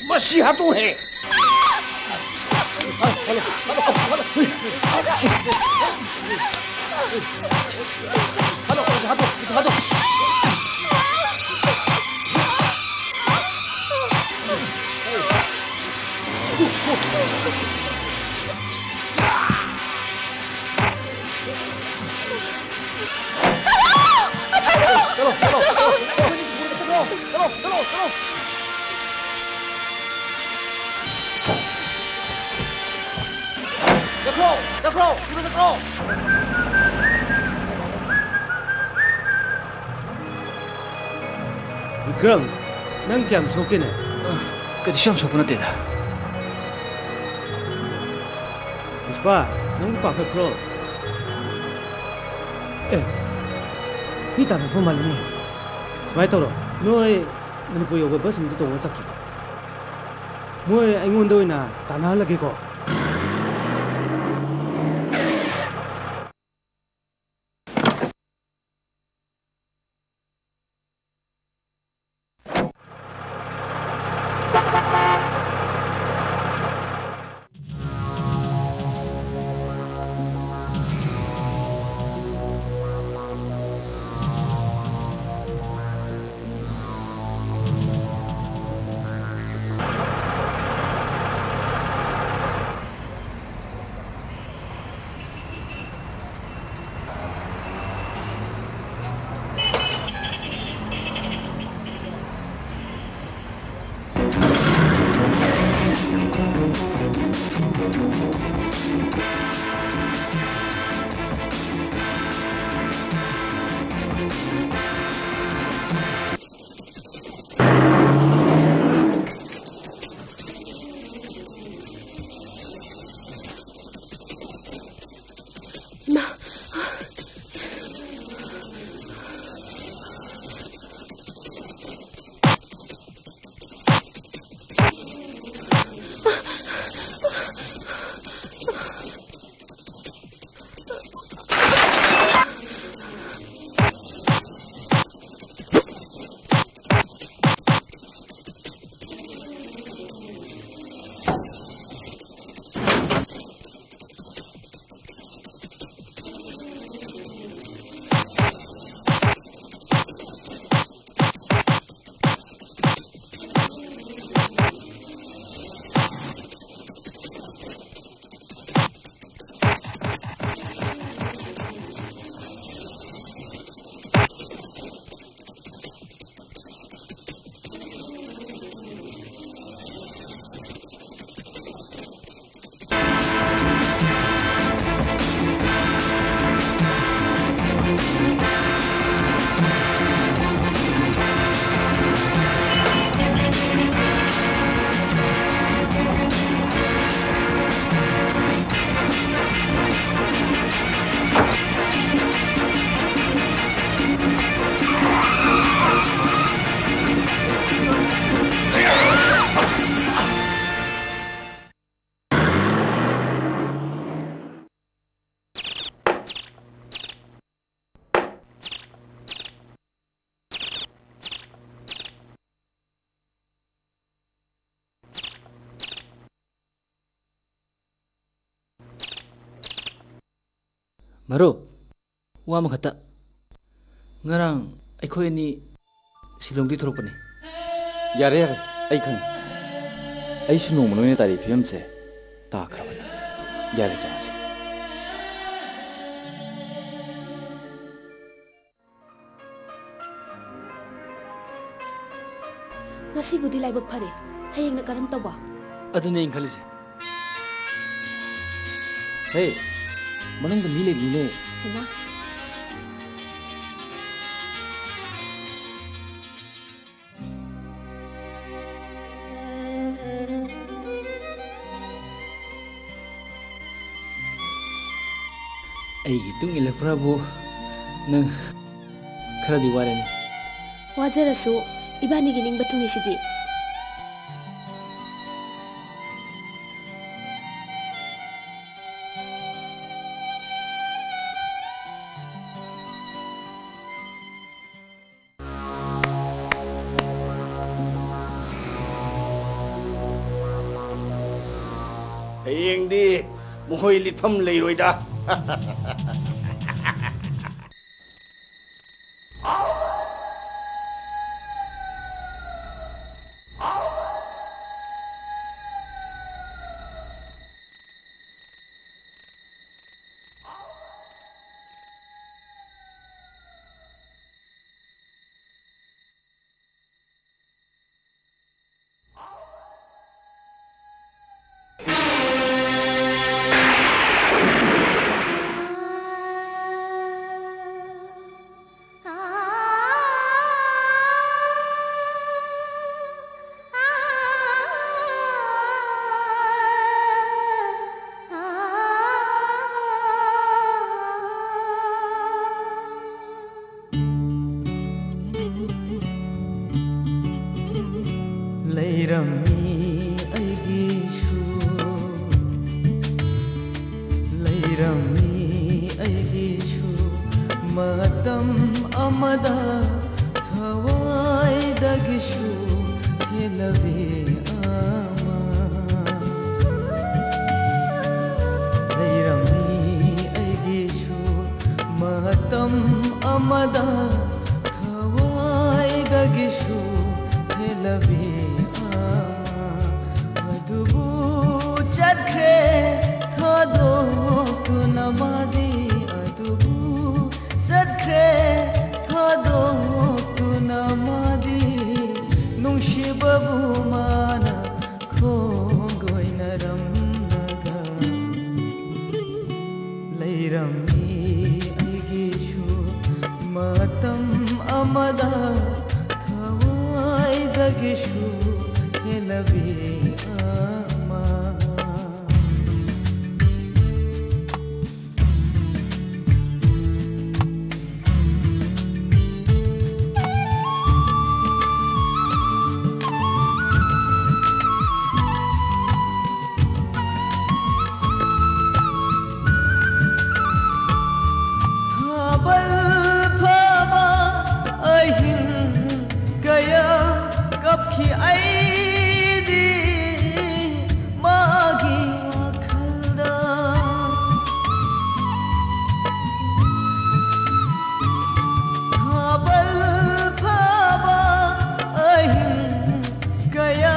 ꯃꯁꯤ ꯍꯥꯠꯇꯣꯛꯎꯍꯦ! ꯍꯥꯠꯇꯣꯛ, ꯃꯁꯤ ꯍꯥꯠꯇꯣꯛ, ꯃꯁꯤ ꯍꯥꯠꯇꯣꯛ! ꯆꯠꯂꯣ, ꯆꯠꯂꯣ, ꯆꯠꯂꯣ! ꯑꯩꯈꯣꯏꯅꯤ ꯄꯨꯔꯒ ꯆꯠꯈ꯭ꯔꯣ! ꯆꯠꯂꯣ, ꯆꯠꯂꯣ, ꯆꯠꯂꯣ! ꯆꯠꯈ꯭ꯔꯣ, ꯊꯨꯅ ꯆꯠꯈ꯭ꯔꯣ꯫ ꯕꯤꯀ꯭ꯔꯝ, ꯅꯪ ꯀꯌꯥꯝ ꯁꯣꯛꯀꯦꯅꯦ? ꯀꯔꯤꯁꯨ ꯌꯥꯝ ꯁꯣꯛꯄ ꯅꯠꯇꯦꯗ꯫ ꯄꯨꯁꯄꯥ, ꯅꯪꯕꯨ ꯄꯥꯈꯠꯄ꯭ꯔꯣ? ꯑꯦ, ꯃꯤ ꯇꯥꯟꯅꯕ ꯃꯥꯜꯂꯤꯅꯦ꯫ ꯁꯨꯃꯥꯏꯅ ꯇꯧꯔꯣ, ꯅꯣꯏ ꯃꯅꯤꯄꯨꯔ ꯌꯧꯕ ꯕꯁ ꯑꯝꯇ ꯇꯣꯡꯉ ꯆꯠꯈꯤꯒꯦ꯫ ꯃꯣꯏ ꯑꯩꯉꯣꯟꯗ ꯑꯣꯏꯅ ꯇꯥꯟꯅꯍꯜꯂꯒꯦꯀꯣ꯫ ꯃꯔꯨꯞ, ꯋꯥ ꯑꯃꯈꯛꯇ꯫ ꯉꯔꯥꯡ ꯑꯩꯈꯣꯏ ꯑꯅꯤ ꯁꯤꯂꯣꯡꯗꯒꯤ ꯊꯣꯛꯂꯛꯄꯅꯤ꯫ ꯌꯥꯔꯦ, ꯌꯥꯔꯦ, ꯑꯩ ꯈꯪꯉꯤ꯫ ꯑꯩꯁꯨ ꯅꯣꯡꯃ ꯅꯣꯏꯅ ꯇꯥꯔꯤ ꯐꯤꯕꯝꯁꯦ ꯇꯥꯈ꯭ꯔꯕꯅꯤ꯫ ꯌꯥꯔꯦ, ꯆꯪꯉꯁꯤ꯫ ꯉꯁꯤꯕꯨꯗꯤ ꯂꯥꯏꯕꯛ ꯐꯔꯦ, ꯍꯌꯦꯡꯅ ꯀꯔꯝ ꯇꯧꯕ? ꯑꯗꯨꯅꯦ ꯑꯩꯅ ꯈꯜꯂꯤꯁꯦ꯫ ꯍꯦ, ꯃꯅꯨꯡꯗ ꯃꯤ ꯂꯩꯕꯅꯤꯅꯦ꯫ ꯍꯩꯃꯥ꯫ ꯑꯩꯒꯤ ꯏꯇꯨꯡ ꯏꯜꯂꯛꯄ꯭ꯔꯕꯨ? ꯅꯪ ꯈꯔꯗꯤ ꯋꯥꯔꯦꯅꯦ꯫ ꯋꯥꯖꯔꯁꯨ ꯏꯕꯥꯅꯤꯒꯤ ꯅꯤꯡꯕ ꯊꯨꯡꯏꯁꯤꯗꯤ꯫ ꯍꯌꯦꯡꯗꯤ ꯃꯈꯣꯏ ꯂꯤꯠꯐꯝ ꯂꯩꯔꯣꯏꯗ꯫ ꯂꯩꯔꯝꯃꯤ ꯑꯩꯒꯤꯁꯨ, ꯂꯩꯔꯝꯃꯤ ꯑꯩꯒꯤꯁꯨ ꯃꯇꯝ ꯑꯃꯗ ꯊꯋꯥꯏꯗꯒꯤꯁꯨ ꯍꯦꯜꯂꯕꯤ ꯑꯃ꯫ ꯂꯩꯔꯝꯃꯤ ꯑꯩꯒꯤꯁꯨ ꯑꯃꯗ ꯊꯋꯥꯏꯗꯒꯤꯁꯨ ꯍꯦꯜꯂꯕꯤ ꯑꯃ꯫ ꯑꯗꯨꯕꯨ ꯆꯠꯈ꯭ꯔꯦ ꯊꯥꯗꯣꯛꯇꯨꯅ ꯃꯥꯗꯤ, ꯑꯗꯨꯕꯨ ꯆꯠꯈ꯭ꯔꯦ ꯊꯥꯗꯣꯛꯇꯨꯅ ꯃꯥꯗꯤ, ꯅꯨꯡꯁꯤꯕꯕꯨ ꯃꯥꯅ ꯈꯣꯡꯒꯣꯏꯅꯔꯝꯂꯒ ꯂꯩꯔꯝꯃꯤ ꯑꯩꯒꯤꯁꯨ ꯃꯇꯝ ꯑꯃꯗ ꯊꯋꯥꯏꯗꯒꯤꯁꯨ ꯍꯦꯜꯂꯕꯤ ꯑꯃ꯫ ꯊꯥꯕꯜ ꯐꯥꯕ ꯑꯍꯤꯡ ꯀꯌꯥ ꯀꯞꯈꯤ ꯑꯩꯗꯤ ꯃꯥꯒꯤ ꯋꯥꯈꯜꯗ꯫ ꯊꯥꯕꯜ ꯐꯥꯕ ꯑꯍꯤꯡ ꯀꯌꯥ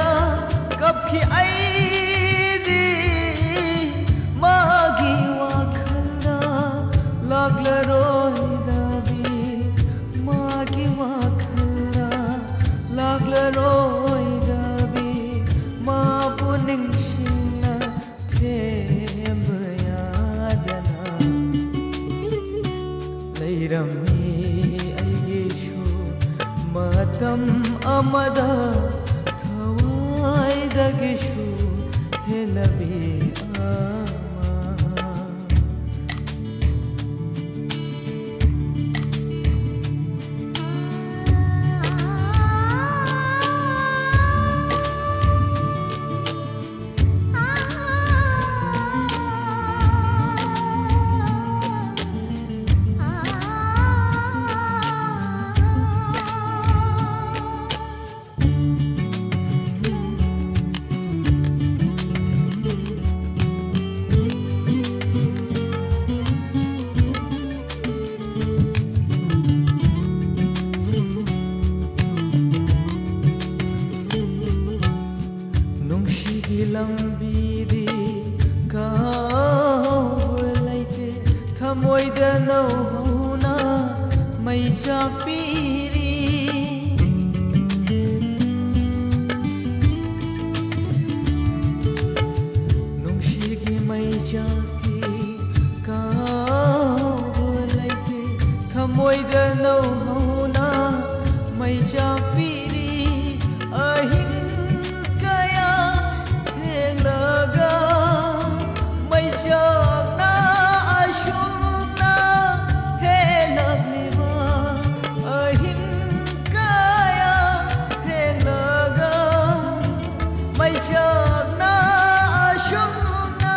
ꯀꯞꯈꯤ ꯑꯩꯗꯤ ꯃꯥꯒꯤ ꯋꯥꯈꯜꯗ꯫ ꯂꯥꯛꯂꯔꯣꯏꯗꯕꯤ ꯃꯥꯒꯤ ꯋꯥꯈꯜꯗ, ꯂꯥꯛꯂꯔꯣꯏꯗꯕꯤ ꯃꯥꯕꯨ ꯅꯤꯡꯁꯤꯡꯅ ꯊꯦꯝꯕ ꯌꯥꯗꯅ ꯂꯩꯔꯝꯃꯤ ꯑꯩꯒꯤꯁꯨ ꯃꯇꯝ ꯑꯃꯗ ꯊꯋꯥꯏꯗꯒꯤꯁꯨ ꯍꯦꯜꯂꯕꯤ ꯑꯃ꯫ ꯊꯃꯣꯏꯗ ꯅꯧꯍꯧꯅ ꯃꯩ ꯆꯥꯛꯄꯤꯔꯤ꯫ ꯅꯨꯡꯁꯤꯒꯤ ꯃꯩ ꯆꯥꯛꯇꯤ ꯀꯥꯎꯕ ꯂꯩꯇꯦ꯫ ꯊꯃꯣꯏꯗ ꯅꯧꯍꯧꯅ ꯃꯩ ꯆꯥꯛꯄꯤꯔꯤ꯫ ꯑꯍꯤꯡ ꯀꯌꯥ ꯊꯦꯡꯂꯒ ꯃꯩ ꯆꯥꯛꯅ ꯑꯁꯨꯝꯅ ꯍꯦꯜꯂꯛꯂꯤꯕ꯫ ꯑꯍꯤꯡ ꯀꯌꯥ ꯊꯦꯡꯂꯒ ꯃꯩ ꯆꯥꯛꯅ ꯑꯁꯨꯝꯅ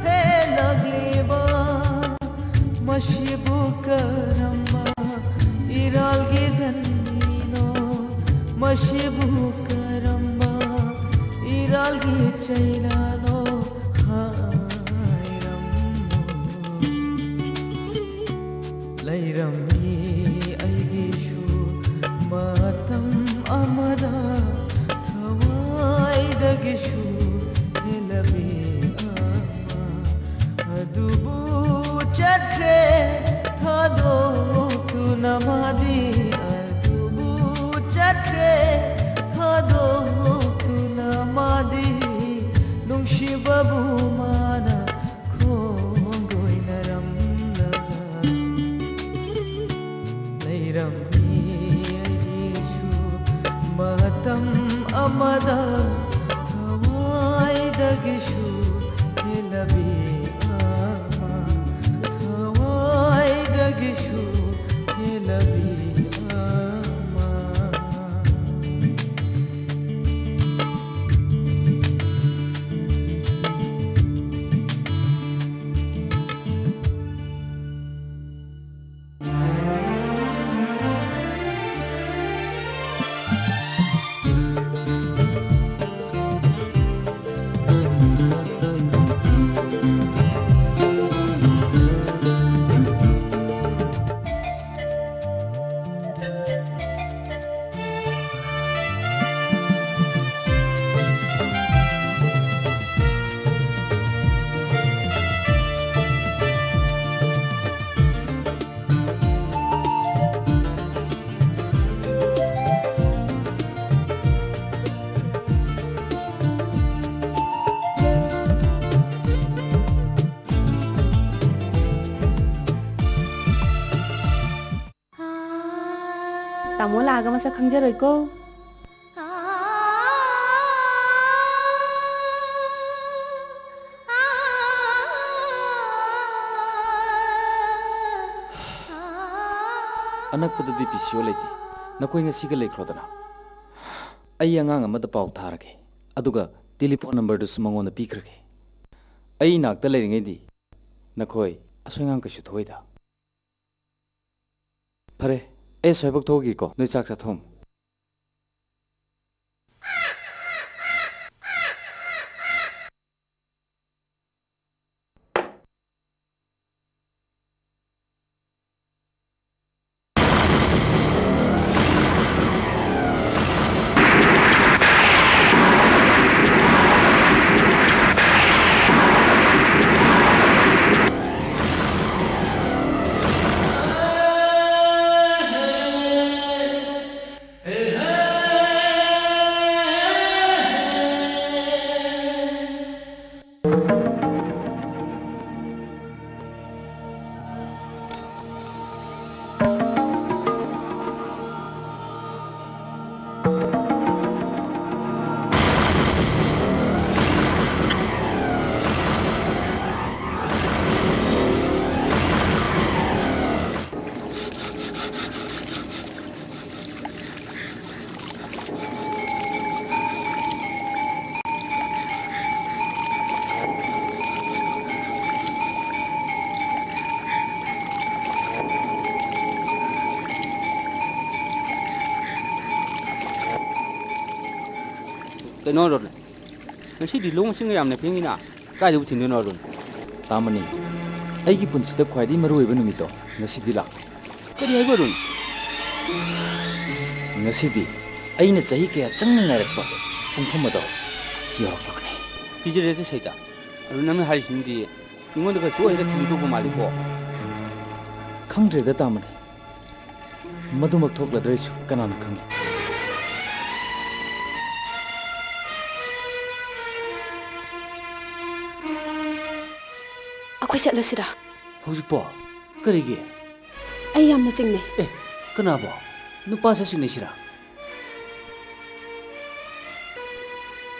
ꯍꯦꯜꯂꯛꯂꯤꯕ꯫ ꯃꯁꯤꯕꯨ ꯀꯔꯝꯕ ꯏꯔꯥꯜꯒꯤ ꯙꯟꯅꯤꯅꯣ? ꯃꯁꯤꯕꯨ ꯀꯔꯝꯕ ꯏꯔꯥꯜꯒꯤ ꯆꯩꯅꯥꯅꯣ? ꯍꯥꯏꯔꯝꯃꯣ꯫ ꯂꯩꯔꯝꯃꯤ ꯑꯩꯒꯤꯁꯨ ꯃꯇꯝ ꯑꯃꯗ ꯊꯋꯥꯏꯗꯒꯤꯁꯨ ꯍꯦꯜꯂꯕꯤ ꯑꯃ꯫ ꯑꯗꯨꯕꯨ ꯆꯠꯈ꯭ꯔꯦ ꯊꯥꯗꯣꯛꯇꯨꯅ ꯃꯥꯗꯤ꯫ ꯑꯗꯨꯕꯨ ꯆꯠꯈ꯭ꯔꯦ ꯊꯥꯗꯣꯛꯇꯨꯅ ꯃꯥꯗꯤ꯫ ꯅꯨꯡꯁꯤꯕꯕꯨ ꯃꯥꯅ ꯈꯣꯡꯒꯣꯏꯅꯔꯝꯂꯒ ꯂꯩꯔꯝꯃꯤ ꯑꯩꯒꯤꯁꯨ ꯃꯇꯝ ꯑꯃꯗ ꯊꯋꯥꯏꯗꯒꯤꯁꯨ ꯍꯦꯜꯂꯕꯤ ꯑꯃ, ꯊꯋꯥꯏꯗꯒꯤꯁꯨ ꯍꯦꯜꯂꯕꯤ ꯑꯃ꯫ ꯇꯥꯃꯣ ꯂꯥꯛꯑꯒ ꯃꯁꯛ ꯈꯪꯖꯔꯣꯏꯀꯣ꯫ ꯑꯅꯛꯄꯗꯗꯤ ꯄꯤ ꯁꯤ ꯑꯣ ꯂꯩꯇꯦ꯫ ꯅꯈꯣꯏ ꯉꯁꯤꯒ ꯂꯩꯈ꯭ꯔꯣꯗꯅ꯫ ꯑꯩ ꯑꯉꯥꯡ ꯑꯃꯗ ꯄꯥꯎ ꯊꯥꯔꯒꯦ, ꯑꯗꯨꯒ ꯇꯦꯂꯤꯐꯣꯟ ꯅꯝꯕꯔꯗꯨꯁꯨ ꯃꯉꯣꯟꯗ ꯄꯤꯈ꯭ꯔꯒꯦ꯫ ꯑꯩ ꯏꯅꯥꯛꯇ ꯂꯩꯔꯤꯉꯩꯗꯤ ꯅꯈꯣꯏ ꯑꯁꯣꯏ ꯑꯉꯥꯝ ꯀꯩꯁꯨ ꯊꯣꯛꯑꯣꯏꯗ꯫ ꯐꯔꯦ, ꯑꯩ ꯑꯁ꯭ꯋꯥꯏꯐꯥꯎ ꯊꯣꯛꯑꯒꯦꯀꯣ, ꯅꯣꯏ ꯆꯥꯛ ꯆꯥꯊꯣꯛꯑꯝꯃꯣ꯫ ꯀꯩꯅꯣ, ꯔꯣꯅꯦ? ꯉꯁꯤꯗꯤ ꯂꯧ ꯃꯁꯤꯡꯒ ꯌꯥꯝꯅ ꯐꯦꯡꯉꯤꯅ, ꯀꯥꯏꯗꯕꯨ ꯊꯤꯟꯗꯣꯏꯅꯣ, ꯑꯔꯨꯟ? ꯇꯥꯃꯅꯤ, ꯑꯩꯒꯤ ꯄꯨꯟꯁꯤꯗ ꯈ꯭ꯋꯥꯏꯗꯒꯤ ꯃꯔꯨꯑꯣꯏꯕ ꯅꯨꯃꯤꯠꯇꯣ ꯉꯁꯤꯗꯤ ꯂꯥꯛꯂꯦ꯫ ꯀꯔꯤ ꯍꯥꯏꯕ, ꯑꯔꯨꯟ? ꯉꯁꯤꯗꯤ ꯑꯩꯅ ꯆꯍꯤ ꯀꯌꯥ ꯆꯪꯅ ꯉꯥꯏꯔꯛꯄ ꯄꯨꯡꯐꯝ ꯑꯗꯣ ꯌꯧꯔꯛꯂꯕꯅꯤ꯫ ꯀꯤꯖꯔꯦꯗ ꯁꯩꯇ, ꯑꯔꯨꯟ, ꯅꯪꯅ ꯍꯥꯏꯔꯤꯁꯤꯅꯗꯤ ꯑꯩꯉꯣꯟꯗꯒ ꯁꯣꯏ ꯍꯦꯛꯇ ꯊꯤꯟꯗꯧꯕ ꯃꯥꯜꯂꯤꯀꯣ꯫ ꯈꯪꯗ꯭ꯔꯦꯗ, ꯇꯥꯃꯅꯤ꯫ ꯃꯗꯨꯃꯛ ꯊꯣꯛꯂꯗ꯭ꯔꯁꯨ ꯀꯅꯥꯅ ꯈꯪꯏ? ꯑꯩꯈꯣꯏ ꯆꯠꯂꯁꯤꯔꯥ? ꯍꯧꯖꯤꯛꯄꯣ? ꯀꯔꯤꯒꯤ? ꯑꯩ ꯌꯥꯝꯅ ꯆꯤꯡꯅꯩ꯫ ꯑꯦ, ꯀꯅꯥꯕꯣ? ꯅꯨꯄꯥ ꯁꯛꯁꯤꯡꯅ ꯁꯤꯔꯥ?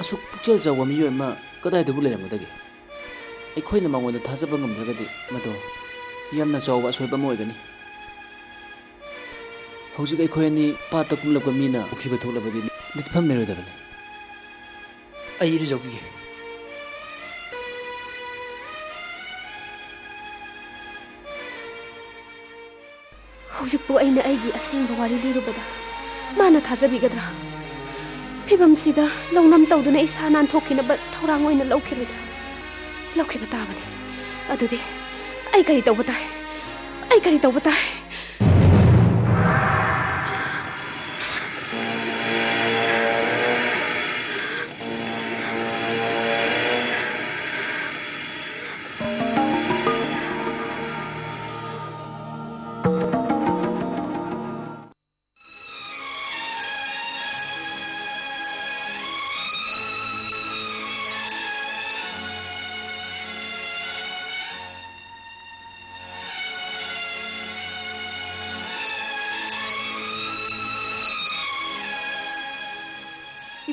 ꯑꯁꯨꯛ ꯄꯨꯛꯆꯦꯜ ꯆꯥꯎꯕ ꯃꯤꯑꯣꯏ ꯑꯃ ꯀꯗꯥꯏꯗꯕꯨ ꯂꯩꯔꯝꯒꯗꯒꯦ? ꯑꯩꯈꯣꯏꯅ ꯃꯉꯣꯟꯗ ꯊꯥꯖꯕ ꯉꯝꯗ꯭ꯔꯒꯗꯤ, ꯃꯗꯨ ꯌꯥꯝꯅ ꯆꯥꯎꯕ ꯑꯁꯣꯏꯕ ꯑꯃ ꯑꯣꯏꯒꯅꯤ꯫ ꯍꯧꯖꯤꯛ ꯑꯩꯈꯣꯏ ꯑꯅꯤ ꯄꯥꯠꯇ ꯀꯨꯝꯂꯛꯄ ꯃꯤꯅ ꯎꯈꯤꯕ ꯊꯣꯛꯂꯕꯗꯤ ꯂꯤꯠꯐꯝ ꯂꯩꯔꯣꯏꯗꯕꯅꯤ꯫ ꯑꯩ ꯏꯔꯨꯖꯧꯈꯤꯒꯦ꯫ ꯍꯧꯖꯤꯛꯄꯨ ꯑꯩꯅ ꯑꯩꯒꯤ ꯑꯁꯦꯡꯕ ꯋꯥꯔꯤ ꯂꯤꯔꯨꯕꯗ ꯃꯥꯅ ꯊꯥꯖꯕꯤꯒꯗ꯭ꯔꯥ? ꯐꯤꯕꯝꯁꯤꯗ ꯂꯧꯅꯝ ꯇꯧꯗꯨꯅ ꯏꯁꯥ ꯅꯥꯟꯊꯣꯛꯈꯤꯅꯕ ꯊꯧꯔꯥꯡ ꯑꯣꯏꯅ ꯂꯧꯈꯤꯔꯣꯏꯗ꯭ꯔꯥ? ꯂꯧꯈꯤꯕ ꯇꯥꯕꯅꯤ꯫ ꯑꯗꯨꯗꯤ ꯑꯩ ꯀꯔꯤ ꯇꯧꯕ ꯇꯥꯏ? ꯑꯩ ꯀꯔꯤ ꯇꯧꯕ ꯇꯥꯏ?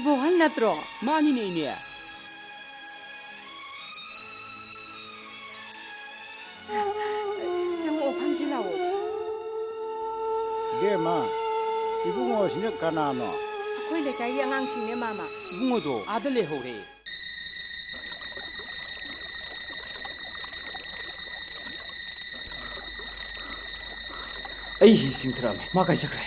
ꯏꯕꯣꯍꯜ ꯅꯠꯇ꯭ꯔꯣ? ꯃꯥꯅꯤꯅꯦ, ꯏꯅꯦ꯫ ꯆꯪꯉꯛꯑꯣ, ꯐꯝꯁꯤ ꯂꯥꯛꯑꯣ꯫ ꯏꯕꯦꯝꯃ, ꯏꯕꯨꯡꯉꯣꯁꯤꯅ ꯀꯅꯥꯅꯣ? ꯑꯩꯈꯣꯏ ꯂꯩꯀꯥꯏꯒꯤ ꯑꯉꯥꯡꯁꯤꯡꯅꯦ, ꯃꯥꯃ꯫ ꯏꯕꯨꯡꯉꯣꯗꯣ ꯑꯥꯗ ꯂꯩꯍꯧꯔꯦ꯫ ꯑꯩ ꯍꯤ ꯆꯤꯡꯊꯔꯛꯑꯝꯃꯦ꯫ ꯃꯥ ꯀꯥꯏ ꯆꯠꯈ꯭ꯔꯦ?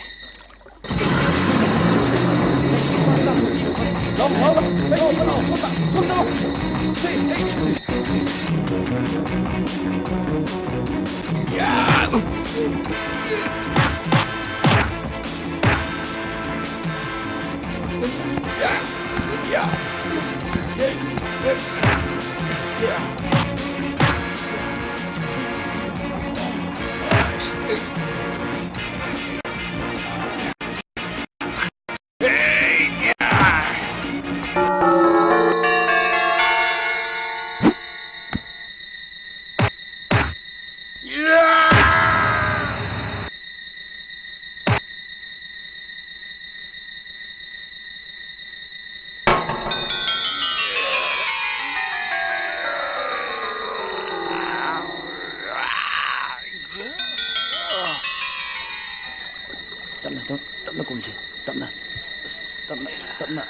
ꯇꯞ-, ꯇꯞꯅ ꯀꯨꯝꯁꯦ꯫ ꯇꯞꯅ꯫ ꯑꯁ, ꯇꯞꯅ, ꯇꯞꯅ꯫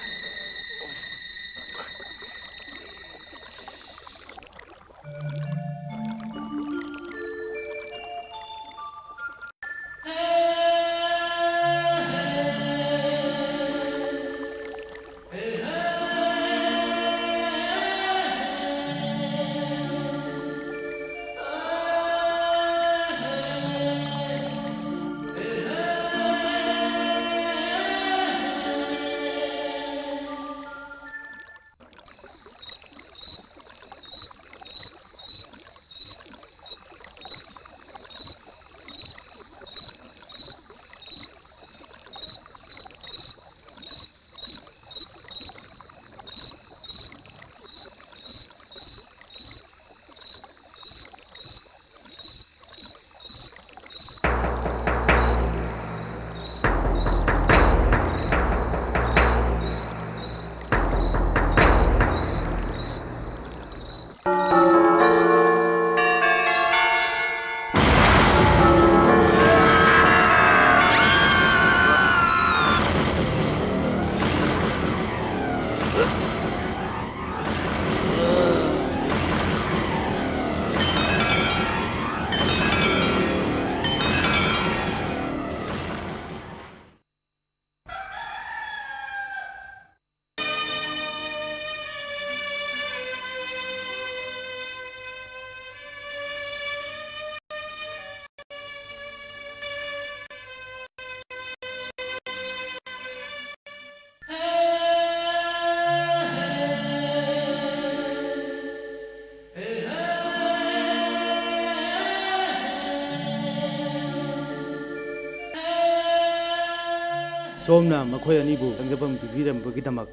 ꯁꯣꯝꯅ ꯃꯈꯣꯏ ꯑꯅꯤꯕꯨ ꯆꯪꯖꯐꯝ ꯄꯤꯕꯤꯔꯝꯕꯒꯤꯗꯃꯛ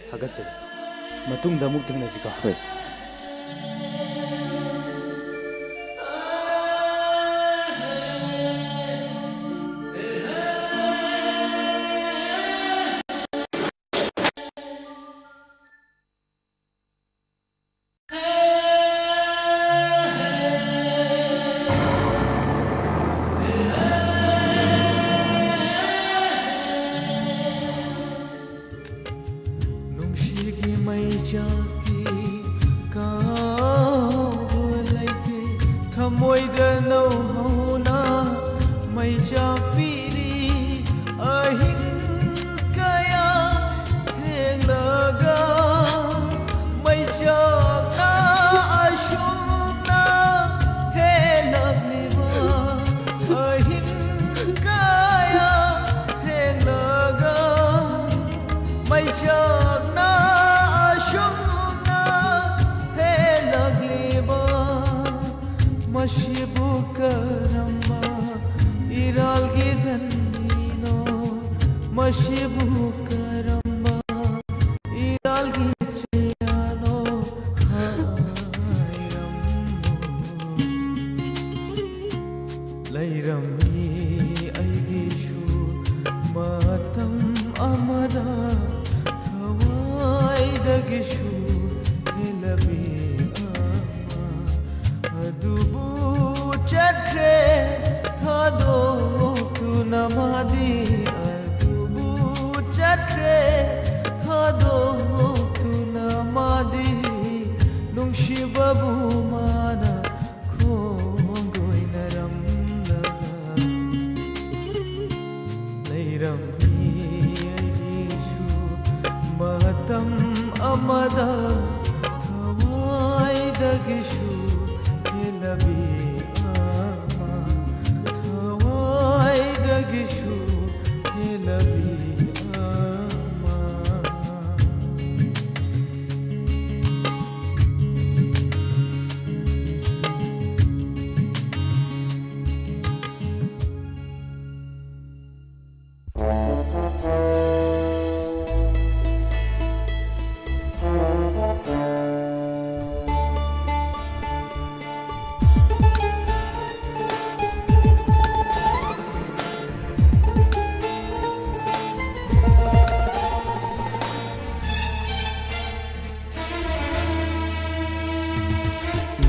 ꯊꯥꯒꯠꯆꯔꯤ꯫ ꯃꯇꯨꯡꯗ ꯑꯃꯨꯛ ꯊꯦꯡꯅꯁꯤꯀꯣ꯫ ꯍꯣꯏ꯫ ꯀꯔꯝꯕ ꯏꯔꯥꯜꯒꯤ ꯙꯟꯅꯤꯅꯣ? ꯃꯁꯤꯕꯨ ꯀꯔꯝꯕ ꯏꯔꯥꯜꯒꯤ ꯆꯩꯌꯥꯅꯣ? ꯍꯥꯏꯔꯝꯃꯨ꯫ ꯂꯩꯔꯝꯃꯤ ꯑꯩꯒꯤꯁꯨ ꯃꯇꯝ ꯑꯃꯗ ꯊꯋꯥꯏꯗꯒꯤꯁꯨ ꯍꯦꯜꯂꯕꯤ ꯑꯃ꯫ ꯑꯗꯨꯕꯨ ꯆꯠꯈ꯭ꯔꯦ ꯊꯥꯗꯣꯛꯇꯨꯅ ꯃꯥꯗꯤ, ꯑꯗꯨꯕꯨ ꯆꯠꯈ꯭ꯔꯦ ꯊꯥꯗꯣꯛꯇꯨꯅ ꯃꯥꯗꯤ, ꯅꯨꯡꯁꯤꯕꯕꯨ ꯃꯥꯅ ꯈꯣꯡꯒꯣꯏꯅꯔꯝꯂꯒ꯫ ꯂꯩꯔꯝꯃꯤ ꯑꯩꯒꯤꯁꯨ ꯃꯇꯝ ꯑꯃꯗ ꯊꯋꯥꯏꯗꯒꯤꯁꯨ ꯍꯦꯜꯂꯕꯤ ꯑꯃ, ꯊꯋꯥꯏꯗꯒꯤꯁꯨ ꯍꯦꯜꯂꯕꯤ ꯑꯃ꯫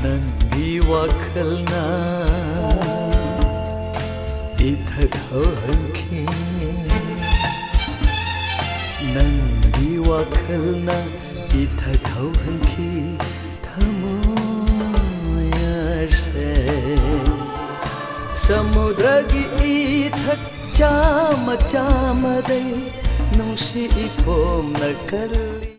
ꯅꯪꯒꯤ ꯋꯥꯈꯜꯅ ꯏꯊꯛ ꯍꯧꯍꯟꯈꯤ꯫ ꯅꯪꯒꯤ ꯋꯥꯈꯜꯅ ꯏꯊꯛ ꯍꯧꯍꯟꯈꯤ ꯊꯃꯣꯏ ꯑꯁꯦ꯫ ꯁꯃꯨꯗ꯭ꯔꯒꯤ ꯏꯊꯛ ꯆꯥꯝꯃ ꯆꯥꯝꯃꯗꯩ ꯅꯨꯡꯁꯤ ꯏꯄꯣꯝꯅ ꯀꯜꯂꯤ꯫